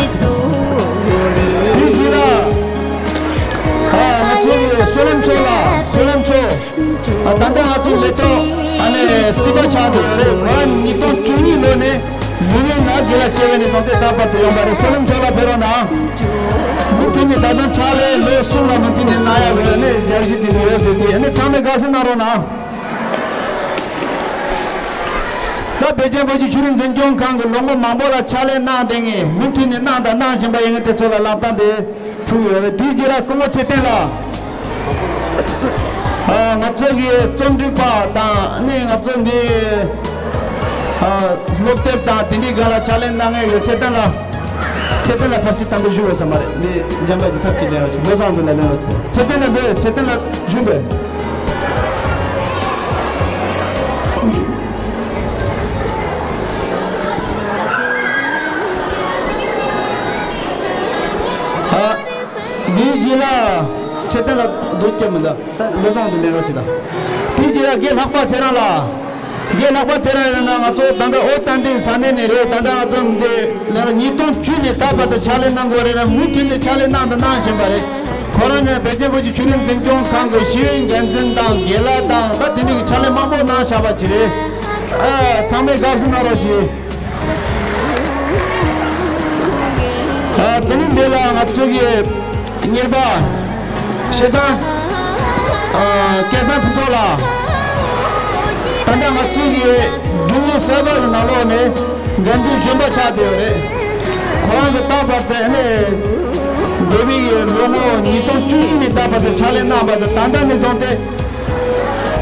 དེའི་རྗེས་ལ་ཨ་ང་ཚོ་བསོད་ནམས་མཚོ་ལགས། བསོད་ནམས་མཚོ། ཨ་ད་ལྟ་ང་ཚོ་ལས་ཐོག་ཨ་ནི་རྩིས་པ་ཆགས་འདུག་རེད། ཁོ་རང་ཉིས་སྟོང་བཅུ་གཉིས་ལོ་ནས་ལུས་ངན་ན་དགེ་ལགས་བྱས་པ་ནས་བཟུང་སྟེ་ད་བར་དུ་ཡོང་བ་རེད། བསོད་ནམས་མཚོ་ལགས་ཕེབས་རོགས་གནང་། མུ་མཐུད་ནས་ད་ལྟ་ཕྱག་ལས་ལོ་གསུམ་ལ་མུ་མཐུད་ནས་གནང་ཡག་གི་ཨ་ནི་སྦྱར་གཞི་དེ་འདྲ་ཡོད་དེ། དེ་ཨ་ནི་ཚང་མས་དགའ་བསུ་གནང་རོགས་གནང་། ད་བདེ་ཆེན་བོད་ཀྱི་ཆོས་རིག་འཛིན་སྐྱོང་ཁང་གི་ལོ་ངོ་མང་པོ་ལ་ཕྱག་ལས་གནང་བསྡད་མཁན། མུ་མཐུད་ནས་གནང་དང་གནང་བཞིན་པ་ཡིན་མཁན་དེ་ཚོ་ལ་ལག་རྟགས་འདི་ཕུལ་ཡོད་རེད། དེའི་རྗེས་ལ་སྐུ་ངོ་ཚེ་བརྟན་ལགས། ཨ་ང་ཚོ་གི་རྩོམ་སྒྲིག་པ་དང་ཨ་ནི་ང་ཚོ་འདི་ཨ་སློབ་དེབ་དང་དེ་འདྲའི་སྒང་ལ་ཕྱག་ལས་གནང་མཁན་གྱི་ཚེ་བརྟན་ལགས། ཚེ་བརྟན་ལགས་ཕལ་ཆེར་ད་ལྟ་བཞུགས་ཡོད་ས་མ་རེད། འདི་འཇམ་དཔལ་གྱི་ཚབ་ཀྱིས་ལེན་རོགས་བྱེད། ལོ་བཟང་དུ་ལ་ལེན་རོགས་བྱེད། ཚེ་བརྟན་ལགས་འདུག་ཚེ་བརྟན་ལགས་བཞུགས་འདུག་ཨ། འདིའི་རྗེས་ལ་ཚེ་བརྟན་ལགས་འདུག་སྐྱེ་མི་འདུག་ད་ལོ་བཟང་དུ་ལེན་རོགས་བྱེད་དང་། དེའི་རྗེས་ལ་དགེ་ལྷག་པ་ཚེ་རིང་ལགས། དགེ་ལྷག་པ་ཚེ་རིང་ལགས་ནི་ང་ཚོ་ད་ལྟ་ཨོ་ཏན་ཏིང་ས་གནས་ནས་རེད། ད་ལྟ་ང་ཚོ་འདི་ལ་ཉིས་སྟོང་བཅུ་ནས་ད་བར་དུ་ཕྱག་ལས་གནང་དགོས་རེད་ན་མུ་མཐུད་ནས་ཕྱག་ལས་གནང་དང་གནང་བཞིན་པ་རེད། ཁོ་རང་ནི་བདེ་ཆེན་བོད་ཀྱི་ཆོས་རིག་འཛིན་སྐྱོང་ཁང་གི་ཤེས་ཡོན་འགན་འཛིན་དང་དགེ་ལགས་དང་ད་དེ་འདྲའི་ཕྱག་ལས་མང་པོ་གནང་བཞག་པ་ཅིག་རེད། ཨ་ཚང་མས་དགའ་བསུ་གནང་རོགས་གྱིས། ཨ་དེ་ནས་འདི་ལ་ང་ཚོ་གི་གཉེར་པ་ཤེས་ལྡན་ཨ་སྐལ་བཟང་ཕུན་ཚོགས་ལགས། ད་ལྟ་ང་ཚོ་གི་རྒྱུན་ལས་གསར་པ་གི་ནང་ལོགས་ནས་འགན་འཛིན་གཞོན་པ་ཆགས་བསྡད་ཡོད་རེད། ཁོ་རང་གི་རྟག་པར་དེ་ནས་འདས་པའི་ལོ་ངོ་ཉིས་སྟོང་བཅུ་གཉིས་ནས་རྟག་པར་དེ་ཕྱག་ལས་གནང་བ་དང་ད་ལྟ་ནས་བཟུང་སྟེ།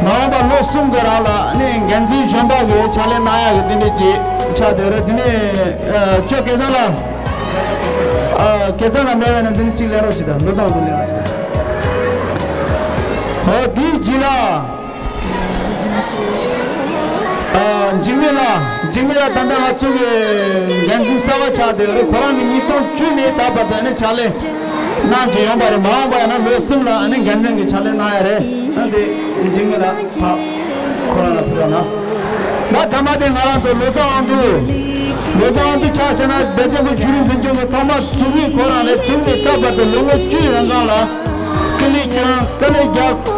མ་འོངས་པ་ལོ་གསུམ་གྱི་རིང་ལ་ནི་འགན་འཛིན་གཞོན་པ་གི་ཕྱག་ལས་གནང་ཡག་གི་དེ་འདྲའི་ཅིག་ཆགས་བསྡད་རེད། དེ་ནས་ཨ་ཁྱོད་སྐལ་བཟང་ལགས། ཨ་སྐལ་བཟང་ལགས་མེད་པ་ན་འདི་ནས་ཅིག་ལེན་རོགས་བྱེད་དང་། ལོ་ཙཱ་བ་ལེན་རོགས་བྱེད་དང་། ཨོ་དེའི་རྗེས་ལ་ཨ་འཇིགས་མེད་ལགས། འཇིགས་མེད་ལགས་ད་ལྟ་ང་ཚོ་གི་འགན་འཛིན་གསར་པ་ཆགས་བསྡད་རེད། ཁོ་རང་གི་ཉིས་སྟོང་བཅུ་ནས་ད་བར་དུ་ནི་ཕྱག་ལས་གནང་བྱས་ཡོང་བ་རེད། མ་འོངས་པ་ཡིན་ན་ལོ་གསུམ་ལ་ཨ་ནི་འགན་འཛིན་གྱི་ཕྱག་ལས་གནང་ཡ་རེད། ཨ་འདི་འཇིགས་མེད་ལགས་ཕ་ཁོ་རང་ལ་ཕུལ་བ་ན། ད་ཐ་མ་དེ་ང་རང་ཚོ་ལོ་ཙཱ་དབང་འདུས། ལོ་ཙཱ་དབང་འདུས་ཆ་བཞག་ན་བདེ་ཆེན་བོད་ཆོས་རིག་འཛིན་སྐྱོང་གི་ཐོག་མ་བཙུགས་མི་ཁོ་རང་ལས་བཙུགས་ནས་ད་བར་དུ་ལོ་ངོ་བཅུའི་རིང་གང་ལ་སྐུ་ལས་བསྐྱོན། དཀའ་ལས་བརྒྱབ།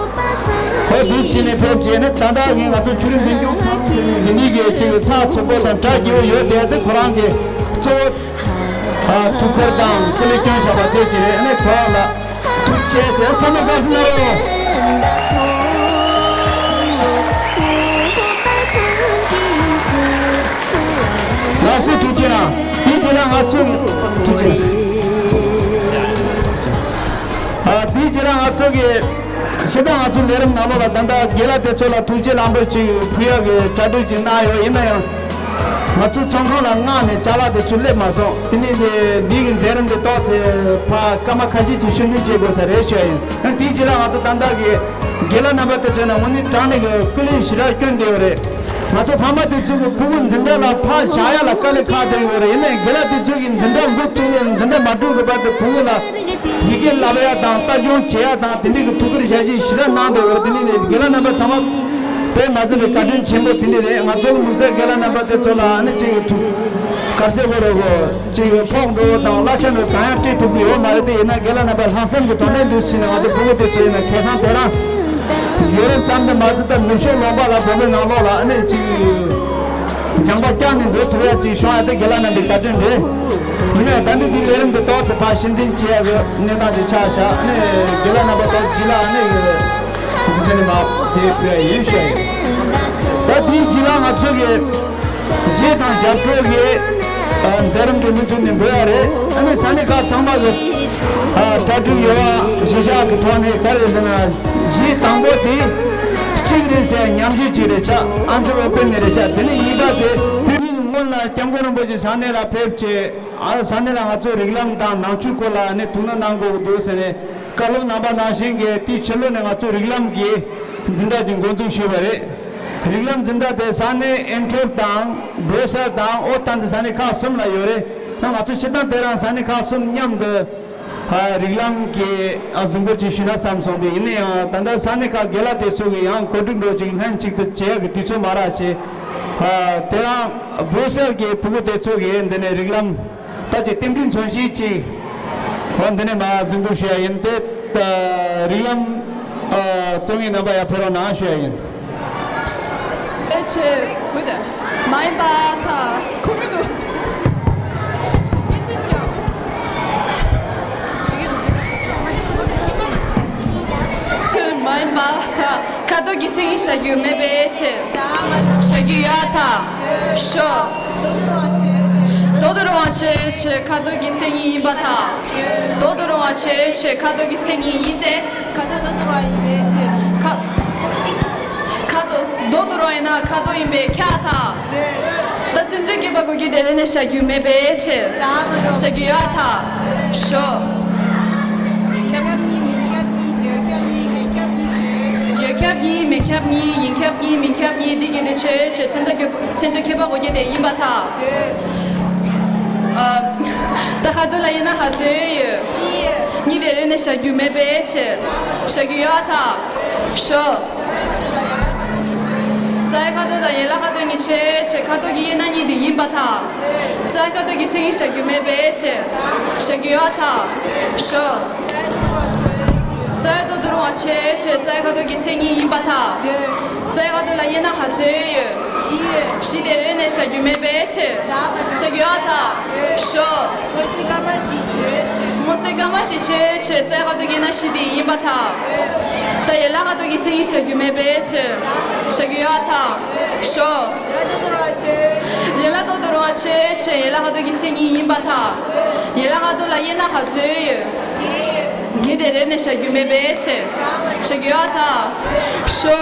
ཧོ་འདུག་བྱས་ནས་ཕེབས་རྗེས་ནི་ད་ལྟ་ངས་ང་ཚོ་ཆོས་རིག་འཛིན་སྐྱོང་ཁང་འདི་འདྲའི་གི་ཅིག་ཚགས་ཚུད་པོ་དང་གྲ་རྒྱས་པོ་ཡོད་བསྡད་དེ་ཁོ་རང་གི་གཙོ་བོ། ཨ་ཐུགས་ཁུར་དང་སྐུ་ལས་བསྐྱོན་བཞག་པ་དེ་ཅི་རེད། ཨ་ནི་ཁོ་རང་ལ་ཐུགས་རྗེ་ཆེ། ཚང་མས་དགའ་བསུ་གནང་རོགས། ལགས་སོ་ཐུགས་རྗེ་གནང་། དེའི་རྗེས་ལ་ང་ཚོ་ཐུགས་རྗེ་གནང་། ཨ་དེའི་རྗེས་ལ་ང་ཚོ་གི་ཤེས་ལྡན་ང་ཚོའི་ལས་རིམ་ནང་ལོགས་ལ་ད་ལྟ་དགེ་ལགས་དེ་ཚོ་ལ་ཐུགས་རྗེ་ལམ་བར་ཅིག་ཕུལ་ཡག་གི་གྲ་སྒྲིག་ཅིག་གནང་ཡོད། ཡིན་ན་ཡང་། ང་ཚོ་ཚོགས་ཁང་ལ་མངགས་ནས་ཅ་ལག་དེ་ཚུར་སླེབས་མ་སོང་། དེ་ནས་དེ་འདི་གི་མཛད་རིམ་དེ་ཏོག་ཙེ་ཕར་སྐར་མ་ཁ་ཤས་ཅིག་ཕྱིར་འཐེན་བྱེད་དགོས་ས་རེད་ཞུ་ཡ་ཡིན། ཡང་དེའི་རྗེས་ལ་ང་ཚོ་ད་ལྟ་གི་དགེ་ལགས་རྣམ་པ་དེ་ཚོ་ཡིན་ན་དངོས་གནས་དྲང་གནས་ཀྱི་སྐུ་ལས་ཞེ་དྲག་བསྐྱོན་བསྡད་ཡོད་རེད། ང་ཚོ་ཕ་མ་དེ་ཚོ་གི་ཕྲུ་གུ་འཛིན་གྲྭ་ལ་ཕར་བཞག་ཡ་ལ་དཀའ་ལས་ཁག་བསྡད་ཡོད་རེད། ཡིན་ནའི་དགེ་ལགས་དེ་ཚོ་གི་འཛིན་གྲྭ་འགོ་བཙུགས་ནས་འཛིན་གྲྭ་མ་གྲོལ་གི་བར་དུ་ཕྲུ་གུ་ལ་ཡི་གེ་བསླབ་ཡ་དང་ལྟ་སྐྱོང་བྱེད་ཡ་དང་དེ་འདྲའི་གི་ཐུགས་ཁུར་བཞག་བཞིན་ཞེ་དྲག་གནང་བསྡད་ཡོད་རེད། དེ་ནས་དགེ་ལགས་རྣམ་པ་ཚང་མ་ དཔེ་མ་སྲིད་པའི་བཀའ་དྲིན་ཆེན་པོ་དེ་འདྲ་རེད། ང་ཚོ་གི་དམིགས་བསལ་རྒན་ལགས་རྣམ་པ་དེ་ཚོ་ལ་ཨ་ནི་གཅིག་གི་ཐུགས་གར་ཟེར་དགོས་རེད་གོ། གཅིག་གི་ཕོགས་འགྲོ་བ་དང་གླ་ཆ་འགྲོ་གང་ཡང་སྤྲད་ཐུབ་ཀྱི་ཡོད་མ་རེད། དེ་ཡིན་ན་རྒན་ལགས་རྣམ་པ་ལྷག་བསམ་གྱི་དོན་ལྡན་འདུག་ཟེར་ནས། ང་ཚོ་ཕྲུ་གུ་དེ་ཚོ་ཡིན་ན་ཁ་སང་དེ་རང་ཡོད་རེད་ཙམ་དུ་མ་ཟད། ད་ནུབ་ཕྱོགས་ལུང་པ་ལ་བོད་པའི་ནང་ལོགས་ལ་ཨ་ནི་གཅིག་སྦྱང་པ་བསྐྱངས་ནས་འགྲོ་ཐུབ་ཡ་གཅིག་བྱུང་ཡ་དེ་རྒན་ལགས་རྣམ་པའི་བཀའ་དྲིན་རེད། ཡིན་ནའང་ད་ནི་འདི་ལས་རིམ་འདི་ཏོག་ཙམ་ཕར་ཕྱིར་འཐེན་བྱེད་ཡ་གི་གནས་སྟངས་དེ་ཆགས་བཞག་ཨ་ནི་རྒན་ལགས་རྣམ་པ་ཏོག་ཙམ་ལ་ཨ་ནི་འདི་ནས་མར་དེ་ཕུལ་ཡ་ཡིན་ཞུ་ཡ་ཡིན། ད་དེའི་རྗེས་ལ་ང་ཚོ་གི་གཞས་དང་ཞབས་བྲོ་གི་ཨ་མཛད་རིམ་དེ་མུ་མཐུད་ནས་འགྲོ་ཡ་རེད། ཨ་ནི་ས་གནས་ཁག་ཚང་མ་གི་ཨ་གྲ་སྒྲིག་ཡོད་པ་གཞིར་བཞག་གི་ཐོག་ནས། ག་རེ་ཟེར་ན་གཞས་དང་པོ་དེ་གཅིག་རེད་ཟེར་ཉམས་ཞིབ་ཅིག་རེད་ཤག་ཨན་ཐི་ཝེར་པེན་ནས་རེད་ཤག་དེ་ནས་གཉིས་པ་དེ་བོད་མིའི་སྔོན་ལ་སྐྱབས་མགོན་རིན་པོ་ཆེ་ས་གནས་ལ་ཕེབས་བྱས། ཨ་ས་གནས་ལ་ང་ཚོའི་རིགས་ལམ་དང་ནང་ཆོས་སྐོར་ལ་ནི་ཐུགས་སྣང་གནང་དགོས་ཀྱི་འདུག་ཟེར་ནས། བཀའ་སློབ་གནང་པ་ནང་བཞིན་གྱི་དེའི་ཕྱི་ལོ་ནས་ང་ཚོའི་རིགས་ལམ་གྱི་འཛིན་གྲྭ་གྱི་འགོ་འཛུགས་ཞུས་པ་རེད། རིགས་ལམ་འཛིན་གྲྭ་དེ་ས་གནས་ཨན་ཊི་ཝེར་པེན་དང་སྦྲུ་སེལ་དང་ཨོ་ཏན་དེ་ས་གནས་ཁག་གསུམ་ལ་ཡོད་རེད། ང་ཚོ་སྤྱིར་བཏང་དེ་རིང་ས་གནས་ཁག་གསུམ་མཉམ་དུ་ཨ་རིགས་ལམ་གྱི་ཨ་གཟིགས་འབུལ་ཅིག་ཞུས་ན་བསམ་སོང་སྟེ། ཡིན་ན་ཡང་ད་ལྟ་ས་གནས་ཁག་རྒན་ལགས་དེ་ཚོ་གིས་ཡང་གོ་སྒྲིག་འདྲ་ཅིག་ལྷན་ཅིག་ཏུ་བྱེད་ཡག་གི་དུས་ཚོད་མ་རག་བྱས། ཨ་དེ་རིང་སྦྲུ་སེལ་གྱི་ཕྲུ་གུ་དེ་ཚོ་གིས་འདི་ནས་རིགས་ལམ་ད་ཅིག་རྟེན་འབྲེལ་མཚོན་བྱེད་ཅིག་ཨ་འདི་ནས་མར་གཟིགས་འབུལ་ཞུ་ཡ་ཡིན། དེ་ད་རིགས་ལམ་ཨ་གཙོ་ངོས་རྣམ་པ་ཡར་ཕེབས་རོགས་གནང་ཞུ་ཡ་ཡིན། ཨེ་ཆེ་གུ་དེ་མ་ཡིན་པ་ད་ཁུ་མི་འདུག་མ་ཡིན་པ་ད་ཁ་དོག་གི་མཚན་ཉིད་བྱ་རྒྱུ་མེད་པའི་ཕྱིར། བྱ་རྒྱུ་ཡོད་ད། ཞོ། ལྡོག་ཏུ་རུང་བ་བྱས་བྱས་ཁ་དོག་གི་མཚན་ཉིད་ཡིན་པར་ཐལ། ལྡོག་ཏུ་རུང་བ་བྱས་བྱས་ཁ་དོག་གི་མཚན་ཉིད་ཡིན་ཏེ། ཁ་དོག་ལྡོག་ཏུ་རུང་བ་ཡིན་པའི་ཕྱིར། ཁ་ཁ་དོག་ལྡོག་ཏུ་རུང་བ་ཡིན་ན་ཁ་དོག་ཡིན་པས་ཁྱབ་པར་ཐལ། ད་ཚུན་ཚོད་སྐྱེས་པ་གུ་གེ་དེ་རེ་ནས་བྱ་རྒྱུ་མེད་པའི་ཕྱིར། བྱ་རྒྱུ་ཡོད་པར་ཐལ། ཞོ། ཁྱབ་གཉིས་མི་ཁྱབ་གཉིས། ཡོད་ཁྱབ་གཉིས་མེད་ཁྱབ་གཉིས། ཡོད་ཁྱབ་གཉིས་མེད་ཁྱབ་གཉིས། ཡིན་ཁྱབ་གཉིས་མིན་ཁྱབ་གཉིས། འདི་གི་འདི་བྱས་བྱས་ཚན་རྩལ་གྱི་ཚན་རྩལ་ཁྱད་པར་འོ་བརྒྱད་དེ་ཡིན་པར་ཐལ། ཨ། ད་ཁ་དོག་ལ་དབྱེ་ན་ག་ཚོད་ཡོད། གཉིས་དེ་རེ་ནས་བྱ་རྒྱུ་མེད་པའི་ཕྱིར། བྱ་རྒྱུ་ཡོད་པར་ཐལ། ཞོ། རྩ་བའི་ཁ་དོག་དང་ཡན་ལག་ཁ་དོག་གཉིས་བྱས་བྱས་ཁ་དོག་གི་དབྱེ་ན་གཉིས་དེ་ཡིན་པར་ཐལ། རྩ་བའི་ཁ་དོག་གི་མཚན་ཉིད་བྱ་རྒྱུ་མེད་པའི་ཕྱིར། བྱ་རྒྱུ་ཡོད་པར་ཐལ། ཞོ། རྩ་བའི་ལྡོག་ཏུ་རུང་བ་བྱས་བྱས་རྩ་བའི་ཁ་དོག་གི་མཚན་ཉིད་ཡིན་པར་ཐལ། རྩ་བའི་ཁ་དོག་ལ་དབྱེ་ན་ག་ཚོད་ཡོད། བཞི་ཡོད། བཞི་དེ་རེ་ནས་བྱ་རྒྱུ་མེད་པའི་ཕྱིར། བྱ་རྒྱུ་ཡོད་པར་ཐལ། ཞོ། མངོན་གསལ་སྐར་མ་བཞི་བྱས། མངོན་གསལ་སྐར་མ་བཞི་བྱས་བྱས་རྩ་བའི་ཁ་དོག་དབྱེ་ན་བཞི་དེ་ཡིན་པར་ཐལ། ད་ཡན་ལག་ཁ་དོག་གི་མཚན་ཉིད་བྱ་རྒྱུ་མེད་པའི་ཕྱིར། བྱ་རྒྱུ་ཡོད་པར་ཐལ། ཞོ། ཡན་ལག་ལྡོག་ཏུ་རུང་བ་བྱས་བྱས་ཡན་ལག་ཁ་དོག་གི་མཚན་ཉིད་ཡིན་པར་ཐལ། ཡན་ལག་ཁ་དོག་ལ་དབྱེ་ན་ག་ཚོད་ཡོད། བརྒྱད་དེ་རེ་ནས་བྱ་རྒྱུ་མེད་པའི་ཕྱིར། བྱ་རྒྱུ་ཡོད་པར་ཐལ། ཞོ།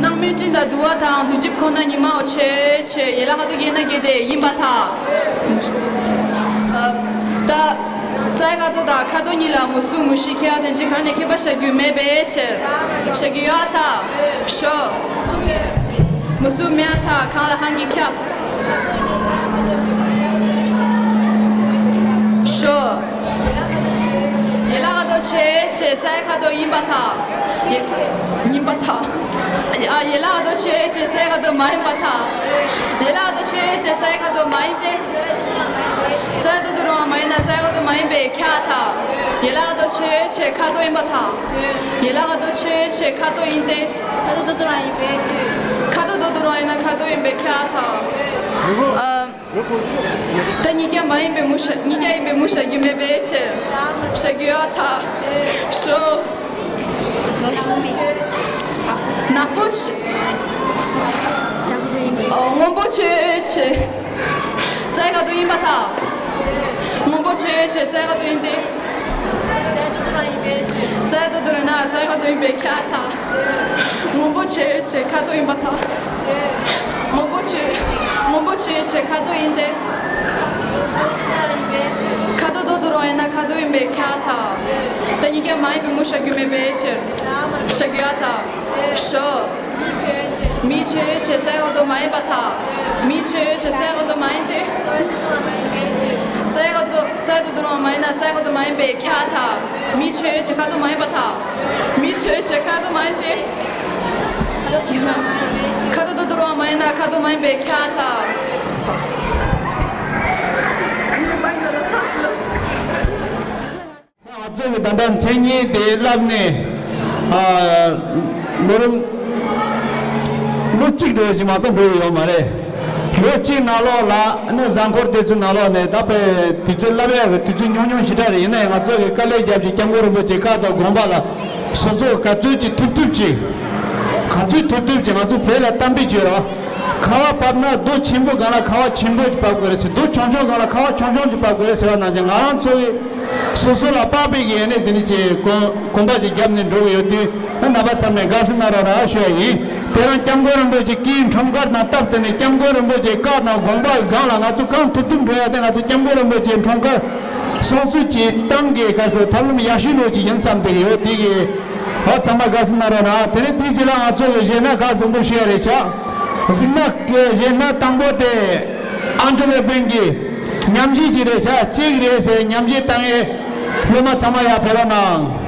སྣང་མུན་སྤྲིན་དང་དུ་བ་དང་དུས་འཇིགས་ཁོ་ན་ཉི་མའོ་བྱས་བྱས་ཡན་ལག་ཁ་དོག་དབྱེ་ན་བརྒྱད་དེ་ཡིན་པར་ཐལ། ད། རྩ་བའི་ཁ་དོག་དང་ཁ་དོག་གཉིས་ལ་མུ་གསུམ་མུ་བཞི་ཁྱད་པར་དོན་གཅིག་གང་ནས་ཁྱད་པར་བྱ་རྒྱུ་མེད་པའི་ཕྱིར། བྱ་རྒྱུ་ཡོད་པར་ཐལ། ཞོ། མུ་གསུམ་མེད་པར་ཐལ། གང་ལ་གང་གིས་ཁྱབ། ཞོ། ཡན་ལག་ཁ་དོག་བྱས་བྱས་རྩ་བའི་ཁ་དོག་ཡིན་པར་ཐལ། ཡིན་པར་ཐལ། ཨ་ཡན་ལག་ཁ་དོག་བྱས་བྱས་རྩ་བའི་ཁ་དོག་མ་ཡིན་པར་ཐལ། ཡན་ལག་ཁ་དོག་བྱས་བྱས་རྩ་བའི་ཁ་དོག་མ་ཡིན་ཏེ། རྩ་བའི་ལྡོག་ཏུ་རུང་བ་མ་ཡིན་ན་རྩ་བའི་ཁ་དོག་མ་ཡིན་པས་ཁྱབ་པར་ཐལ། ཡན་ལག་ཁ་དོག་བྱས་བྱས་ཁ་དོག་ཡིན་པར་ཐལ། ཡན་ལག་ཁ་དོག་བྱས་བྱས་ཁ་དོག་ཡིན་ཏེ། ཁ་དོག་ལྡོག་ཏུ་རུང་བ་ཡིན་པའི་ཕྱིར། ཁ་དོག་ལྡོག་ཏུ་རུང་བ་ཡིན་ན་ཁ་དོག་ཡིན་པས་ཁྱབ་པར་ཐལ། ཨ། ད་གཉིས་ཀ་མ་ཡིན་པའི་མུ་བྱ་གཉིས་ཀ་ཡིན་པའི་མུ་བྱ་རྒྱུ་མེད་པའི་ཕྱིར། བྱ་རྒྱུ་ཡོད་པར་ཐལ། ཞོ། ནག་པོ་བྱས། ཨོ། སྔོན་པོ་བྱས་བྱས་རྩ་བའི་ཁ་དོག་ཡིན་པར་ཐལ། སྔོན་པོ་བྱས་བྱས་རྩ་བའི་ཁ་དོག་ཡིན་ཏེ། རྩ་བའི་ལྡོག་ཏུ་རུང་ན་རྩ་བའི་ཁ་དོག་ཡིན་པས་ཁྱབ་པར་ཐལ། སྔོན་པོ་བྱས་བྱས་ཁ་དོག་ཡིན་པར་ཐལ། སྔོན་པོ་བྱས། སྔོན་པོ་བྱས་བྱས་ཁ་དོག་ཡིན་ཏེ། ཁ་དོག་ལྡོག་ཏུ་རུང་བ་ཡིན་ན་ཁ་དོག་ཡིན་པས་ཁྱབ་པར་ཐལ། ད་གཉིས་ཀ་མ་ཡིན་པའི་མུ་བྱ་རྒྱུ་མེད་པའི་ཕྱིར། བྱ་རྒྱུ་ཡོད་པར་ཐལ། ཞོ། མིག་བྱས་བྱས་རྩ་བའི་ཁ་དོག་མ་ཡིན་པར་ཐལ། མིག་བྱས་བྱས་རྩ་བའི་ཁ་དོག་མ་ཡིན་ཏེ། རྩ་བའི་ཁ་དོག་རྩ་བའི་ལྡོག་ཏུ་རུང་བ་མ་ཡིན་ན་ རྩ་བ་དུ་མ་ཡིན་པའི་ཁྱ་ཐ། མི་ཆོས་བྱེད་ཁ་དུ་མ་ཡིན་པ་ཐ། མི་ཆོས་བྱེད་ཁ་དུ་མ་ཡིན་ཏེ། ཁ་དུ་དུ་དུར་བ་མ་ཡིན་ན་ཁ་དུ་མ་ཡིན་པའི་ཁྱ་ཐ། ཚོགས། ང་ཚོ་གི་ད་ལྟ་མཚན་ཉིད་དེ་བསླབ་ནས་ཨ་ལོ་རིམ་ལོ་གཅིག་འགྲོ་བཞིན་མ་གཏོགས་འགྲོ་གི་ཡོད་མ་རེད། ལོ་གཅིག་ནང་ལོགས་ལ་ནི་གཟའ་འཁོར་དེ་ཚོའི་ནང་ལོགས་ནས་ད་དཔེ་དུས་ཚོད་བསླབ་ཡག་གི་དུས་ཚོད་ཉུང་ཉུང་ཞེ་དྲག་རེད། ཡིན་ན་ཡང་ང་ཚོ་གི་དཀའ་ལས་བརྒྱབ་ཀྱི་སྐྱབས་མགོན་རིན་པོ་ཆེ་བཀའ་དང་དགོངས་པ་ལ་སོ་སོ་ག་ཚོད་ཅིག་ཐུབ་ཐུབ་ཅིག་ག་ཚོད་ཐུབ་ཐུབ་ཅིག་ང་ཚོ་བོད་ལ་གཏམ་དཔེ་བརྗོད་རོགས། ཁ་བ་བབས་ན་རྡོ་ཆེན་པོ་སྒང་ལ་ཁ་བ་ཆེན་པོ་ཅིག་བབས་དགོས་རེད་ཟེར། རྡོ་ཆུང་ཆུང་སྒང་ལ་ཁ་བ་ཆུང་ཆུང་ཅིག་བབས་དགོས་རེད་ཟེར་བ་ནང་བཞིན། ང་རང་ཚོ་གི་སོ་སོ་ལ་དཔག་པའི་གི་ཡེ་ནས་དེ་འདྲ་ཅིག་གོམ་གོམ་པ་ཅིག་བརྒྱབ་ནས་འགྲོ་གི་ཡོད་དུས། ཨ་རྣམ་པ་ཚང་མས་དགའ་བསུ་གནང་རོགས་གནང་ཞུ་ཡ་ཡིན། དེ་རིང་སྐྱབས་མགོན་རིན་པོ་ཆེ་སྐུའི་འཁྲུངས་སྐར་དང་སྟབས་བསྟུན་ནས་སྐྱབས་མགོན་རིན་པོ་ཆེའི་བཀའ་དང་དགོངས་པ་སྒང་ལ་ང་ཚོ་གང་ཐུབ་ཐུབ་འགྲོ་ཡ་དེ། ང་ཚོ་སྐྱབས་མགོན་རིན་པོ་ཆེའི་འཁྲུངས་སྐར་སྲུང་བརྩི་བྱེད་སྟངས་ཀྱི་སྐབས་སུ་ཐབས་ལམ་ཡག་ཤོས་ལོ་ཅིག་ཡིན་བསམ་བསྡད་ཀྱི་ཡོད། དེ་གི་ཨོ་ཚང་མ་དགའ་བསུ་གནང་རོགས་གནང་། དེ་ནས་དེའི་རྗེས་ལ་ང་ཚོ་གི་གཞས་སྣ་ཁག་གསུམ་པོ་ཞུ་ཡ་རེད་ཤག་གཞས་སྣ་གཞས་སྣ་དང་པོ་དེ་ཨ་འབྲུག་པའི་དཔོན་གྱི་ཉམས་ཞིབ་ཅིག་རེད་ཤག་གཅིག་རེད་ཟེར། ཉམས་ཞིབ་བཏང་ཡས་སློབ་མ་ཚང་མ་ཡར་ཕེབས་རོགས་གནང་།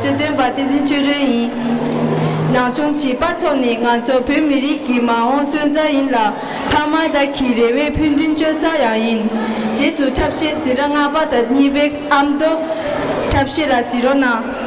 གཙོ་འདོན་པ་བསྟན་འཛིན་ཆོས་སྒྲོན་ཡིན། ནང་སྦྱོང་བྱིས་པ་ཚོ་ནི་ང་ཚོ་བོད་མི་རིགས་ཀྱི་མ་འོངས་སོན་རྩ་ཡིན་ལ། ཕ་མ་དག་གི་རེ་བའི་ཕན་ཚུན་བཅོལ་ས་ཡང་ཡིན། རྗེས་སུ་འཁྲབ་གཞས་འཛིན་གྲྭ་ལྔ་པ་དང་གཉིས་པའི་ཨ་མདོ་འཁྲབ་གཞས་ལ་གཟིགས་རོགས་གནང་།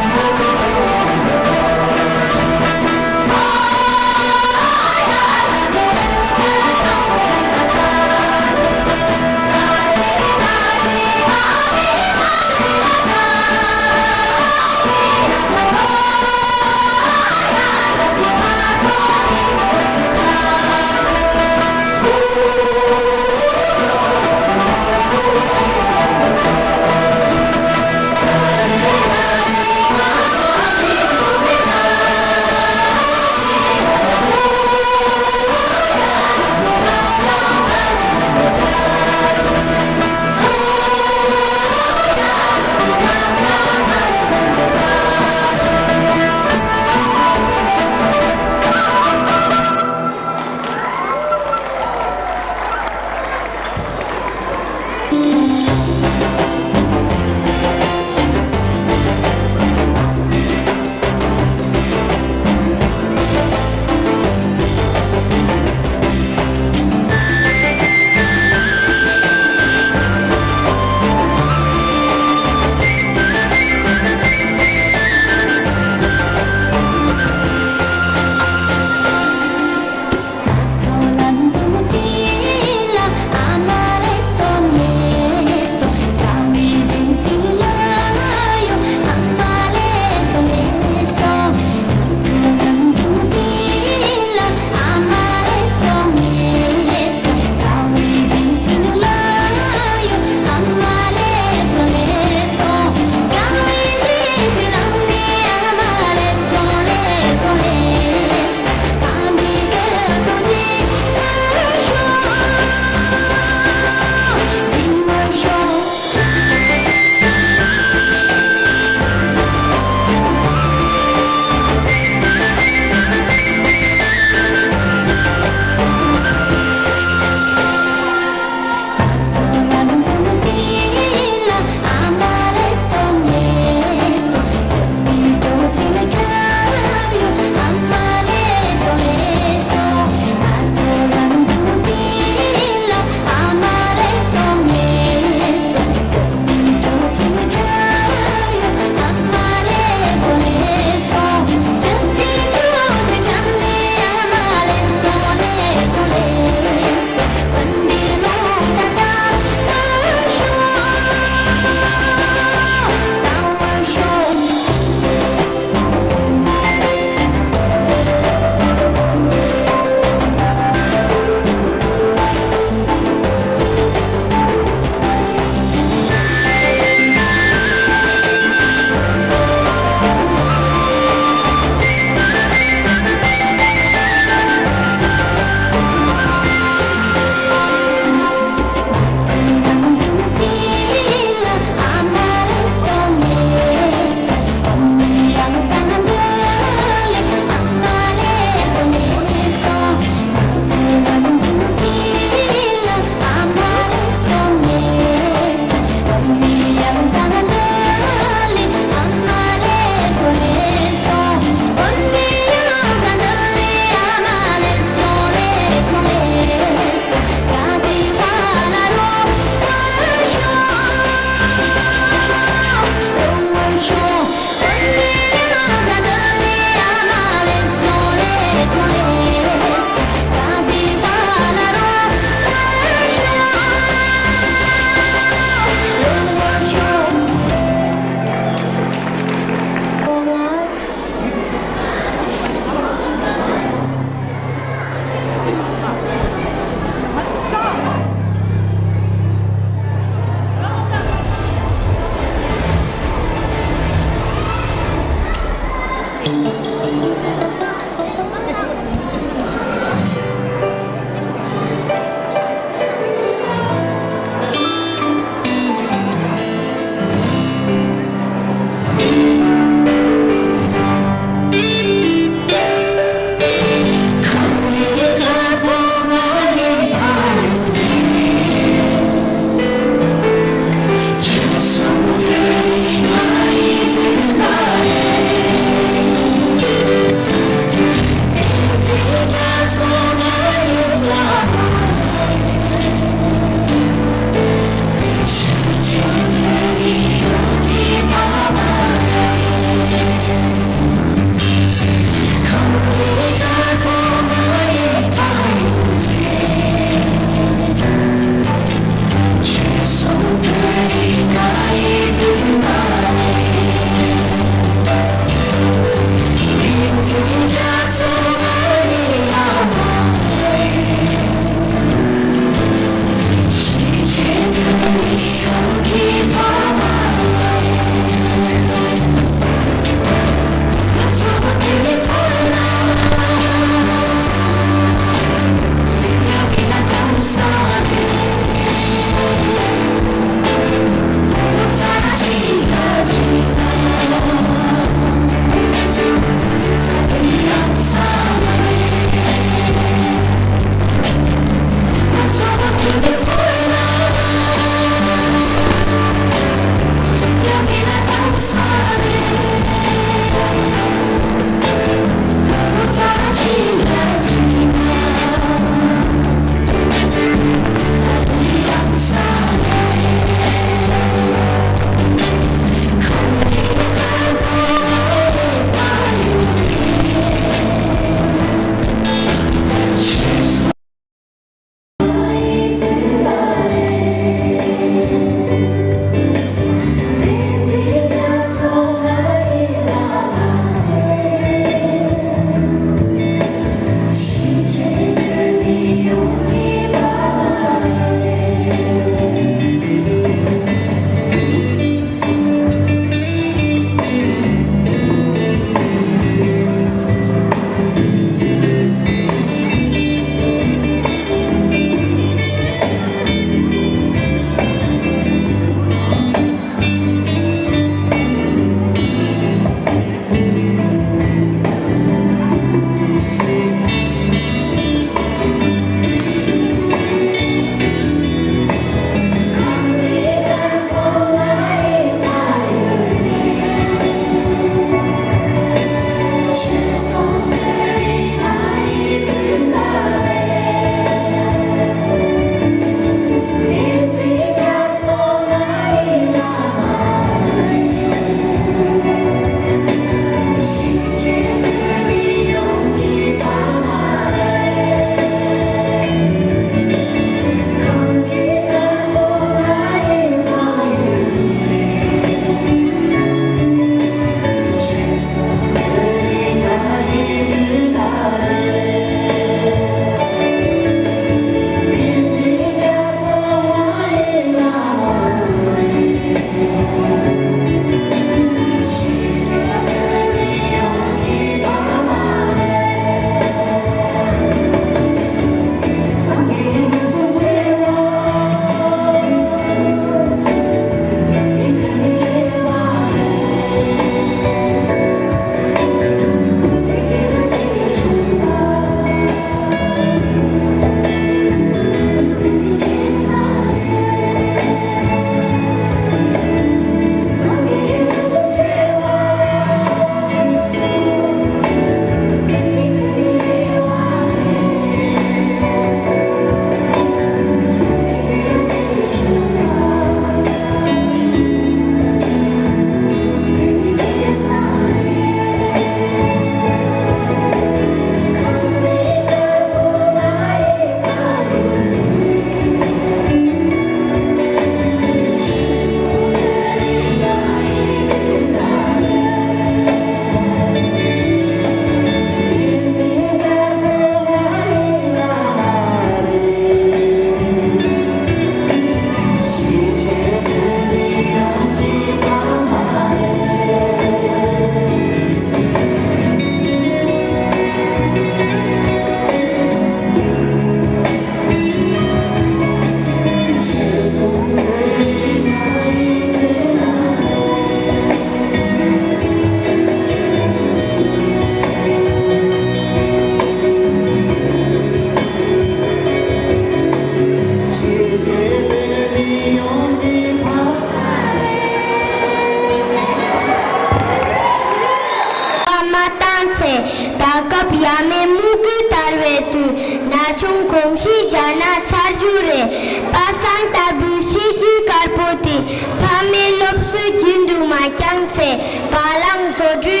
སོ་སོའི་རྒྱུན་དུ་མ་བསྐྱངས་ཚེ་བ་ལང་བཟོ་གྲྭའི་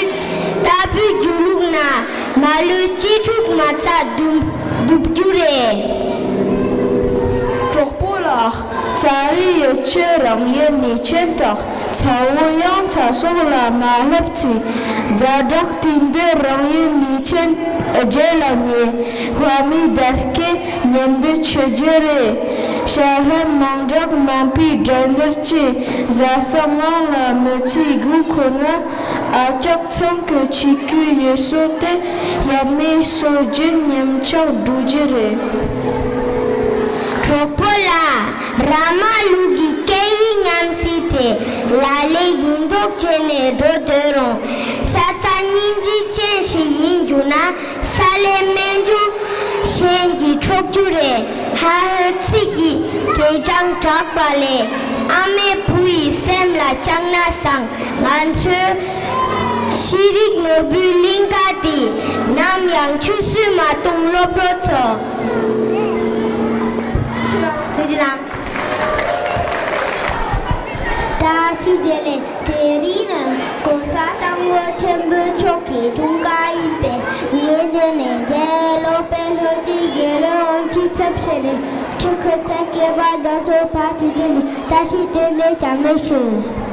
ལྟ་བུའི་རྒྱུ་ལུགས་ན་མ་ལུས་གཅེས་ཕྲུག་མ་རྩ་རྡུབ་རྡུབ་རྒྱུ་རེད། གྲོགས་པོ་ལགས། ཙཱ་རི་ཡོད་ཚེ་རང་ཡུལ་ནས་ཆེན་དང་ཚ་བོ་ཡང་ཚ་སོགས་ལ་མ་བསླབ་ཚེ། ཛ་དྲག་དུས་འདིར་རང་ཡུལ་ནས་ཆེན་རྗེས་ལ་ཉེ། བ་མི་བདེ་སྐྱེ་ཉེན་འདི་ཆེ་རྒྱུ་རེད། ཞལ་ལྷམ་མང་དྲགས་མང་པོའི་འགྲན་བསྡུར་གྱི་བཟའ་ས་ངང་ལ་མི་ཚེའི་དགུ་ཁོ་ན་ཨ་ཅག་ཚང་གི་ཆི་ཁུའི་ཡུལ་སོ་དེ་ཡབ་མེས་སོ་རྒྱུན་ཉམས་ཆག་འགྲོ་རྒྱུ་རེད། གྲོགས་པོ་ལགས། ར་མ་ལུག་གི་སྐད་ཡིག་ཉམས་སྲིད་དེ་ལ་ལས་ཡིན་མདོག་བྱས་ནས་འགྲོ་འདོད་རུང་ཤ་ཚ་སྙིང་རྗེ་ཅན་ཞིག་ཡིན་རྒྱུ་ན། ས་ལས་སྨན་ཆུང་གཞན་གྱིས་འཕྲོག་རྒྱུ་རེད། ཧ་ཧོའི་ཚིག་གིས་གད་རྒྱངས་བསྒྲགས་པ་ལས་ཨ་མའི་བུ་ཡི་སེམས་ལ་བཅངས་ན་བཟང་། ང་ཚོའི་ཤེས་རིག་ནོར་བུའི་གླིང་ག་འདི་ནམ་ཡང་ཆུད་ཟོས་མ་གཏོང་། སློབ་གྲོགས་ཚོ། ཐུགས་རྗེ་གནང་། བཀྲ་ཤིས་བདེ་ལེགས། དེ་རིང་ནི་༸གོང་ས་སྐྱབས་མགོན་ཆེན་པོ་མཆོག་གི་འཁྲུངས་སྐར་ཡིན་པས། ངས་འདི་ནས་རྒྱལ་སློབ་དཔོན་སློབ་སྤྱི་དགེ་སློབ་དབང་ཆེན་ཚབ་བྱས་ནས་ཆོས་ཁུལ་ཚན་གྱི་པ་དོན་ཚོགས་པ་དེ་དོན་ནས་བཀྲ་ཤིས་བདེ་ལེགས་བཀྲ་མེད་ཞུ།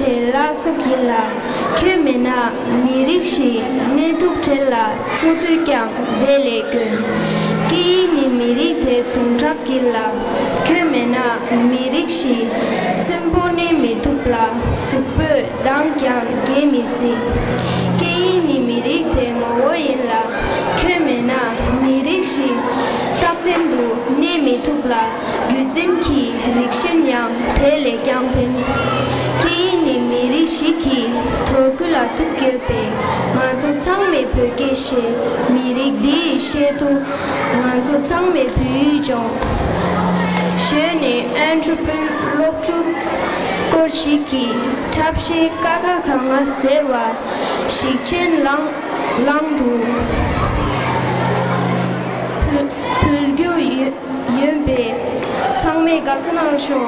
དེ་བླ་སྲོག་ཡིན་ལ། ཁྱོད་མེད་ན་མི་རིགས་ཤིག་གནས་ཐུབ་བྲལ་ལ། འཚོ་དུས་ཀྱང་བདེ་ལས་དཀོན། སྐད་ཡིག་ནི་མི་རིགས་དེ་ཟུངས་ཁྲག་ཡིན་ལ། ཁྱོད་མེད་ན་མི་རིགས་ཤིག་གསོན་པོ་གནས་མི་ཐུབ་ལ། གཟུགས་པོས་འདང་ཀྱང་རྒྱག་མི་སྲིད། སྐད་ཡིག་ནི་མི་རིགས་དེ་ངོ་བོ་ཡིན་ལ། ཁྱོད་མེད་ན་མི་རིགས་ཤིག་རྟག་བརྟན་དུ་གནས་མི་ཐུབ་ལ། རྒྱུད་འཛིན་གྱི་རིགས་ཞེན་ཡང་དེ་ལས་ཀྱང་འཕེལ། སྐད་ཡིག་ནི་མི་རིགས་ ཞིག་གིས་དོ་ཁུར་ལ་ཐུག་ཡོད་པས། ང་ཚོ་ཚང་མས་བོད་སྐད་བཤད། མི་རིགས་འདི་ཡི་ཆེད་དུ། ང་ཚོ་ཚང་མས་བོད་ཡིག་སྦྱོང་། ཞོལ་ནས་ཨན་ཊི་པུ་རན་སློབ་ཕྲུག་སྐོར་ཞིག་གིས་འཁྲབ་གཞས་ཀ་ཁ་ག་ང་ཟེར་བ་ཞིག་ཆེད་བླངས་བླངས་འདུག་ཕུལ་ཕུལ་རྒྱུ་ཡོད། ཡོད་པས། ཚང་མས་དགའ་བསུ་གནང་ཤོག་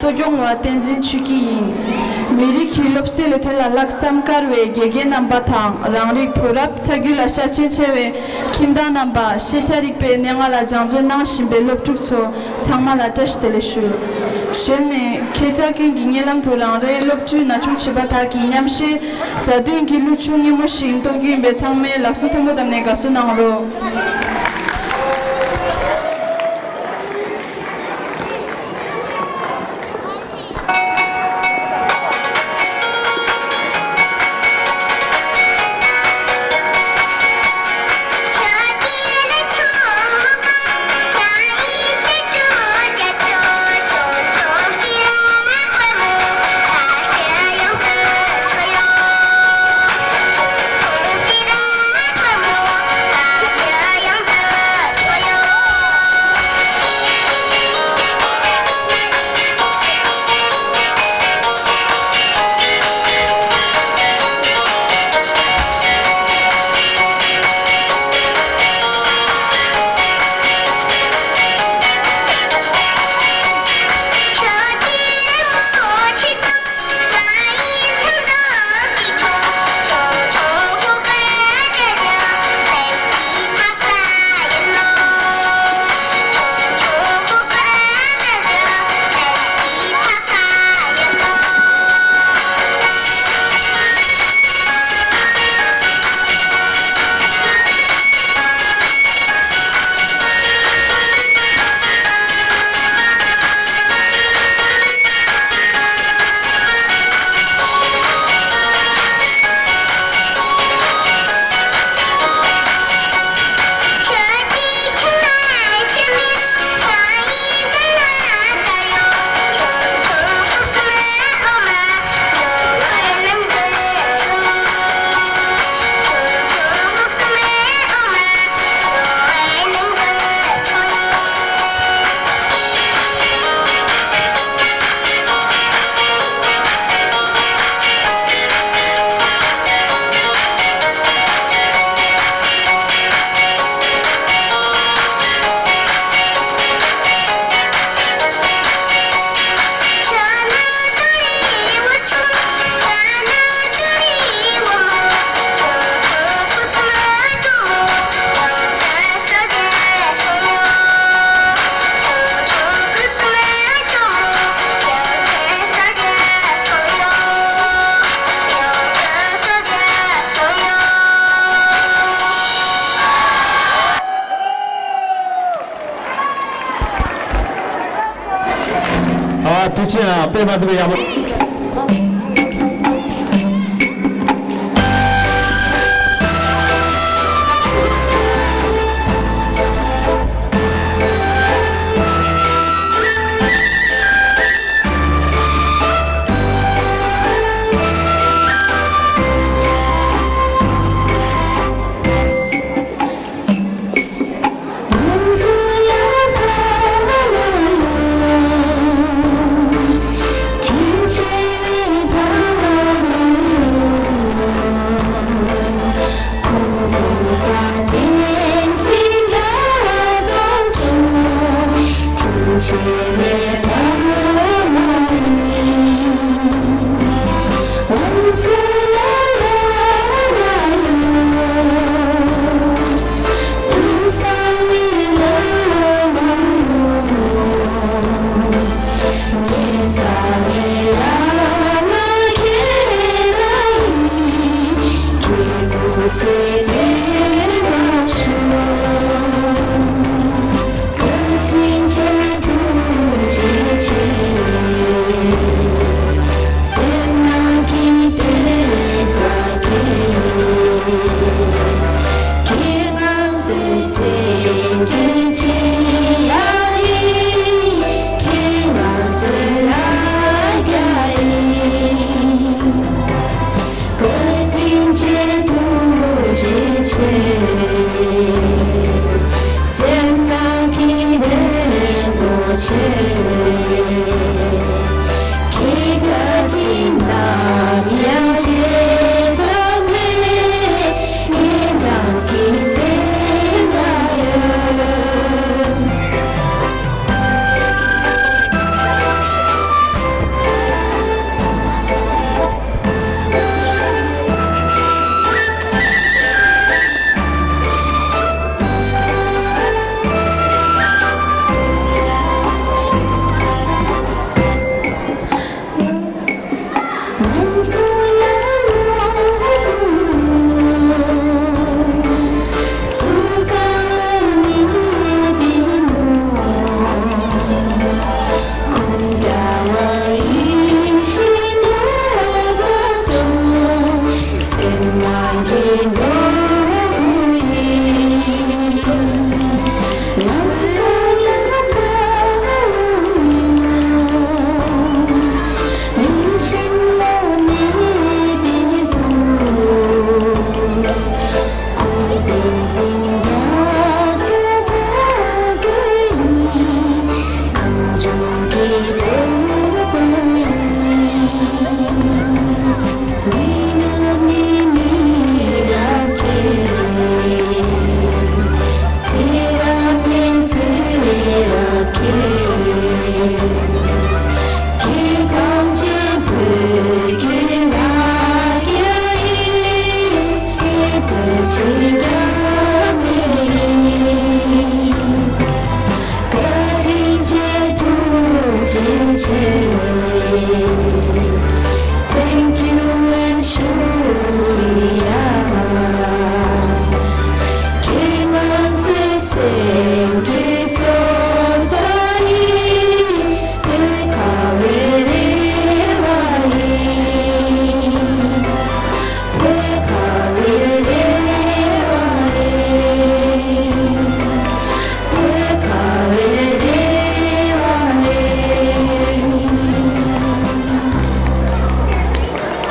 གཙོ་སྐྱོང་བ་བསྟན་འཛིན་ཆོས་སྐྱིད་ཡིན། མི་རིགས་ཀྱི་སློབ་གསོའི་ལས་དོན་ལ་ལྷག་བསམ་དཀར་བའི་དགེ་རྒན་རྣམ་པ་དང་། རང་རིགས་བུ་རབས་ཚ་རྒྱུད་ལ་ཤ་ཞེན་ཆེ་བའི་ཁྱིམ་བདག་རྣམ་པ། ཤེས་བྱ་རིག་པའི་གནས་ལྔ་ལ་སྦྱང་བརྩོན་གནང་བཞིན་པའི་སློབ་ཕྲུག་ཚོ་ཚང་མ་ལ་བཀྲ་ཤིས་བདེ་ལེགས་ཞུ། གཞོན་ནས་ཁྱེད་ཅག་ཀུན་གྱི་སྙན་ལམ་དུ་རང་རེའི་སློབ་གྲྭའི་ན་ཆུང་བྱིས་པ་དག་གི་མཉམ་གཞས་མཛའ་མཐུན་གྱི་གླུ་ཆུ་སྔོན་མོ་ཞིག་གཏོང་རྒྱུ་ཡིན་པས། ཚང་མས་ལག་ཟུང་མཐོན་པོ་བསྡམས་ནས་དགའ་བསུ་གནང་རོགས། ཐུགས་རྗེ་ཆེ། དཔེ་མ་ཐུབ་པའི་ཡག་པོ།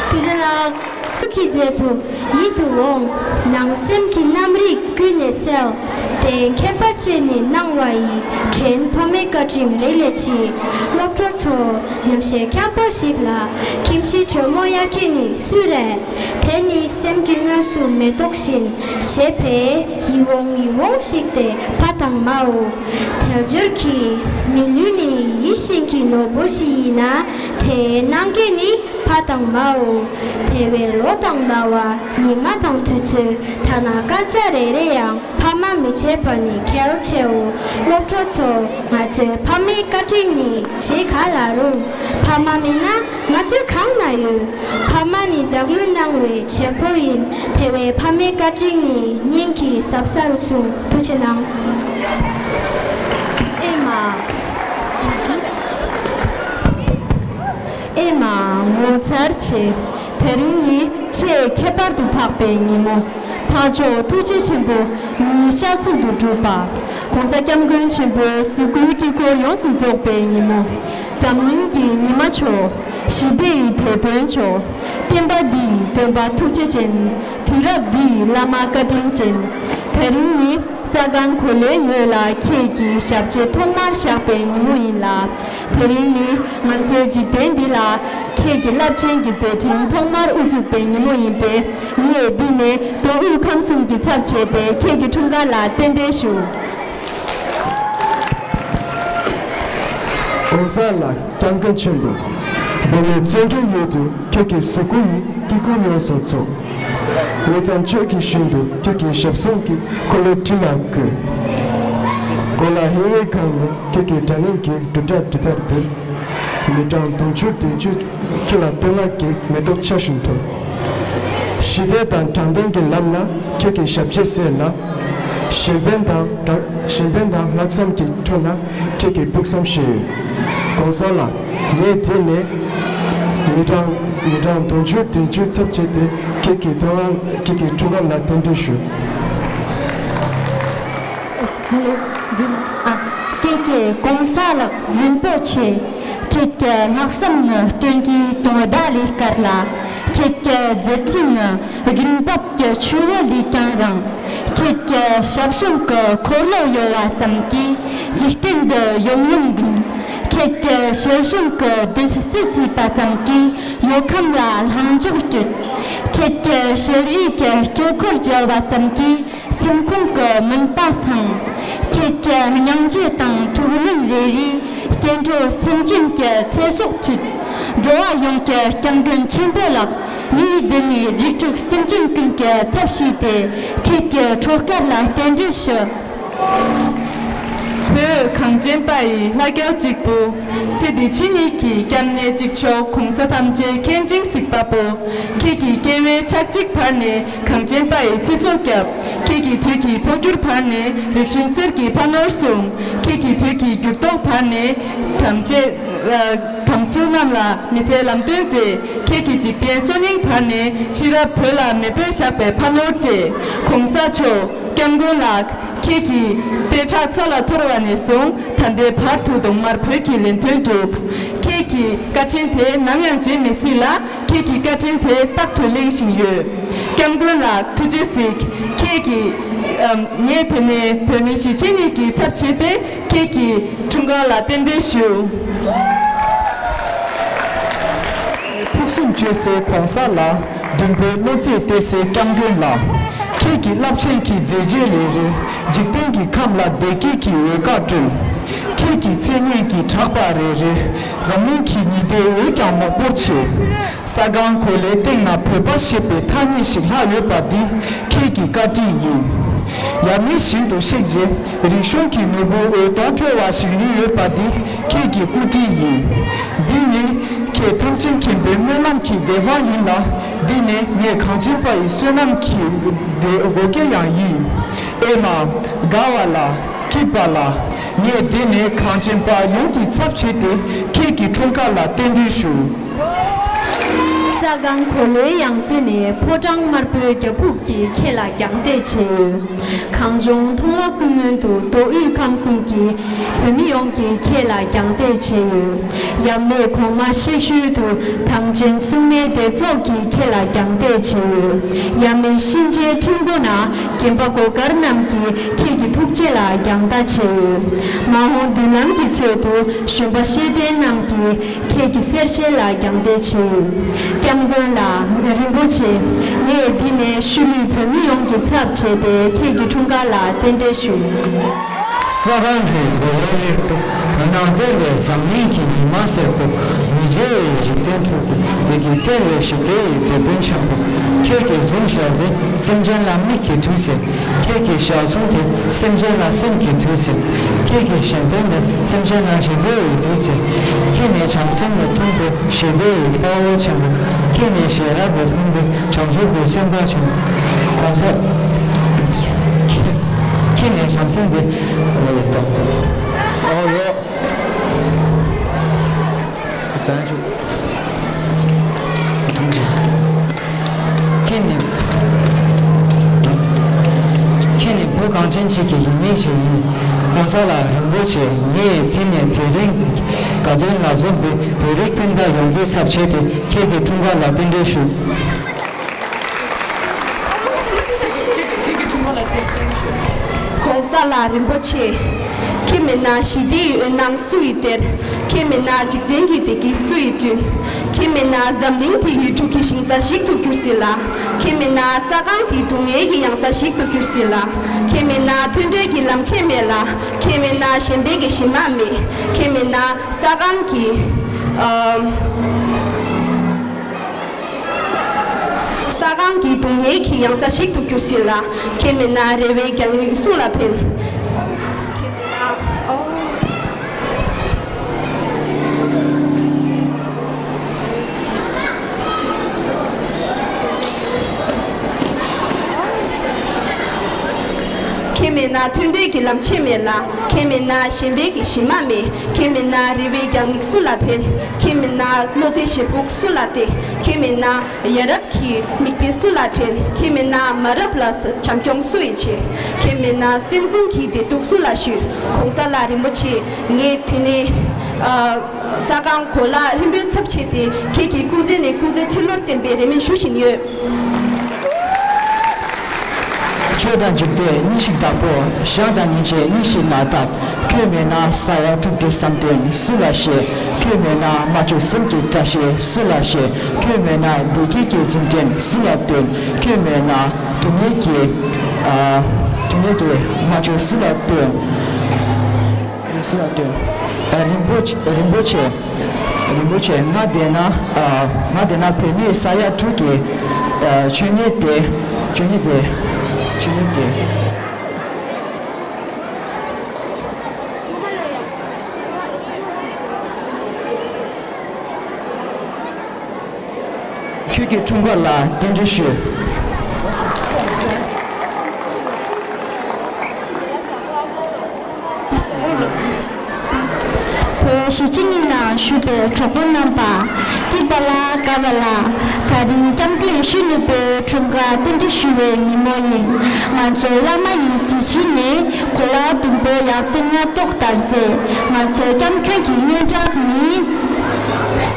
ཐུགས་རྗེ་གནང་། ཐུགས་ཀྱི་རྗེས་སུ་ཡིད་དུ་འོང་། ནང་སེམས་ཀྱི་རྣམ་རིག་ཀུན་ནས་གསལ། དེ་མཁྱེན་པར་བྱས་ནས་གནང་བ་ཡི། དྲིན་ཕ་མའི་བཀའ་དྲིན་རེ་ལས་ཆེ། སློབ་གྲོགས་ཚོ། ཉམས་ཞིབ་མཁན་པོ་ཞིག་ལ། ཁྱིམ་གཞིས་དྲོན་མོ་དབྱར་ཁ་ནི་སུ་རེད། དེ་ནི་སེམས་ཀྱི་ངོས་སུ་མེ་ཏོག་བཞིན། ཞེས་པས་ཡིད་འོང་ཡིད་འོང་ཞིག་སྟེ་ཕ་དང་མའོ། དལ་འབྱོར་གྱི་མི་ལུས་ནི་ཡིད་བཞིན་གྱི་ནོར་བུ་ཞིག་ཡིན་ན། དེའི་གནང་སྐྱེས་ནི་ཕ་དང་མའོ། དེ་བས་ལོ་དང་ཟླ་བ་ཉི་མ་དང་དུས་ཚོད། ཐ་ན་སྐར་ཆ་རེ་རེ་ཡང་ཕ་མ་མི་བརྗེད་པ་ནི་གལ་ཆེའོ། སློབ་གྲོགས་ཚོ། ང་ཚོའི་ཕ་མའི་བཀའ་དྲིན་ནི་གྲས་ག་ལ་རུང་། ཕ་མ་མེད་ན་ང་ཚོ་གང་ན་ཡོད། ཕ་མ་ནི་བདག་བློས་གནང་བའི་བྱེད་པོ་ཡིན། དེ་བས་ཕ་མའི་བཀའ་དྲིན་ནི་སྙིང་གི་ཟབ་སར་ཟུངས། ཐུགས་རྗེ་གནང་། ཨེ་མ། ཨེ་མ། ངོ་མཚར་ཆེ། དེ་རིང་ནི་ཆེས་ཁྱད་པར་དུ་འཕགས་པའི་ཉིན་མོ། འཕགས་མཆོག་ཐུགས་རྗེ་ཆེན་པོ་ཉིད་ཤར་ཚུལ་དུ་གྲུབ་པ། ༸གོང་ས་༸སྐྱབས་མགོན་ཆེན་པོའི་གཟུགས་སྐུའི་དཀྱིལ་འཁོར་ཡོངས་སུ་རྫོགས་པའི་ཉིན་མོ། འཛམ་གླིང་གི་ཉི་མ་མཆོག་ཞི་བདེ་ཡི་དེད་དཔོན་མཆོག་བསྟན་པ་འདི་ཡི་སྟོན་པ་ཐུགས་རྗེ་ཅན། དུས་རབས་འདི་ཡི་བླ་མ་བཀའ་དྲིན་ཅན། དེ་རིང་ནི་ས་སྒང་གོ་ལའི་ངོས་ལ་ཁྱེད་ཀྱི་ཞབས་རྗེས་ཐོག་མར་བཞག་པའི་ཉིན་མོ་ཡིན་ལ། དེ་རིང་ནི་ང་ཚོའི་འཇིག་རྟེན་འདི་ལ་ཁྱེད་ཀྱི་རླབས་ཆེན་གྱི་མཛད་འཕྲིན་ཐོག་མར་དབུ་ཚུགས་པའི་ཉིན་མོ་ཡིན་པས། ངས་འདི་ནས་མདོ་དབུས་ཁམས་གསུམ་གྱི་ཚབ་བྱས་ཏེ་ཁྱེད་ཀྱི་འཁྲུངས་སྐར་ལ་རྟེན་འབྲེལ་ཞུ། ༸གོང་ས་ལགས། སྐྱབས་མགོན་ཆེན་པོ། མདོ་སྨད་བཙན་རྒྱལ་ཡུལ་དུ་ཁྱེད་ཀྱི་གཟུགས་སྐུ་ཡི་དཀྱིལ་འཁོར་ཡོངས་སུ་རྫོགས། དབུས་གཙང་ཆོས་ཀྱི་ཞིང་དུ་ཁྱེད་ཀྱི་ཞབས་ཟུང་གི་འཁོར་ལོ་ཁྲི་ལ་བཀོད། གོ་ལ་ཧེ་བའི་སྒང་ནས་ཁྱེད་ཀྱི་དགྲ་གླིང་གི་འབྲུག་སྒྲ་འདི་ལྟར་ལྡིར། མི་གྲངས་དུང་ཕྱུར་བདུན་ཅུ་ཁྱེད་ལ་བསྟོད་བསྔགས་ཀྱི་མེ་ཏོག་ཆར་བཞིན་འཐོར། ཞི་བདེ་དང་དྲང་བདེན་གྱི་ལམ་ན་ཁྱེད་ཀྱི་ཞབས་རྗེས་གསལ་ལ། གཞན་ཕན་དང་དྲང་གཞན་ཕན་དང་ལྷག་བསམ་གྱི་ཁྲོད་ན་ཁྱེད་ཀྱི་ཕུགས་བསམ་བཞེས་ཡོད། ༸གོང་ས་ལགས། ངས་དེ་ནས་མི་གྲངས་མི་གྲངས་དུང་ཕྱུར་བདུན་ཅུ་ཚབ་བྱས་ཏེ་ཁྱེད་ཀྱི་ཐོག་ཁྱེད་ཀྱི་འཁྲུངས་སྐར་ལ་རྟེན་འབྲེལ་ཞུ། ཧ་ལོ། ཨ། ཀྱེ་ཀྱེ། ༸གོང་ས་ལགས་རིན་པོ་ཆེ། ཁྱེད་ཀྱི་ལྷག་བསམ་ནི་སྟོན་ཀའི་དུང་ཟླ་ལས་དཀར་ལ། ཁྱེད་ཀྱི་མཛད་འཕྲིན་ནི་རྒྱུན་འབབ་ཀྱི་ཆུ་བོ་ལས་ཀྱང་རིང་། ཁྱེད་ཀྱི་ཞབས་ཟུང་གི་འཁོར་ལོ་གཡོ་བ་ཙམ་གྱིས་འཇིག་རྟེན་འདི་ཡོམ་ཡོམ་འགུལ། ཁྱེད་ཀྱི་ཞལ་གསུང་གི་བདུད་རྩི་བརྩིས་པ་ཙམ་གྱིས་ཡོད་ཁམས་ལ་ལྷིང་འཇགས་བསྐྱོད། ཁྱེད་ཀྱི་ཞལ་རས་ཀྱི་སྐྱོ་འཁོར་བརྗེ་བ་ཙམ་གྱིས་སེམས་ཁོང་གི་མུན་པ་སངས། ཁྱེད་ཀྱི་སྙིང་རྗེ་དང་ཐུགས་སྨོན་རེ་རེས་སྐྱེ་འགྲོ་སེམས་ཅན་གྱི་ཚེ་སྲོག་མཐུད། འགྲོ་བ་ཡོངས་ཀྱི་སྐྱབས་མགོན་ཆེན་པོ་ལགས། ངས་འདི་ནས་རིགས་དྲུག་སེམས་ཅན་ཀུན་གྱི་ཚབ་བྱས་ཏེ་ཁྱེད་ཀྱི་འཁྲུངས་སྐར་ལ་རྟེན་འབྲེལ་ཞུ། བོད་གངས་ཅན་པ་ཡི་ལྷ་སྐལ་གཅིག་པུ། ཚེ་འདི་ཕྱི་གཉིས་ཀྱི་སྐྱབས་གནས་གཅིག་ལྕོགས་གོང་ས་ཐམས་ཅད་མཁྱེན་ཅིང་གཟིགས་པ་པོ། ཁྱེད་ཀྱི་སྐྱེ་བའི་ཆག་འཇིག་བར་ནས་གངས་ཅན་པ་ཡི་ཚེ་སྲོག་བསྐྱབས། ཁྱེད་ཀྱི་དུས་ཀྱི་འཕོ་འགྱུར་བར་ནས་རིག་གཞུང་གསེར་གྱི་ཕ་ནོར་བཟུང་། ཁྱེད་ཀྱི་དུས་ཀྱི་འགྱུར་ལྡོག་བར་ནས་དམ་བཅའ་དམ་ཆོས་རྣམས་ལ་མི་ཚེའི་ལམ་སྟོན་མཛད། ཁྱེད་ཀྱི་འཇིག་རྟེན་སོ་སྙིང་བར་ནས་ཕྱི་རབས་བོད་ལ་མེས་པོས་བཞག་པའི་ཕ་ནོར་སྤྲད། གོང་ས་མཆོག་སྐྱབས་མགོན་ལགས། ཁྱེད་ཀྱི་ལྟེ་ཁྲག་ཚ་ལ་འཐོར་བ་ནས་བཟུང་ད་ལྟའི་བར་དུ་གདོང་དམར་བོད་ཀྱི་ལས་དོན་བསྒྲུབས། ཁྱེད་ཀྱི་བཀའ་དྲིན་དེ་ནམ་ཡང་བརྗེད་མི་སྲིད་ལ། ཁྱེད་ཀྱི་བཀའ་དྲིན་དེ་རྟག་ཏུ་གླེང་བཞིན་ཡོད། སྐྱབས་མགོན་ལགས་ཐུགས་རྗེ་གཟིགས། ཁྱེད་ཀྱིས་ཨམ། ངས་དེ་ནས་བོད་མི་གཞིས་བྱེས་གཉིས་ཀྱི་ཚབ་བྱས་ཏེ་ཁྱེད་ཀྱི་འཁྲུངས་སྐར་ལ་རྟེན་འབྲེལ་ཞུ། ཕུགས་གསུམ་བཅོལ་སའི་གོང་ས་ལགས། བདུན་པའི་བློ་རྩེ་གཏད་སའི་སྐྱབས་མགོན་ལགས། ཁྱེད་ཀྱི་རླབས་ཆེན་གྱི་མཛད་རྗེས་རེ་རེས་འཇིག་རྟེན་གྱི་ཁམས་ལ་བདེ་སྐྱིད་ཀྱི་འོད་དཀར་བསྐྲུན། ཁྱེད་ཀྱི་མཚན་སྙན་གྱི་གྲགས་པ་རེ་རེས་འཛམ་གླིང་གི་ཉི་ཟླའི་འོད་ཀྱང་མོག་པོར་ཕྱེ། ས་སྒང་གོ་ལའི་སྟེང་ན་བོད་པ་ཞེས་པའི་ཐ་སྙད་ཞིག་ལྷག་ཡོད་པ་འདི་ཁྱེད་ཀྱི་བཀའ་དྲིན་ཡིན། ཡབ་མེས་བཞིན་དུ་གཤེགས་རྗེས་རིག་གཞུང་གི་ནོར་བུ་འོད་སྟོང་འཕྲོ་བ་ཞིག་ལུས་ཡོད་པ་འདི་ཁྱེད་ཀྱི་སྐུ་དྲིན་ཡིན། འདི་ནི་ཁྱེད་ཐམས་ཅད་མཁྱེན་པའི་སྨོན་ལམ་གྱི་བདེན་དཔང་ཡིན་ལ། འདི་ནི་ངས་གངས་ཅན་པ་ཡི་བསོད་ནམས་ཀྱི་བདེ་བགོ་སྐལ་ཡང་ཡིན། ཨེ་མ། དགའ་བ་ལ། སྐྱིད་པ་ལ། ངས་འདི་ནས་གངས་ཅན་པ་ཡོངས་ཀྱི་ཚབ་བྱས་ཏེ་ཁྱེད་ཀྱི་འཁྲུངས་སྐར་ལ་རྟེན་འབྲེལ་ཞུ། ས་སྒང་གོ་ལའི་ཡང་རྩེ་ནས་ཕོ་བྲང་དམར་པོའི་རྒྱབ་ཕུབ་ཀྱིས་ཁྱེད་ལ་རྒྱང་བལྟས་བྱས་ཡོད། གངས་ལྗོངས་མཐོང་བ་ཀུན་སྨོན་དུ་མདོ་དབུས་ཁམས་གསུམ་གྱི་བོད་མི་ཡོངས་ཀྱིས་ཁྱེད་ལ་རྒྱང་བལྟས་བྱས་ཡོད། ཡབ་མེས་གོང་མ་གཤེགས་ཤུལ་དུ་དམ་ཅན་སྲུང་མའི་སྡེ་ཚོགས་ཀྱིས་ཁྱེད་ལ་རྒྱང་བལྟས་བྱས་ཡོད། ཡབ་མེས་གཤིན་རྗེའི་ཁྲིམས་སྒོ་ན་རྒན་པ་སྒོ་དཀར་རྣམས་ཀྱིས་ཁྱེད་ཀྱི་ཐུགས་རྗེ་ལ་རྒྱང་ལྟ་བྱས་ཡོད། མ་འོངས་མདུན་ལམ་གྱི་ཚོད་དུ་གཞོན་པ་ཤེས་ལྡན་རྣམས་ཀྱིས་ཁྱེད་ཀྱི་གསལ་བཤད་ལ་རྒྱང་བལྟས་བྱས་ཡོད། སྐྱབས་མགོན་ལགས། རིན་པོ་ཆེ། ངས་འདི་ནས་ཤུལ་ལུས་བོད་མི་ཡོངས་ཀྱི་ཚབ་བྱས་ཏེ་ཁྱེད་ཀྱི་འཁྲུངས་སྐར་ལ་རྟེན་འབྲེལ་ཞུ། ས་སྒང་གི་གོ་ལའི་དབུས་སུ་བོད་ནང་བསྟན་པའི་འཛམ་གླིང་གི་ཉི་མ་སེར་པོ། མི་བརྗེད་པའི་འཇིག་རྟེན་ཁྲོད་དུ་བདེ་སྐྱིད་སྟེར་བའི་ཞི་བདེ་ཡི་དེད་དཔོན་ཆེན་པོ། ཁྱེད་ཀྱི་གཟུངས་ཞལ་དེ་སེམས་ཅན་ལ་མིག་གི་མཐུས་གཟིགས། ཁྱེད་ཀྱི་ཞལ་གསུང་དེ་སེམས་ཅན་ལ་སེམས་ཀྱི་མཐུས་གཟིགས། ཁྱེད་ཀྱི་གཞན་ཕན་དེ་སེམས་ཅན་ལ་ཞི་བདེ་ཡི་མཐུས་གཟིགས། ཁྱེད་ནི་བྱང་སེམས་ལས་འཁྲུངས་པའི་ཞི་བདེ་ཡི་དཔའ་བོ་ཆེན་པོ། ཁྱེད་ནི་ཤེས་རབ་ལས་འཁྲུངས་པའི་བྱང་ཆུབ་ཀྱི་སེམས་དཔའ་ཆེན་པོ། གོང་ས། ཁྱེད་ནི་བྱང་སེམས་དེ། ཨོ་ཡོད་དོ། ཨོ་ཡོད། བན་ཆུ། ཁྱེད་ནི། ཁྱེད་ནི་བུ་གངས་ཅན་གཅིག་གི་ཡིན་མིན་ཞིག་ཡིན། ༸གོང་ས་ལགས་རིན་པོ་ཆེ། ངས་དེ་ནས་དེ་རིང་དགའ་སྟོན་ལ་འཛོམས་པའི་བོད་རིགས་སྤུན་ཟླ་ཡོངས་ཀྱི་ཚབ་བྱས་ཏེ་ཁྱེད་ཀྱི་འཁྲུངས་སྐར་ལ་རྟེན་འབྲེལ་ཞུ། ༸གོང་ས་ལགས་རིན་པོ་ཆེ། ཁྱེད་མེད་ན་ཞི་བདེའི་འོད་སྣང་སུ་ཡིས་སྟེར། ཁྱེད་མེད་ན་འཇིག་རྟེན་གྱི་བདེ་སྐྱིད་སུ་ཡིས་བསྐྲུན། ཁྱེད་མེད་ན་འཛམ་གླིང་འདི་ཡུལ་དྲུག་གི་ཞིང་ས་ཞིག་ཏུ་གྱུར་སྲིད་ལ། ཁྱེད་མེད་ན་ས་སྒང་འདི་སྡུག་བསྔལ་གྱི་གཡང་ས་ཞིག་ཏུ་གྱུར་སྲིད་ལ། ཁྱེད་མེད་ན་མཐུན་སྒྲིལ་གྱི་ལམ་ཆེན་མེད་ལ། ཁྱེད་མེད་ན་ཞེན་པའི་གཞི་མ་མེད། ཁྱེད་མེད་ན་ས་སྒང་གི་ཨ། ས་སྒང་གི་སྡུག་བསྔལ་གྱི་གཡང་ས་ཞིག་ཏུ་གྱུར་སྲིད་ལ། ཁྱེད་མེད་ན་རེ་བའི་རྒྱང་རིང་སུ་ལ་འཕེན། ཁྱེད་མེད་ན་མཐུན་སྒྲིལ་གྱི་ལམ་ཆེན་མེད་ལ། ཁྱེད་མེད་ན་ཞེན་པའི་གཞི་མ་མེད། ཁྱེད་མེད་ན་རེ་བའི་རྒྱང་རིང་སུ་ལ་འཕེན། ཁྱེད་མེད་ན་བློ་རྩེ་ཞེ་ཕུགས་སུ་ལ་གཏད། ཁྱེད་མེད་ན་ཡ་རབས་ཀྱི་མིག་དཔེ་སུ་ལ་འདྲེན། ཁྱེད་མེད་ན་མ་རབས་ལ་བྱམས་སྐྱོང་སུ་ཡིས་བྱེད། ཁྱེད་མེད་ན་སེམས་ཁོང་གི་བདེ་སྡུག་སུ་ལ་ཞུ། ༸གོང་ས་ལགས་རིན་པོ་ཆེ། ངས་དེ་ནས་ཨ། ས་སྒང་གོ་ལ་ཧྲིལ་པོའི་ཚབ་བྱས་ཏེ་ཁྱེད་ཀྱི་སྐུ་ཚེ་ནས་སྐུ་ཚེ་ཁྲི་ལོར་བརྟན་པའི་རེ་སྨོན་ཞུ་བཞིན་ཡོད། ཆོས་དང་འཇིག་རྟེན་གཉིས་ཤིག་བདག་པོ། ཞག་དང་ཉིན་བྱེད་གཉིས་ཤིག་ན་བདག་ཁྱོད་མེད་ན་ས་ཡ་དྲུག་འདིར་བསམ་དོན་སུ་ལ་བཤད། ཁྱོད་མེད་ན་མ་བཅོས་སེམས་ཀྱི་སྐྲ་ཤད་སུ་ལ་བཤད། ཁྱོད་མེད་ན་བདེ་སྐྱིད་ཀྱི་འཛིན་སྐྲན་སུ་ལ་སྟོན། ཁྱོད་མེད་ན་སྡུག་བསྔལ་གྱི་ཨ། སྡུག་བསྔལ་གྱི་མ་བཅོས་སུ་ལ་སྟོན། སུ་ལ་སྟོན། ཨ། རིན་པོ་ཆེ། རིན་པོ་ཆེ། རིན་པོ་ཆེ། ང་བསྡད་ན། ཨ། ང་བསྡད་ན་བོད་མིའི་ས་ཡ་དྲུག་གི། ཨ། ཆོས་ཉིད་དེ། ཆོས་ཉིད་དེ། ཆོས་ཉིད་དེ། ཁྱོད་ཀྱི་འཁྲུངས་སྐར་ལ་རྟེན་འབྲེལ་ཞུ། བོད་གཞིས་བྱེས་གཉིས་ནང་བཞུགས་པའི་གྲོགས་པོ་རྣམ་པ། སྐྱིད་པ་ལ་དགའ་བ་ལ། ད་རིང་སྐྱབས་མགོན་ཡེ་ཤེས་ནོར་བུའི་འཁྲུངས་སྐར་རྟེན་འབྲེལ་ཞུ་བའི་ཉིན་མོ་ཡིན། ང་ཚོ་བླ་མ་ཡི་གཟི་བརྗིད་ནི། གོ་ལ་ཟླུམ་པོའི་ཡང་རྩེ་ལྔ་ཏོག་ལྟར་མཛེས། ང་ཚོའི་སྐྱབས་མགོན་གྱི་སྙན་གྲགས་ནི།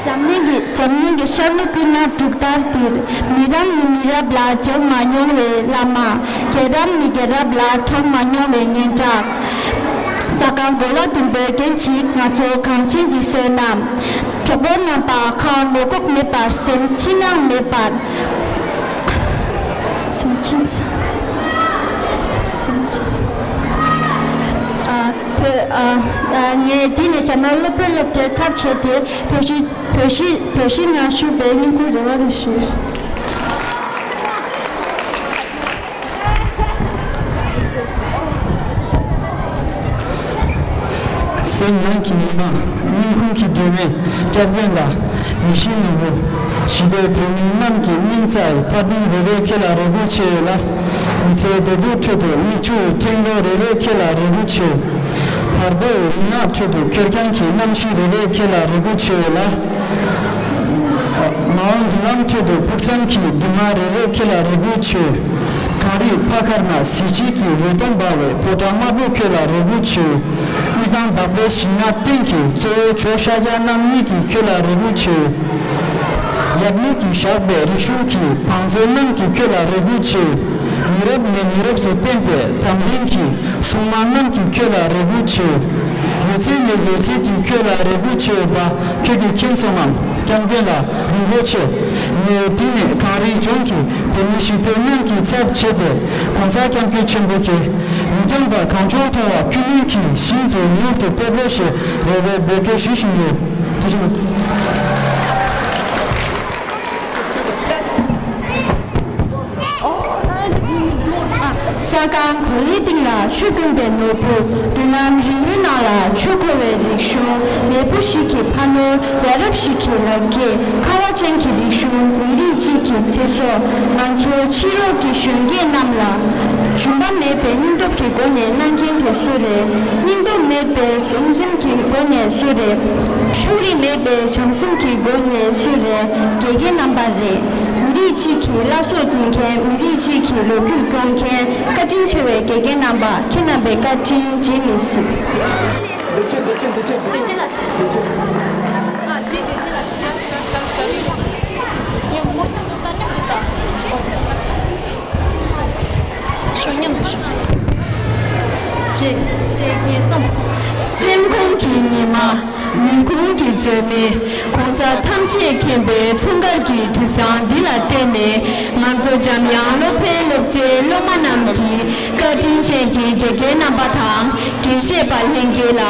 འཛམ་གླིང་གི་འཛམ་གླིང་གི་ཤར་ནུབ་ཀུན་ན་འབྲུག་ལྟར་ལྡིར། མི་རབས་ནས་མི་རབས་ལ་མཇལ་མ་མྱོང་བའི་བླ་མ། རྒྱལ་རབས་ནས་རྒྱལ་རབས་ལ་གྲགས་མ་མྱོང་བའི་སྙན་གྲགས། ས་སྒང་གོ་ལ་ཟླུམ་པོའི་རྒྱན་གཅིག་ང་ཚོ་གངས་ཅན་གྱི་བསོད་ནམས། གྲོགས་པོ་རྣམ་པ་ཁ་ངོ་ལྐོག་མེད་པར་སེམས་ཕྱི་ནང་མེད་པར། སེམས་ཕྱི། སེམས་ཕྱི། ཨ། བོད། ཨ། ཨ། ངས་འདི་ནས་ཇ་མར་སློབ་གྲྭའི་སློབ་གྲྭའི་ཚབ་བྱས་ཏེ་བོད་གཞིས་བོད་གཞིས་བོད་གཞིས་ནང་བཞུགས་པའི་སྙིང་ཁུང་རེ་བ་རེ་ཞུ། སེམས་ནང་གི་ཉི་མ། སྙིང་ཁུང་གི་སྒྲོན་མེ། སྐྱབས་མགོན་ལགས། ཡིད་བཞིན་ནོར་བུ། ཞི་བདེའི་བོད་མི་རྣམས་ཀྱི་སྙིང་རྩའི་འཕར་ལྡིང་རེ་རེ་ཁྱེད་ལ་རེ་སྒུག་བྱས་ཡོད་ལ། མི་ཚེའི་བདེ་སྡུག་ཁྲོད་དུ་མིག་ཆུའི་ཕྲེང་རྡོག་རེ་རེ་ཁྱེད་ལ་རེ་སྒུག་བྱས། བར་དོའི་རིག་ནག་ཁྲོད་དུ་ཁེར་རྐྱང་གི་རྣམ་ཤེས་རེ་རེ་ཁྱེད་ལ་རེ་སྒུག་བྱས་ཡོད་ལ། མ་འོངས་མདུན་ལམ་ཁྲོད་དུ་ཕུགས་བསམ་གྱི་འདུན་མ་རེ་རེ་ཁྱེད་ལ་རེ་སྒུག་བྱས། གངས་རིའི་ཕ་ཁར་ན་གཟི་བརྗིད་ཀྱི་འོད་སྟོང་འབར་བའི་ཕོ་བྲང་དམར་པོ་ཁྱོད་ལ་རེ་སྒུག་བྱས། དབུས་གཙང་འདབས་པའི་ཞིང་ནགས་སྟེང་གི་གཙོ་བོ་ཇོ་ཤཱཀྱ་རྣམ་གཉིས་ཀྱིས་ཁྱོད་ལ་རེ་སྒུག་བྱས། ཡབ་མེས་ཀྱིས་བཞག་པའི་རིག་གཞུང་གི་བང་མཛོད་རྣམས་ཀྱིས་ཁྱོད་ལ་རེ་སྒུག་བྱས། མི་རབས་ནས་མི་རབས་སུ་བསྟན་པའི་དམ་རིང་གི་སྲུང་མ་རྣམས་ཀྱིས་ཁྱོད་ལ་རེ་སྒུག་བྱས། ཡོད་ཚད་ནས་ཡོད་ཚད་ཀྱིས་ཁྱོད་ལ་རེ་སྒུག་བྱས་པ་ཁྱོད་ཀྱིས་མཁྱེན་སོང་ངམ། སྐྱབས་མགོན་ལགས་རིན་པོ་ཆེ། ངས་དེ་ནས་གངས་རིའི་ལྗོངས་ཀྱི་བོད་མི་ཞིག་སྟོན་རྣམས་ཀྱི་ཚབ་བྱས་ཏེ་༸གོང་ས་༸སྐྱབས་མགོན་ཆེན་པོ་མཁྱེན། མི་འགྱངས་པར་གངས་ལྗོངས་མཐོང་བ་ཁས་ལེན་གྱི་ཞིང་དེ་མྱུར་དུ་ཕེབས་རོགས་ཞེས་རེ་བའི་འབོད་སྐུལ་ཞུ་བཞིན་ཡོད། ཐུགས་རྗེ་ཆེ། ས་སྒང་གོ་ལའི་སྟེང་ལ་ཆུ་དཀོན་པའི་ནོར་བུ། མདུན་ལམ་རི་བོའི་ནང་ལ་ཆུ་འཁོར་བའི་རིག་གཞུང་། མེས་པོ་ཞིག་གི་ཕ་ནོར། ཡ་རབས་ཤིག་གི་ལག་སྐྱེས། ཁ་བ་ཅན་གྱི་རིག་གཞུང་། མི་རིགས་གཅིག་གི་ཚེ་སྲོག་ང་ཚོ་ཕྱི་རོལ་གྱི་གཞོན་སྐྱེས་རྣམས་ལ་ ཞུམ་པ་མེད་པའི་སྙིང་སྟོབས་ཀྱི་སྒོ་ནས་གནང་མཁན་དེ་སུ་རེད། སྙིང་སྟོབས་མེད་པའི་ཟོམ་སེམས་ཀྱི་སྒོ་ནས་སུ་རེད། ཕྱོགས་རིས་མེད་པའི་བྱམས་སེམས་ཀྱི་སྒོ་ནས་སུ་རེད། དགེ་རྒན་རྣམ་པ་རེད། མི་རིགས་གཅིག་གི་བླ་སྲོག་འཛིན་མཁན། མི་རིགས་གཅིག་གི་ལོ་རྒྱུས་སྐྱོང་མཁན། བཀའ་དྲིན་ཆེ་བའི་དགེ་རྒན་རྣམ་པ། ཁྱེད་རྣམ་པའི་བཀའ་དྲིན་བརྗེད་མི་སྲིད། ཤོ་མཉམ་དུ་ཤོ། གཅིག་གཅིག་གཉིས་གསུམ། སེམས་ཁོང་གི་ཉི་མ། མིག་ཁུང་གི་མཛོད་མི། གོང་ས་ཐམས་ཅད་མཁྱེན་པའི་འཁྲུངས་སྐར་གྱི་དུས་བཟང་འདི་ལ་བརྟེན་ནས། ང་ཚོ་འཇམ་དབྱངས་སློབ་གྲྭའི་སློབ་གྲྭའི་སློབ་མ་རྣམས་ཀྱིས་བཀའ་དྲིན་ཅན་གྱི་དགེ་རྒན་རྣམ་པ་དང་། དགེ་བཤེས་པ་ལྷན་རྒྱས་ལ་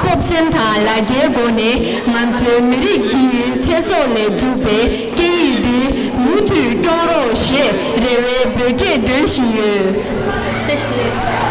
སྤོབས་སེམས་དང་ལ་རྒྱའི་སྒོ་ནས། ང་ཚོའི་མི་རིགས་འདིའི་ཚེ་སྲོག་ལས་གཙོས་པའི་སྐད་ཡིག་འདི་མུ་མཐུད་སྐྱོང་རོགས་ཞེས་རེ་བའི་འབོད་སྐད་འདོན་བཞིན་ཡོད། བཀྲ་ཤིས་བདེ་ལེགས།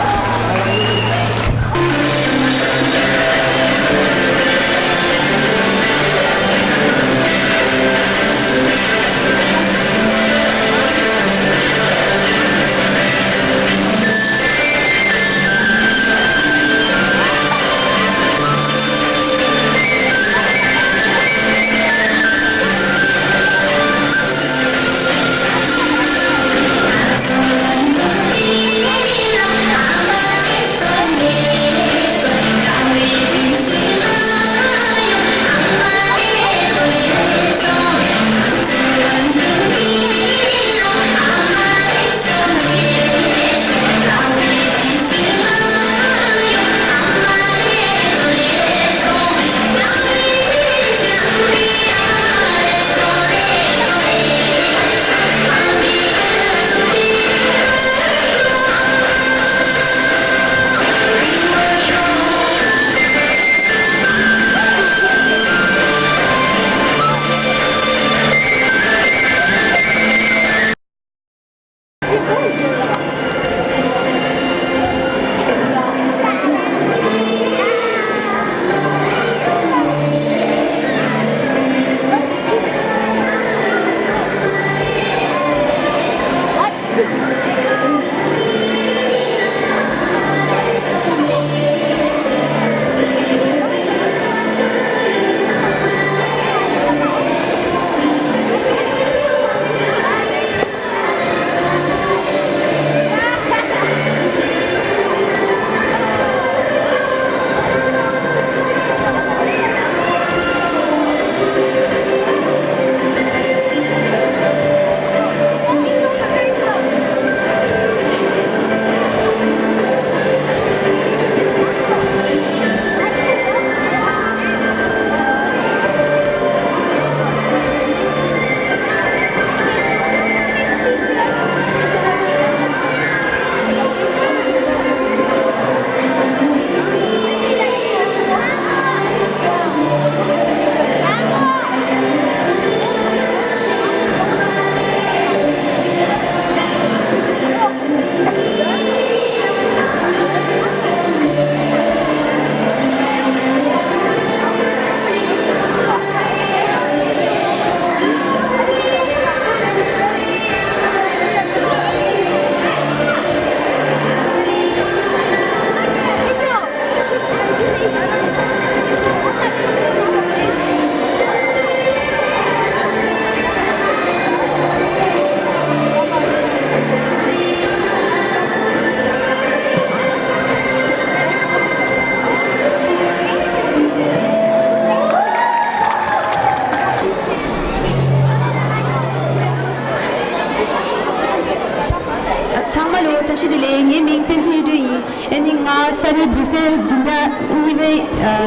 ཚང་མ་ལོ་བཀྲ་ཤིས་བདེ་ལེགས། ངའི་མིང་བསྟན་འཛིན་གཡུ་སྒྲོན་ཡིན། ཨ་ནི་ང་ས་གནས་སྦྲུག་སེལ་འཛིན་གྲྭ་གཉིས་པའི་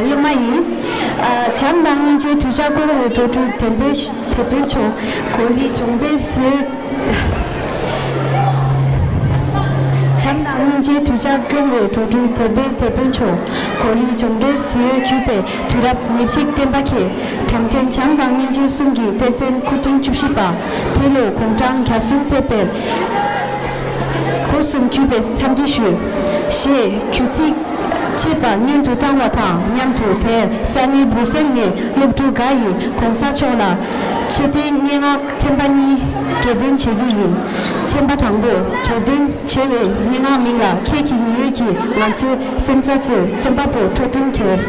སློབ་མ་ཡིན། བྱམས་དང་སྙིང་རྗེའི་གདུལ་བྱ་བསྐོར་བའི་འགྲོ་དྲུག་དེད་དཔོན། དེད་དཔོན་མཆོག་གོ་ལའི་སྦྱོང་བརྡར་ཟེར། བྱམས་དང་སྙིང་རྗེའི་གདུལ་བྱ་སྐྱོང་བའི་འགྲོ་དྲུག་དེད་དཔོན་དེད་དཔོན་མཆོག་གོ་ལའི་སྦྱོང་བརྡར་ཟེར་གྱུར་པའི་དུས་རབས་ཉེར་གཅིག་བསྟན་པ་ཁྱེད། དྲང་ཕྲེང་བྱམས་དང་སྙིང་རྗེ་གསུམ་གྱི་གཏེར་ཆེན་སྐུ་ཕྲེང་བཅུ་བཞི་པ། དེ་ལོ་དགུང་གྲངས་གྱ་གསུམ་ཕེབས་པའི་སྒོ་གསུམ་གུས་པས་འཚམས་འདྲི་ཞུ། ཞེས་གུས་ཚིག་བྱེད་པ་སྔོན་དུ་བཏང་བ་དང་མཉམ་དུ། དེར་ས་གནས་འབུ་སེམས་ནས་སློབ་ཕྲུག་འགའ་ཡིས་གོང་ས་མཆོག་ལ་ཆེ་བསྟོད་སྙན་ངག་ཚན་པ་གཉིས་གྱེར་འདོན་བྱེད་ཀྱི་ཡིན། ཚན་པ་དང་པོ་གྱེར་འདོན་བྱེད་པའི་སྙན་ངག་མིང་ལ། ཁྱེད་ཀྱི་ཉི་འོད་ཀྱིས་ང་ཚོའི་སེམས་རྩ་ཚོས་བརྩོན་པ་པོ་འཕྲོ་བརྟན་གྱུར།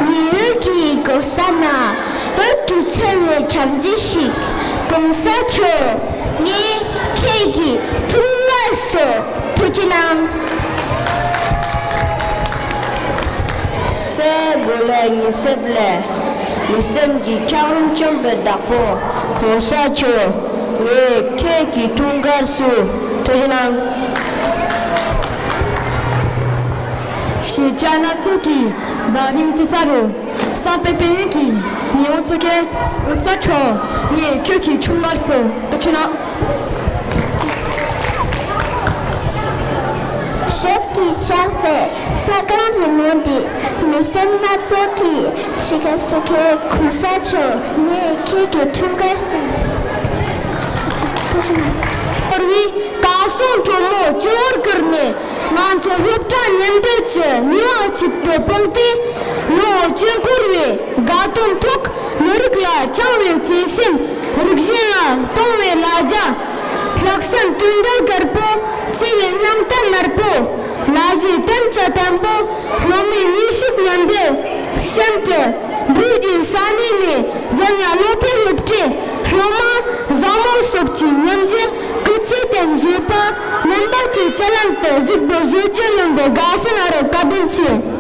ཉི་འོད་ཀྱི་གོ་ས་ན་འོད་དུ་འཚེར་བའི་བྱམས་བརྩེ་ཞིག། གོང་ས་མཆོག་ངས་ཁྱེད་ཀྱི་འཁྲུངས་སྐར་སོགས་ཐུགས་རྗེ་གནང་། སའི་གོ་ལའི་ཉི་ཟེར་ལས། མི་སེམས་ཀྱི་འཁྱགས་རོམ་བཅོམ་པའི་བདག་པོ། གོང་ས་མཆོག་ངས་ཁྱེད་ཀྱི་འཁྲུངས་སྐར་སུ་ཐུགས་རྗེ་གནང་། ཤེས་བྱ་སྣ་ཚོགས་ཀྱི་བང་རིམ་བརྩི་ས་རུ། བསམ་པའི་དཔལ་ཡོན་གྱི་ཉི་འོད་ཚོགས་ཀྱི་གོང་ས་མཆོག་ངས་ཁྱོད་ཀྱི་འཁྲུངས་སྐར་སུ་ཐུགས་རྗེ་གནང་། ཞབས་ཀྱིས་བཅགས་པའི་ས་སྒང་རིང་མོ་འདི། མི་སེམས་སྣ་ཚོགས་ཀྱི་གཤིས་ཀ་སོགས་ཀྱི་གོང་ས་མཆོག་ངས་ཁྱེད་ཀྱི་འཁྲུངས་སྐར་སུ། ཐུགས་རྗེ་གནང་། བོར་བའི་གར་སོང་གྲོགས་མོ་སྤྱི་བོར་བཀུར་ནས། ང་ཚོ་སློབ་གྲྭ་མཉམ་འབྲེལ་གྱི་ནུས་པ་གཅིག་ཏུ་སྤུངས་ཏེ། ལོ་ངོ་དཀྱིལ་འཁོར་བའི་དགའ་སྟོན་ཐོག་མི་རིགས་ལ་བཅངས་པའི་བརྩེ་སེམས། རིག་གཞུང་ལ་གཏོང་བའི་ལ་རྒྱ། ལྷག་བསམ་དུད་འགྲོའི་དཀར་པོ། བརྩེ་བའི་རྣམ་ཐར་དམར་པོ། ལ་རྒྱའི་དམ་བཅའ་དམ་པོ། སློབ་མའི་ནུས་ཤུགས་མཉམ་འབྲེལ། གཤམ་དུ་འབྲུག་རྒྱལ་ས་གནས་ནས་འཛམ་གླིང་སློབ་དཔོན་སློབ་གྲྭའི་སློབ་མ་བཟང་མོ་སོགས་ཀྱི་མཉམ་ཞུགས་སྐུ་ཚེ་བརྟན་བཞེས་པ། རྣམ་པ་ཚོའི་སྤྱི་ལམ་དུ་གཟིགས་པའི་བཟོ་བཅོས་ཡོང་བའི་དགའ་བསུ་གནང་རོགས། བཀའ་དྲིན་ཆེ།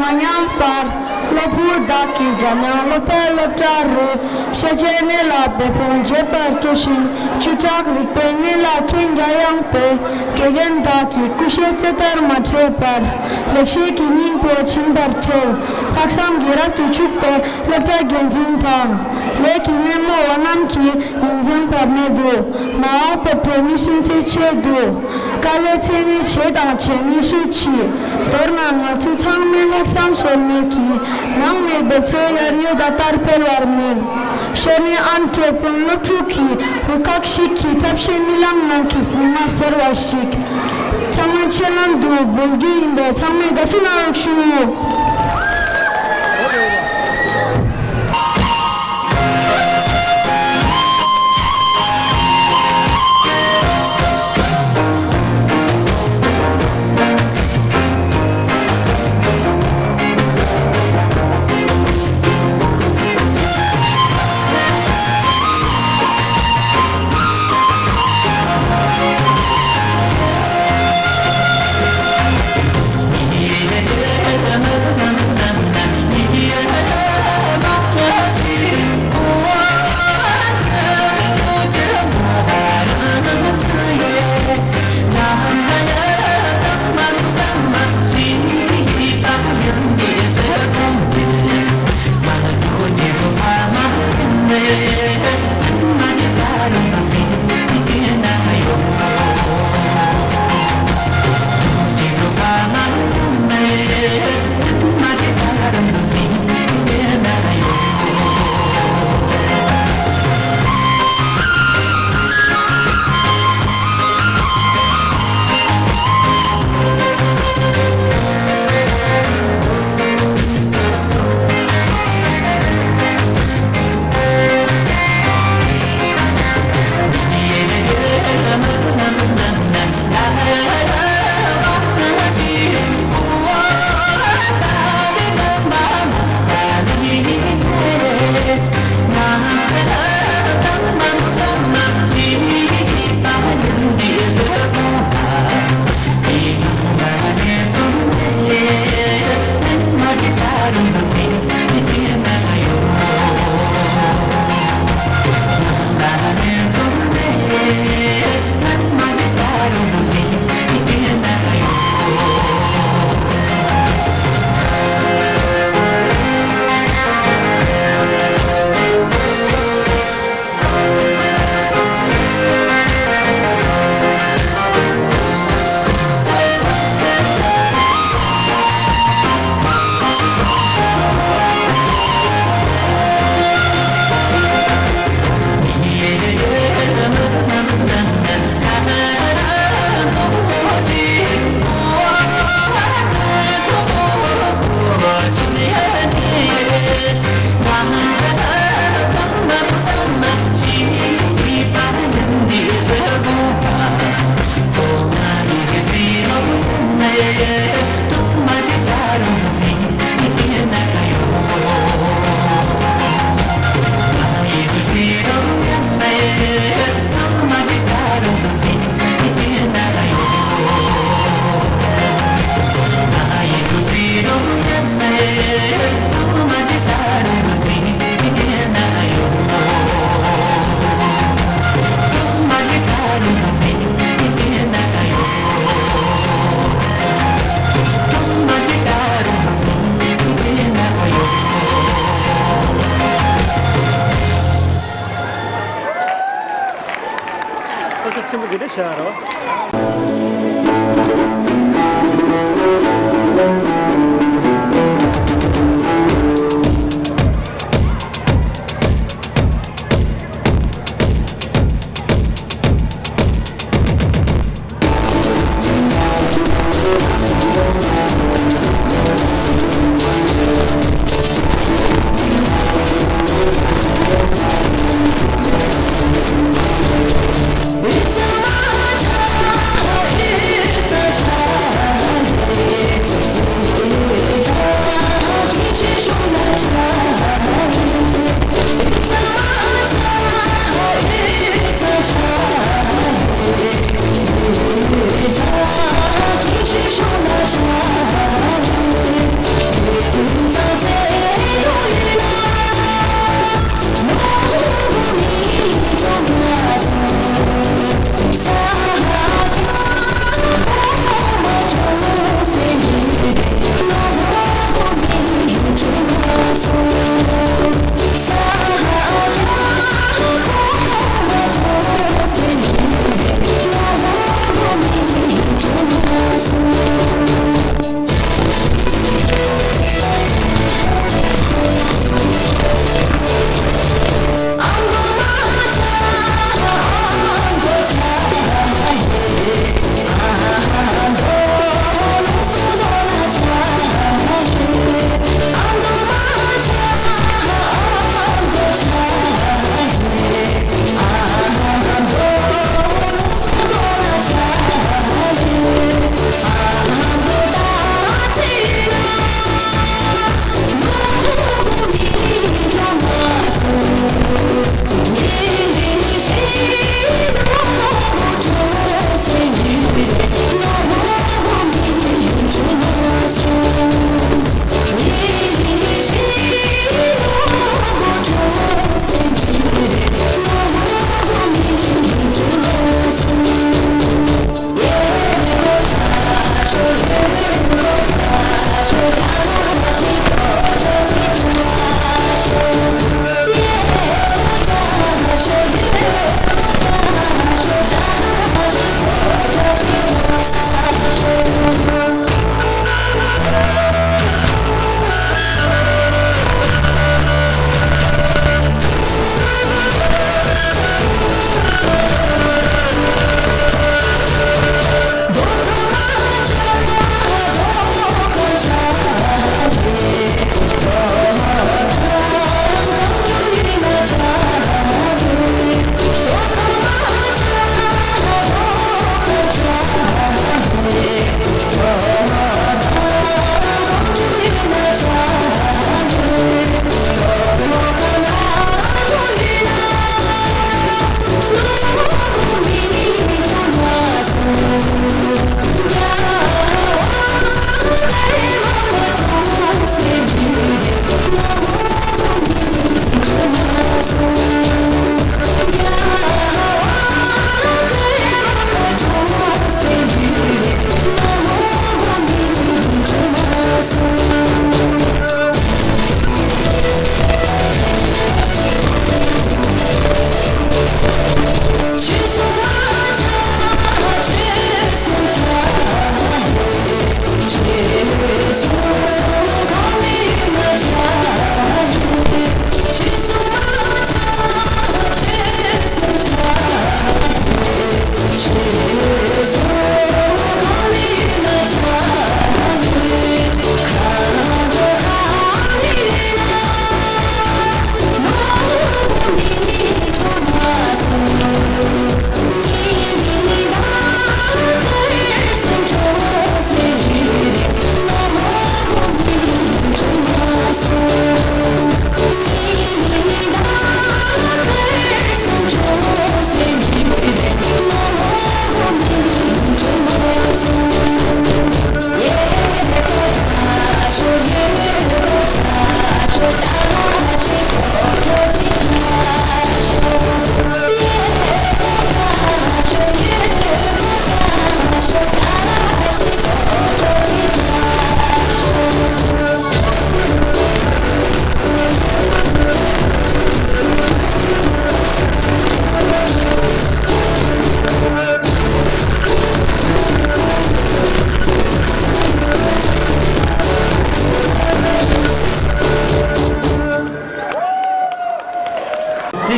མ་ཉམས་པར། གློ་བུར་བདག་གི་འཇམ་དབྱངས་སློབ་པའི་སློབ་གྲྭ་རུ། ཤེས་བྱའི་གནས་ལ་འབད་འབུངས་བརྗོད་པར་སྤྲོ་ཞིང་། བཅུ་ཕྲག་རིག་པའི་གནས་ལ་མཁྱེན་རྒྱ་ཡངས་པའི། དགེ་རྒན་བདག་གི་ཀུ་ཤའི་རྩེ་ལྟར་མ་བྲེགས་པར། ལེགས་བཤད་ཀྱི་སྙིང་པོ་བྱིན་པར་ཁྲེལ། ལྷག་བསམ་གྱིས་རབ་ཏུ་ཕྱུག་པའི་སློབ་གྲྭ་འགན་འཛིན་དང་། ལས་ཀྱི་སྣེ་མོ་བ་རྣམས་ཀྱིས་ཡིད་འཛིན་བར་མེད་དུ། མ་འོངས་པའི་བོད་མི་སུན་གཙེར་ཆེད་དུ། དཀའ་ལས་ཚད་མེད་བྱས་དང་བྱེད་མུས་སུ་མཆིས། མདོར་ན་ང་ཚོ་ཚང་མས་ལྷག་བསམ་ཟོལ་མེད་ཀྱིས། ནང་ནས་འབད་རྩོལ་ཡར་ཉོ་ད་ལྟར་སྤེལ་བར་སྨོན། ཤོར་ནས་ཨ་མཆོག་དཔོན་སློབ་ཕྲུག་གི་རུ་ཁག་ཞིག་གིས་ཐབས་ཤེས་རྨི་ལམ་ནང་གི་ཉི་མ་ཟེར་བ་ཞིག་ཚང་མ་ཆེད་ལམ་དུ་འབུལ་རྒྱུ་ཡིན་པས། ཚང་མས་དགའ་བསུ་གནང་རོགས་ཞུ། ཆེན་པོ་གི་འདྲ་ཤར་རོ།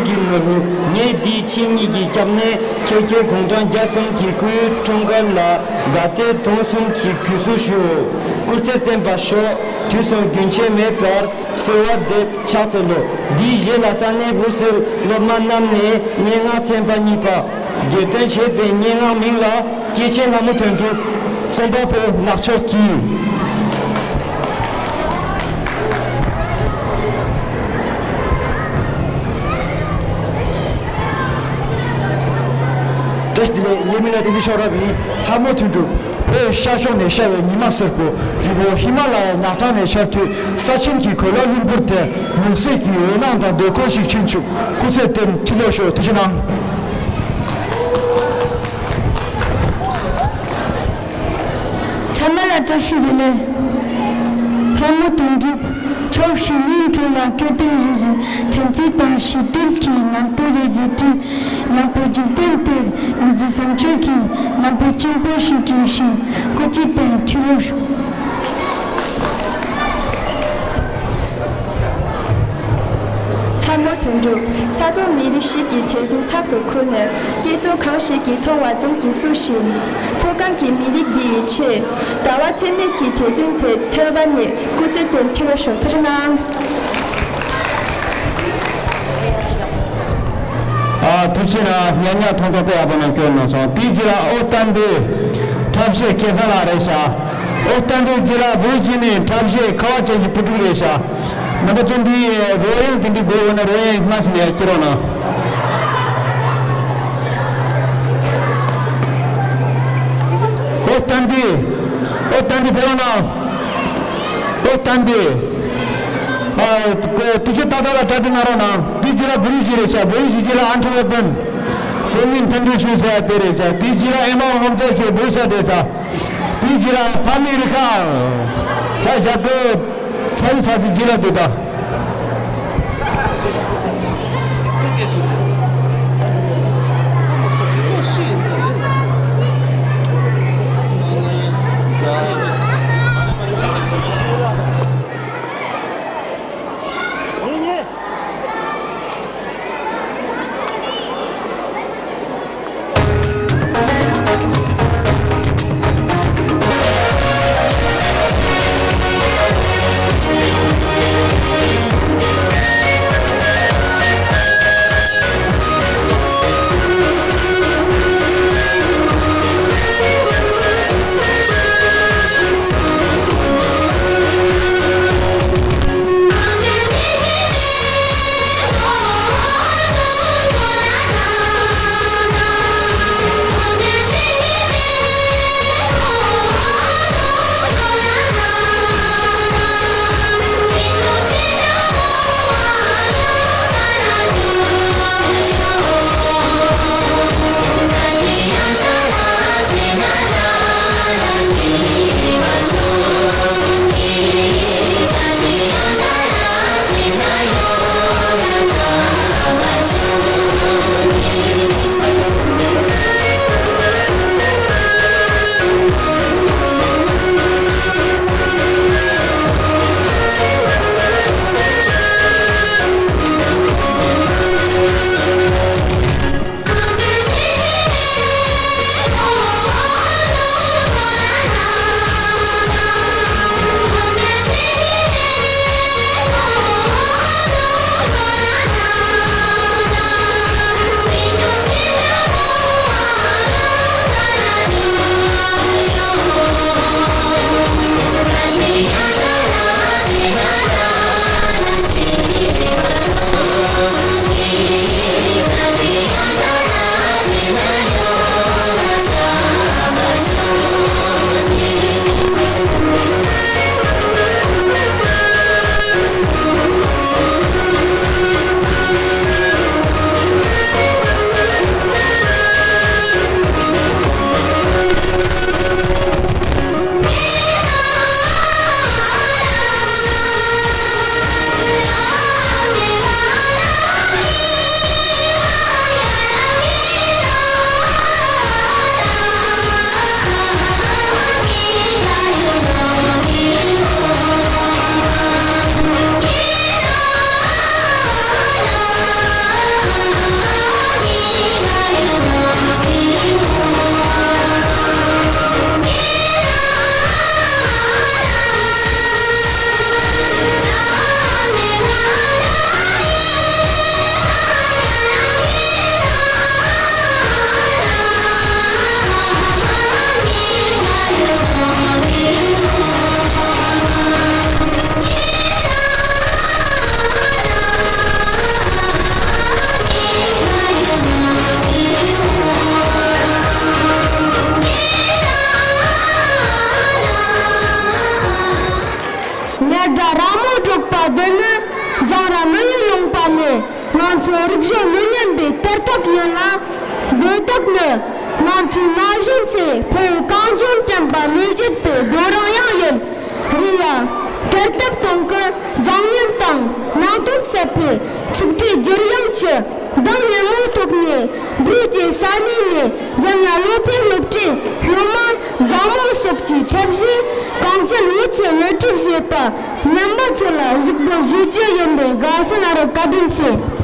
གི་ནོར་བུ། ངས་འདིའི་ཕྱི་གཉིས་ཀྱི་སྐྱབས་གནས། ཁྱེད་ཀྱི་དགུང་གྲངས་བརྒྱ་གསུམ་གྱི་སྐུའི་འཁྲུངས་སྐར་ལ་དགའ་དད་སྟོང་གསུམ་གྱི་གུས་གསོལ་ཞུ། སྐུ་ཚེ་བརྟན་པར་ཤོག་དུས་གསུམ་རྒྱུན་ཆད་མེད་པར་གསོལ་བ་འདེབས་ཕྱག་འཚལ་ལོ། འདིའི་རྗེས་ལ་ས་གནས་བུ་སིལ་སློབ་མ་རྣམས་ནས་སྙན་ངག་ཚན་པ་གཉིས་པ། སྒེར་དོན་བྱེད་པའི་སྙན་ངག་མིང་ལ་སྐྱེས་ཆེན་ལྷ་མོ་དོན་གྲུབ། རྩོམ་པ་པོ་ནག་ཕྱོགས་ཀྱི། བཀྲ་ཤིས་བདེ་ལེགས། ངའི་མིང་ལ་བསྟན་འཛིན་མཆོག་རབ་ཡིན། ལྷ་མོ་དོན་གྲུབ། བོད་ཤར་ཕྱོགས་ནས་ཤར་བའི་ཉི་མ་སེར་པོ། རི་བོ་ཧི་མ་ལ་ཡའི་ནགས་ཚང་ནས་ཤར་དུས། ས་ཆེན་གྱི་གོས་ལ་ལྷུན་པོར་བརྡལ། མུན་སེལ་གྱི་འོད་སྣང་དང་ཟློས་གར་ཞིག་ཁྱོད་ཕྱུག་སྐུ་ཚེ་བརྟན། ཁྲི་ལོ་ཤོར། ཐུགས་རྗེ་གནང་། ཚང་མ་ལ་བཀྲ་ཤིས་བདེ་ལེགས། ལྷ་མོ་དོན་གྲུབ། ཕྱོགས་བཞི་གླིང་དྲུག་ན་སྐྱོ་སྟོན་རེ་རེ། དོན་ཚིག་དང་ཞི་དུལ་གྱི་ནང་དུ་རེ་མཛད་དུས། ཡང་པོ་འཇིག་རྟེན་དེར་མི་ཚེ་བཟང་སྤྱོད་ཀྱི་ལམ་བུ་ཆེན་པོ་ཞིག་བསྐྲུན་ཞིང་། སྐུ་ཚེ་བརྟན། ཁྲི་ལོ་ཤོག་ལྷ་མོ་དོན་གྲུབ། ས་སྟོང་མི་རིགས་ཤིག་གི་དད་གུས་ཐག་ཏུ་ཁུར་ནས། སྐྱེ་དུས་གང་ཞིག་གི་མཐོང་བ་ཙམ་གྱིས་བསུ་ཞིང་། མཐོ་སྒང་གི་མི་རིགས་འདི་ཡི་ཆེད། ཟླ་བ་ཚེ་མེད་ཀྱི་དད་འདུན་དེ་འཚལ་བ་ནི། སྐུ་ཚེ་བརྟན། ཁྲི་ལོ་ཤོག་ཐུགས་རྗེ་གནང་། ཨ། ཐུགས་རྗེ་གནང་། ཉག་ཉག་ཐོང་ཐོང་དཔེ་ཡག་པོ་གནང་སྐྱོར་གནང་སོང་། དེའི་རྗེས་ལ་ཨོ་སྟན་ཏི། འཁྲབ་གཞས་སྐལ་བཟང་ལགས་རེད་ཤག་ཨོ་སྟན་ཏི་རྗེས་ལ་བུ་གཅིག་ནི་འཁྲབ་གཞས་ཁ་བ་ཅན་གྱི་བུ་ཕྲུག་རེད་ཤག་རྣམ་པ་ཚོ་འདི་རོལ་དབྱངས་དེ་འདྲ་དགོས་འོ་ན་རོལ་དབྱངས་སྔ་ཕྱི་ནས་སྐྱེལ་རོགས་གནང་། ཨོ་སྟན་ཏི། ཨོ་སྟན་ཏི་ཕེབས་རོགས་གནང་། ཨོ་སྟན་ཏི། ཨ། ཐུགས་རྗེ་ཏག་ཏག་ལ་གྲ་སྒྲིག་གནང་རོགས་གནང་། འདི་རྗེས་ལ་བོད་རིགས་ཤིག་རེད་ཤག་བོད་རིགས་ཤིག་རྗེས་ལ་ཨན་ཐོ་བེ་པན། བོད་མི་མཐུན་སྒྲིལ་ཞུ་ཟེར་ཡ་དེ་རེད་ཤག་དེའི་རྗེས་ལ་ཨེ་མ་ཧོམ་ཚ་ཞེས་བོད་ས་རེད་ཤག་དེའི་རྗེས་ལ་ཕ་མི་རི་ཁ། ལ་ཞག་གི་ཚ་བའི་ཚ་ཚི་རྗེས་ལ་འདུག་ད། ང་ཚོའི་རིག་གཞུང་མི་ཉམས་པའི་དར་ཐག་ཡིན་ལ། དགོས་ཐག་ནི་ང་ཚོའི་ན་གཞོན་ཚོས་ཕུལ་གངས་ལྗོངས་དྲན་པ་མི་བརྗེད་པའི་རྡོ་རིང་ཡང་ཡིན། རེད་ཡ། གར་སྟབས་སྟོང་གི་སྦྱང་ཉམས་དང་ནང་དོན་གསལ་བའི་ཆིག་སྒྲིལ་བསྒྱུར་ཡང་ཆུ་མདངས་སྔོན་མོའི་ཐོག་ནས་བོད་ཀྱི་ས་གནས་ནས་གཞན་ལ་སློབ་དཔོན་སློབ་གྲྭའི་སློབ་མ་བཟང་མོ་སོགས་ཀྱི་ཁྲབ་བཞིན་གངས་ཅན་བོད་ཀྱི་ངོ་སྤྲོད་བྱེད་པ། རྣམ་པ་ཚོ་ལ་གཟིགས་འབུལ་ཞུ་རྒྱུ་ཡིན་པས་དགའ་བསུ་གནང་རོགས། བཀའ་དྲིན་ཆེ།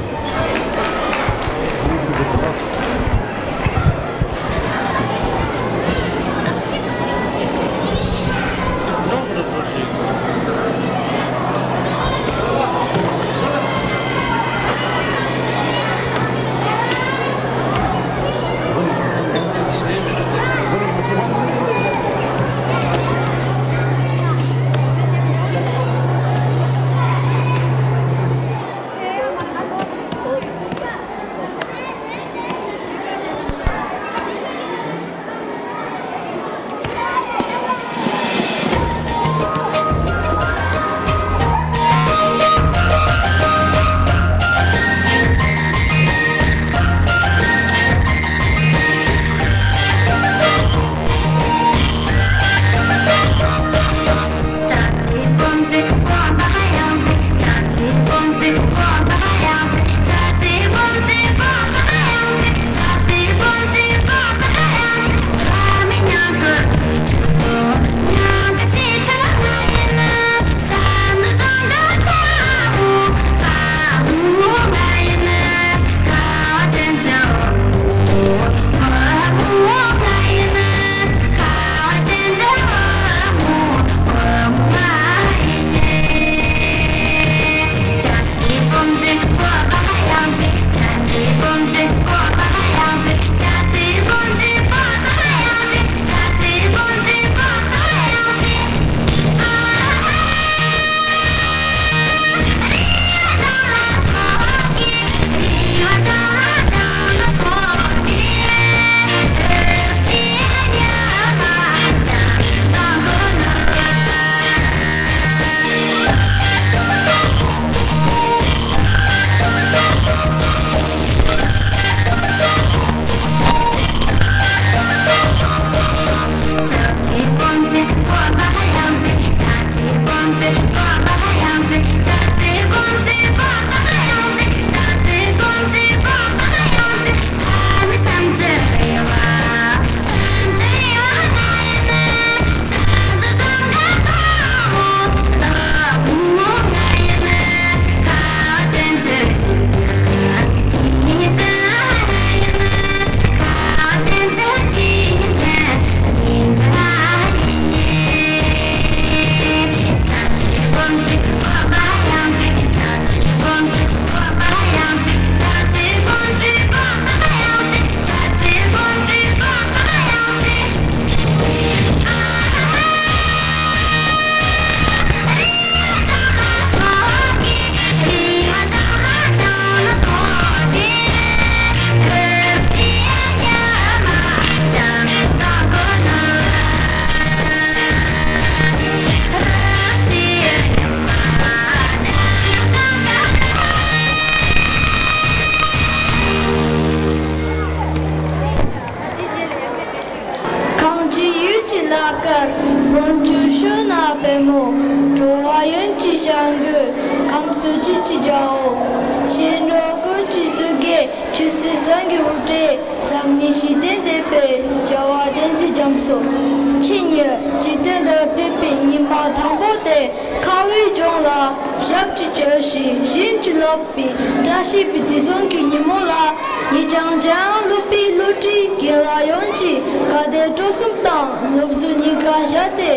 གངས་ཅན་ཡུལ་གྱི་བླ་མཁར། དཀོན་མཆོག་ཕྱོགས་ན་པདྨོ། འགྲོ་བ་ཡོངས་ཀྱི་བྱ་རྒོད། ཁམས་སུ་སྐྱིད་ཀྱི་རྒྱལ་པོ། གཞན་འགྲོ་ཀུན་གྱི་གཙུག་རྒྱན། ཆོས་སྲིད་གསུམ་གྱི་དབུ་སྐྲའི། འཛམ་གླིང་ཞི་བདེ་འདོད་པའི། རྒྱལ་བ་བསྟན་འཛིན་རྒྱ་མཚོ། ཆེད་གཉེར་འཇིག་རྟེན་དུ་ཕེབས་པའི་ཉི་མ་དང་པོ་དེ། ཁ་བའི་ལྗོངས་ལ་ཞབས་ཀྱིས་བཅགས་ཤིང་བྱིན་གྱིས་རློབས། བཀྲ་ཤིས་པའི་དུས་གསུམ་གྱི་ཉིན་མོ་ལ། ངེད་ཅག་སློབ་དཔོན་སློབ་གྲྭའི་དགེ་ལགས་ཡོངས་ཀྱིས་དགའ་དད་སྤྲོ་གསུམ་དང་སློབ་གསོའི་སྙིང་ག་བཞག་སྟེ།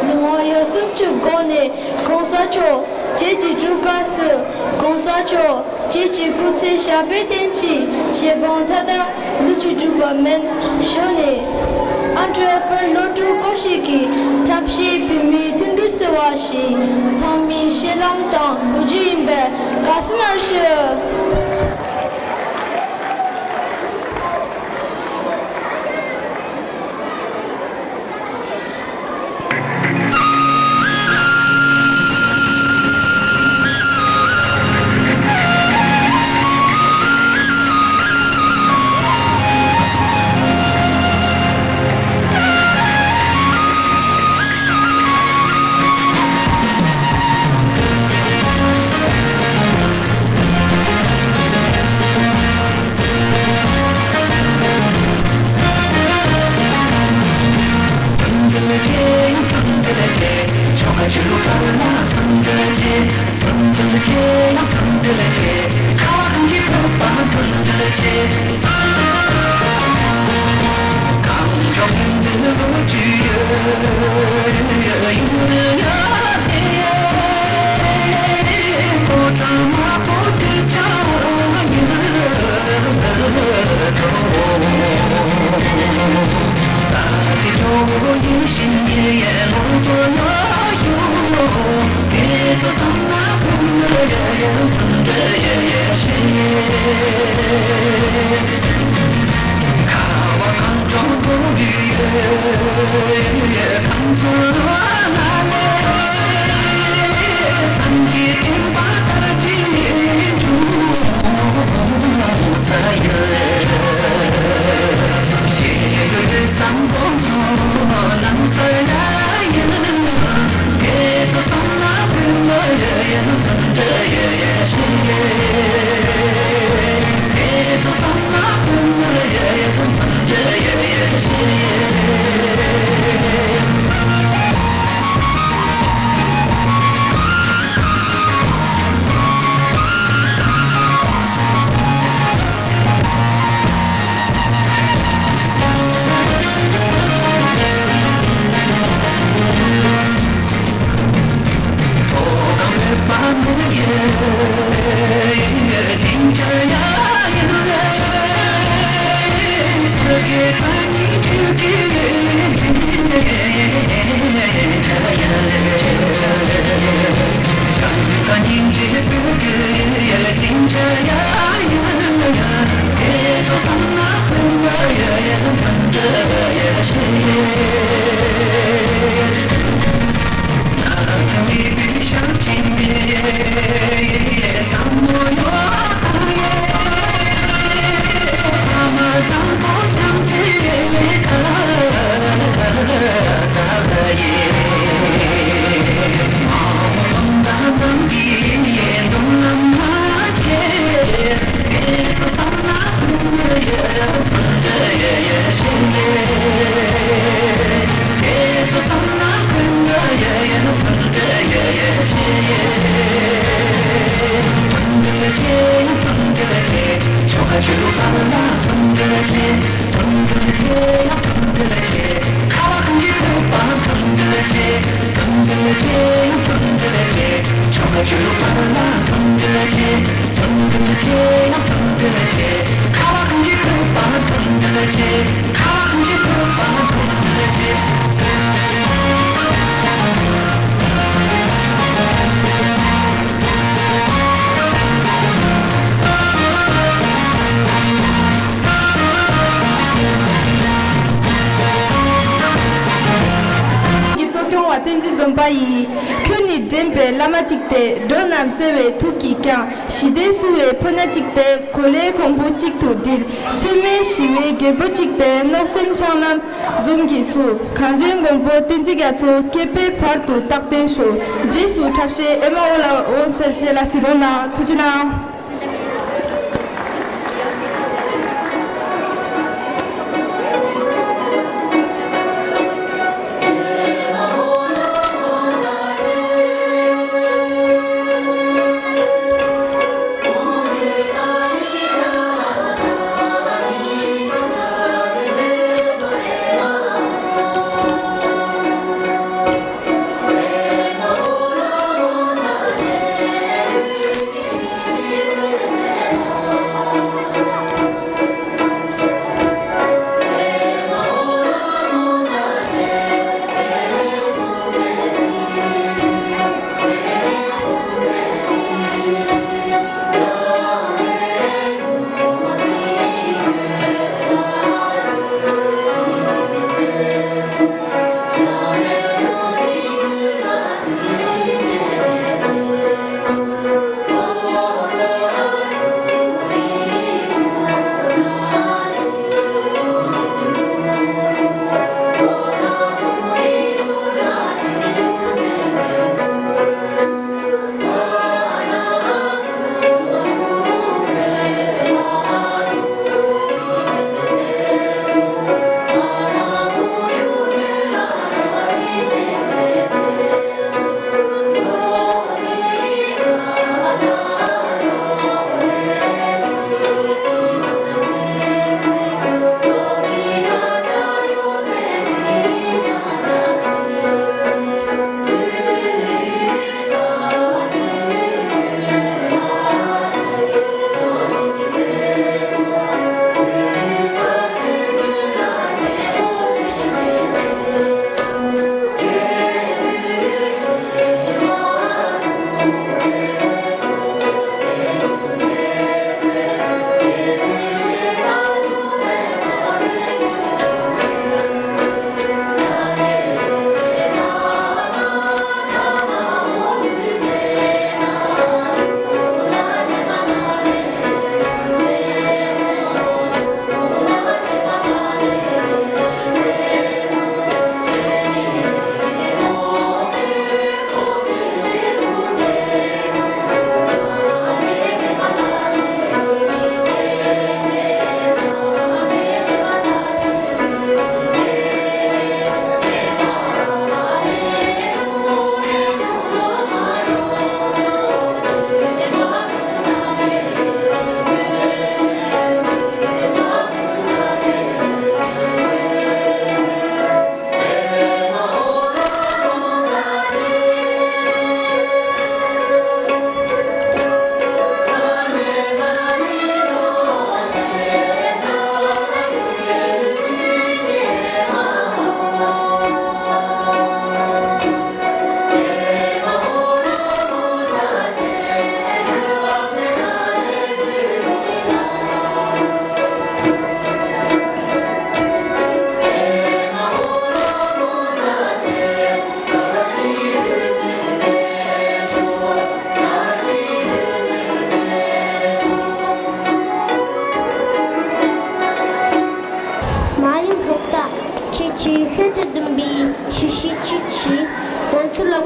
ལུས་ངག་ཡིད་གསུམ་གྱི་སྒོ་ནས་གོང་ས་མཆོག་ཁྱེད་ཀྱི་སྤྲུལ་སྐུ་གསོལ། གོང་ས་མཆོག་ཁྱེད་ཀྱི་སྐུ་ཚེ་ཞབས་པད་བརྟན་ཅིང་བཞེད་དགོངས་མཐའ་དག་ལུས་ཀྱིས་འགྲུབ་པ་སྨོན་ཞུ་ནས། ཨ་འབྲུག་བོད་སློབ་ཕྲུག་སྐུ་ཞིག་གི་འཁྲབ་གཞས་བོད་མིའི་མཐུན་སྒྲིལ་ཟེར་བ་ཞིག་ཚང་མའི་ཤེས་ལམ་དང་བུ་རྒྱུད་ཡིན་པས་དགའ་བསུ་གནང་ཞུ། གི་གཙོ་སྐྱོང་བ་བསྟན་འཛིན་འཛོམས་པ་ཡིས། ཁྱོད་ནི་འདྲེན་པའི་བླ་མ་གཅིག་སྟེ། འགྲོ་རྣམས་བརྩེ་བའི་ཐུགས་ཀྱིས་བསྐྱངས། ཞི་བདེ་བསུ་བའི་ཕོ་ཉ་གཅིག་སྟེ། གོ་ལའི་གོང་བུ་གཅིག་ཏུ་བསྒྲིལ། ཚད་མེད་ཞི་བའི་རྒྱལ་པོ་གཅིག་སྟེ། གནོད་སེམས་འཆང་རྣམས་འཇོམས་ཀྱིས་བསུ། གངས་ཅན་མགོན་པོ་བསྟན་འཛིན་རྒྱ་མཚོ། བསྐལ་པའི་བར་དུ་རྟག་བརྟན་ཤོག། རྗེས་སུ་འཁྲབ་བཤད་ཨེ་མ་ཨོ་ལ་ཨོ་ཟེར་བཤད་ལ་གཟིགས་རོགས་གནང་། ཐུགས་རྗེ་གནང་།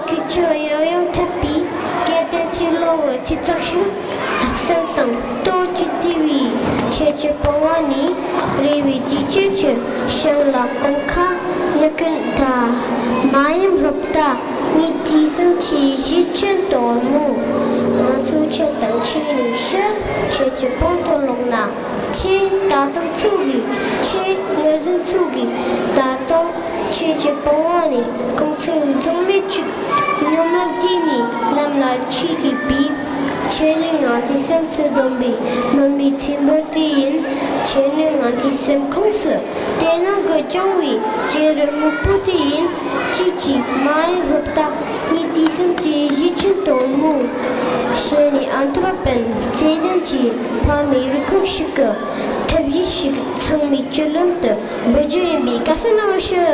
ཁྱེད་ཚོ་ཡང་ཡང་འཐད་པའི་སྐལ་ལྡན་ཕྱི་ལོ་བོ་ཆེ་ཚོགས་ཞུགས། ལྷག་བསམ་དང་ལྟོ་ཅི་བདེ་བའི་ཁྱེད་ཀྱི་པང་བ་ནས། རེ་བའི་རྗེས་ཆོད་ཆོད་ཞིང་ལ་གོམ་ཁ་ནུ་ཀུན་ད། མ་ཡུམ་སློབ་གྲྭ་ངའི་དུས་གསུམ་གྱི་གཞིས་ཆེན་དོན་མོ། ང་ཚོའི་ཆེད་དང་ཆེད་ནས་ཕྱིར་ཁྱེད་ཀྱི་པང་དུ་ལོག་ན། ཁྱེད་ད་དུང་ཚུགས་གི། ཁྱེད་ངོས་འཛིན་ཚུགས་གི། ད་དུང་ཁྱེད་ཀྱི་པང་བ་ནས་ཁོང་ཚོའི་མཚུངས་མེད་ཅིག་སྙོམས་ལ་བསྡད་ནས་ལམ་ལ་ཆས་གི་པའི། ཁྱེད་ནི་ང་ཚོའི་སེམས་སུ་སྡོམ་པའི་མི་མེད་ཚེམ་བུ་དེ་ཡིན། ཁྱེད་ནི་ང་ཚོའི་སེམས་ཁོངས་སུ་དེ་སྣང་གི་སྐྱོང་བའི་བྱེ་རུ་སྨུག་པོ་དེ་ཡིན། ཁྱེད་ཀྱི་མ་ཡུམ་སློབ་གྲྭ་ངའི་དུས་གསུམ་གྱི་གཞིས་ཆེན་དོན་མོ། ཁྱེད་ནི་ཨན་ཏོ་ར་པན་ཚེ་བརྟན་གྱི་ཕ་མའི་རུ་ཁག་ཞིག་གི་ཐབས་ཤེས་ཤིག་ཚང་མའི་སྤྱི་ལམ་དུ་འབུལ་རྒྱུ་ཡིན་པའི་བཀའ་སྩལ་གནང་རོགས་ཞུ།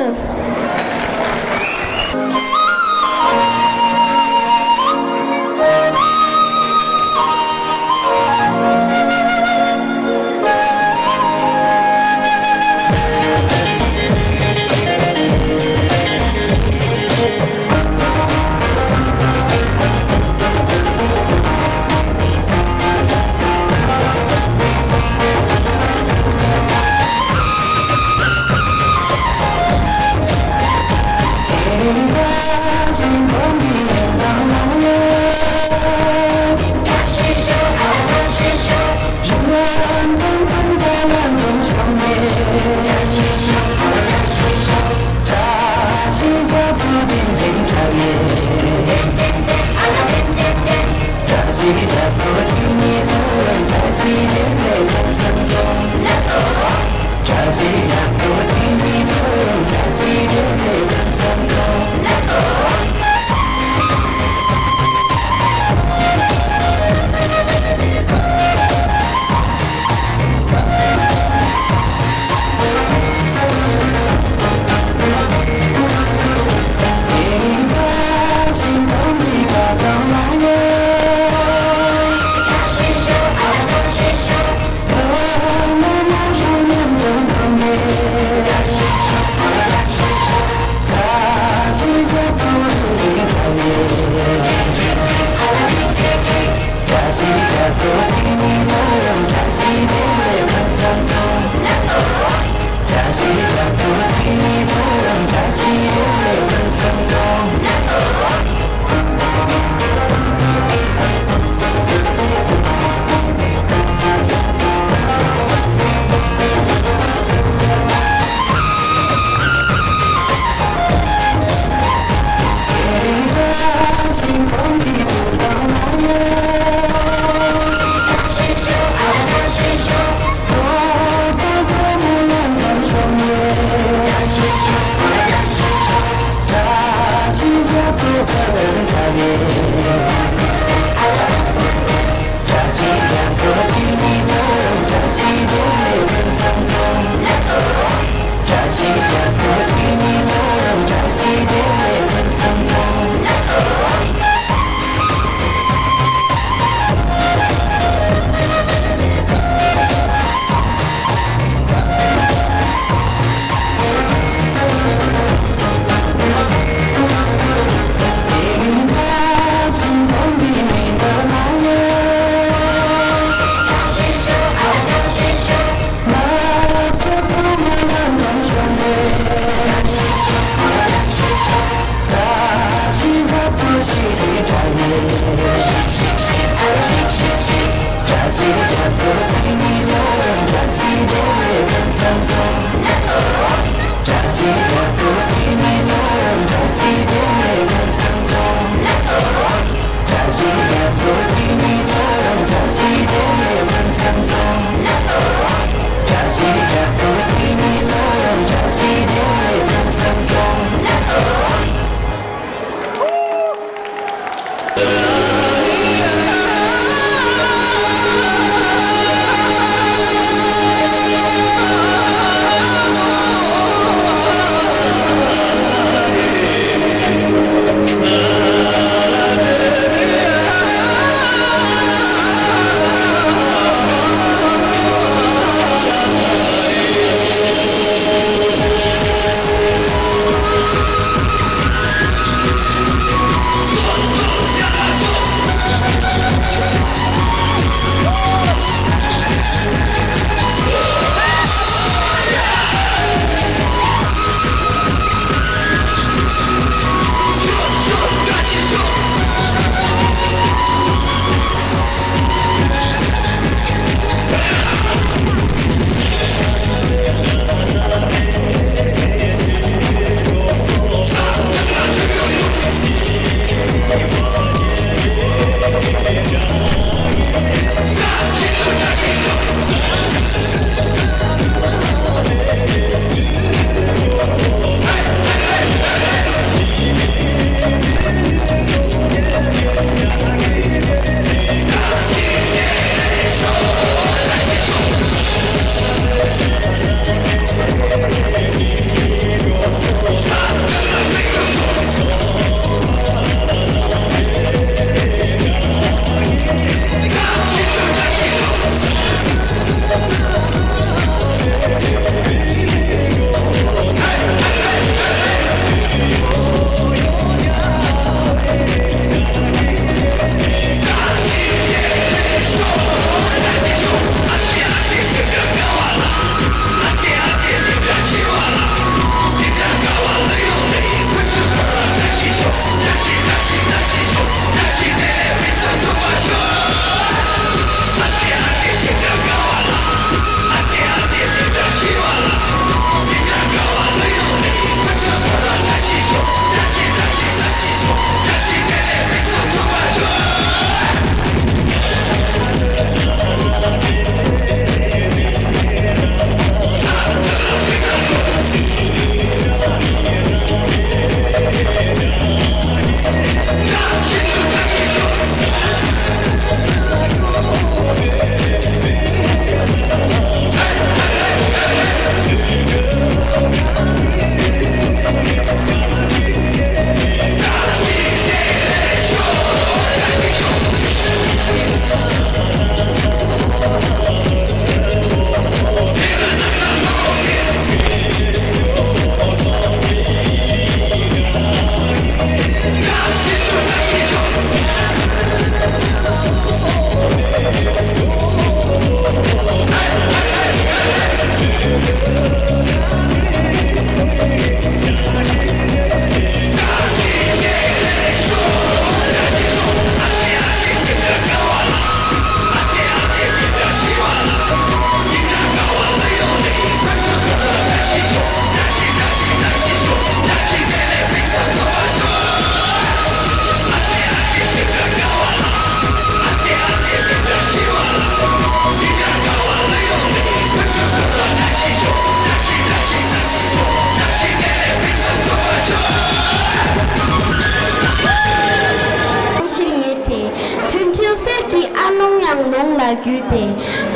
བརྒྱུད་དེ།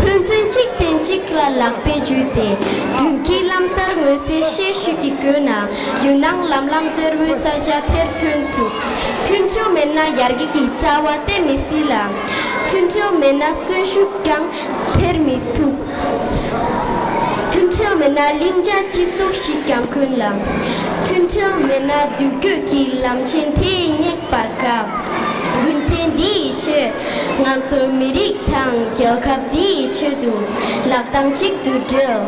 ཕན་ཚུན་གཅིག་བརྟེན་གཅིག་ལ་ལག་པས་འཇུས་ཏེ། མདུན་གྱི་ལམ་སར་མངོན་གསལ་ཤེས་ཤིག་གི་སྒོ་ནས་ཡུལ་སྣང་ལམ་ལམ་བཙོར་བའི་ས་ཆ་དེར་ཐོན་ཐུབ། མཐུན་སྒྲིལ་མེད་ན་ཡར་རྒྱས་ཀྱི་རྩ་བ་གཏན་མི་སྲིད་ལ། མཐུན་སྒྲིལ་མེད་ན་གསོན་ཤུགས་ཀྱང་འཕེལ་མི་ཐུབ། མཐུན་སྒྲིལ་མེད་ན་ལྷིང་འཇགས་སྤྱི་ཚོགས་ཤིག་ཀྱང་དཀོན་ལ། མཐུན་སྒྲིལ་མེད་ན་མདུན་སྐྱོད་ཀྱི་ལམ་ཆེན་དེ་བསྙེགས་པར་དཀའ། རྒྱུ་མཚན་འདི་ཡི་ཆེད། ང་ཚོ་མི་རིགས་དང་རྒྱལ་ཁབ་འདི་ཡི་ཆེད་དུ་ལག་གདང་གཅིག་ཏུ་སྦྲེལ།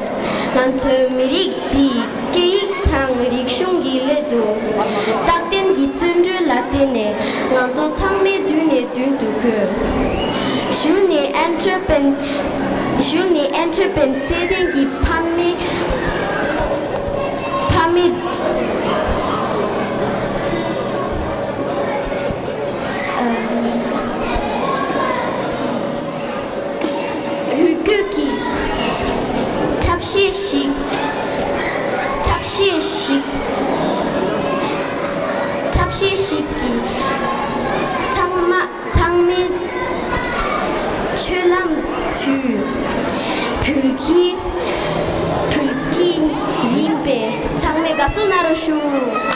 ང་ཚོའི་མི་རིགས་འདིའི་སྐད་ཡིག་དང་རིག་གཞུང་གི་སླད་དུ་རྟག་བརྟན་གྱི་བརྩོན་འགྲུས་ལ་བརྟེན་ནས་ང་ཚོ་ཚང་མས་མདུན་ནས་མདུན་དུ་བསྐྱོད། ཞུལ་ནས་ཨན་ཊར་པན། ཞུལ་ནས་ཨན་ཊར་པན་རྩེད་ཐང་གི་ཕ་མེས། ཕ་མེས། ཨ། རུས་རྒྱུད་ཀྱི་འཁྲབ་གཞས་ཤིག་འཁྲབ་གཞས་ཤིག་འཁྲབ་གཞས་ཤིག་གིས་ཚང་མ། ཚང་མའི་སྤྱོད་ལམ་དུ་བོད་ཀྱི། བོད་ཀྱི་ཡིན་པས་ཚང་མས་དགའ་བསུ་གནང་རོགས་ཞུ།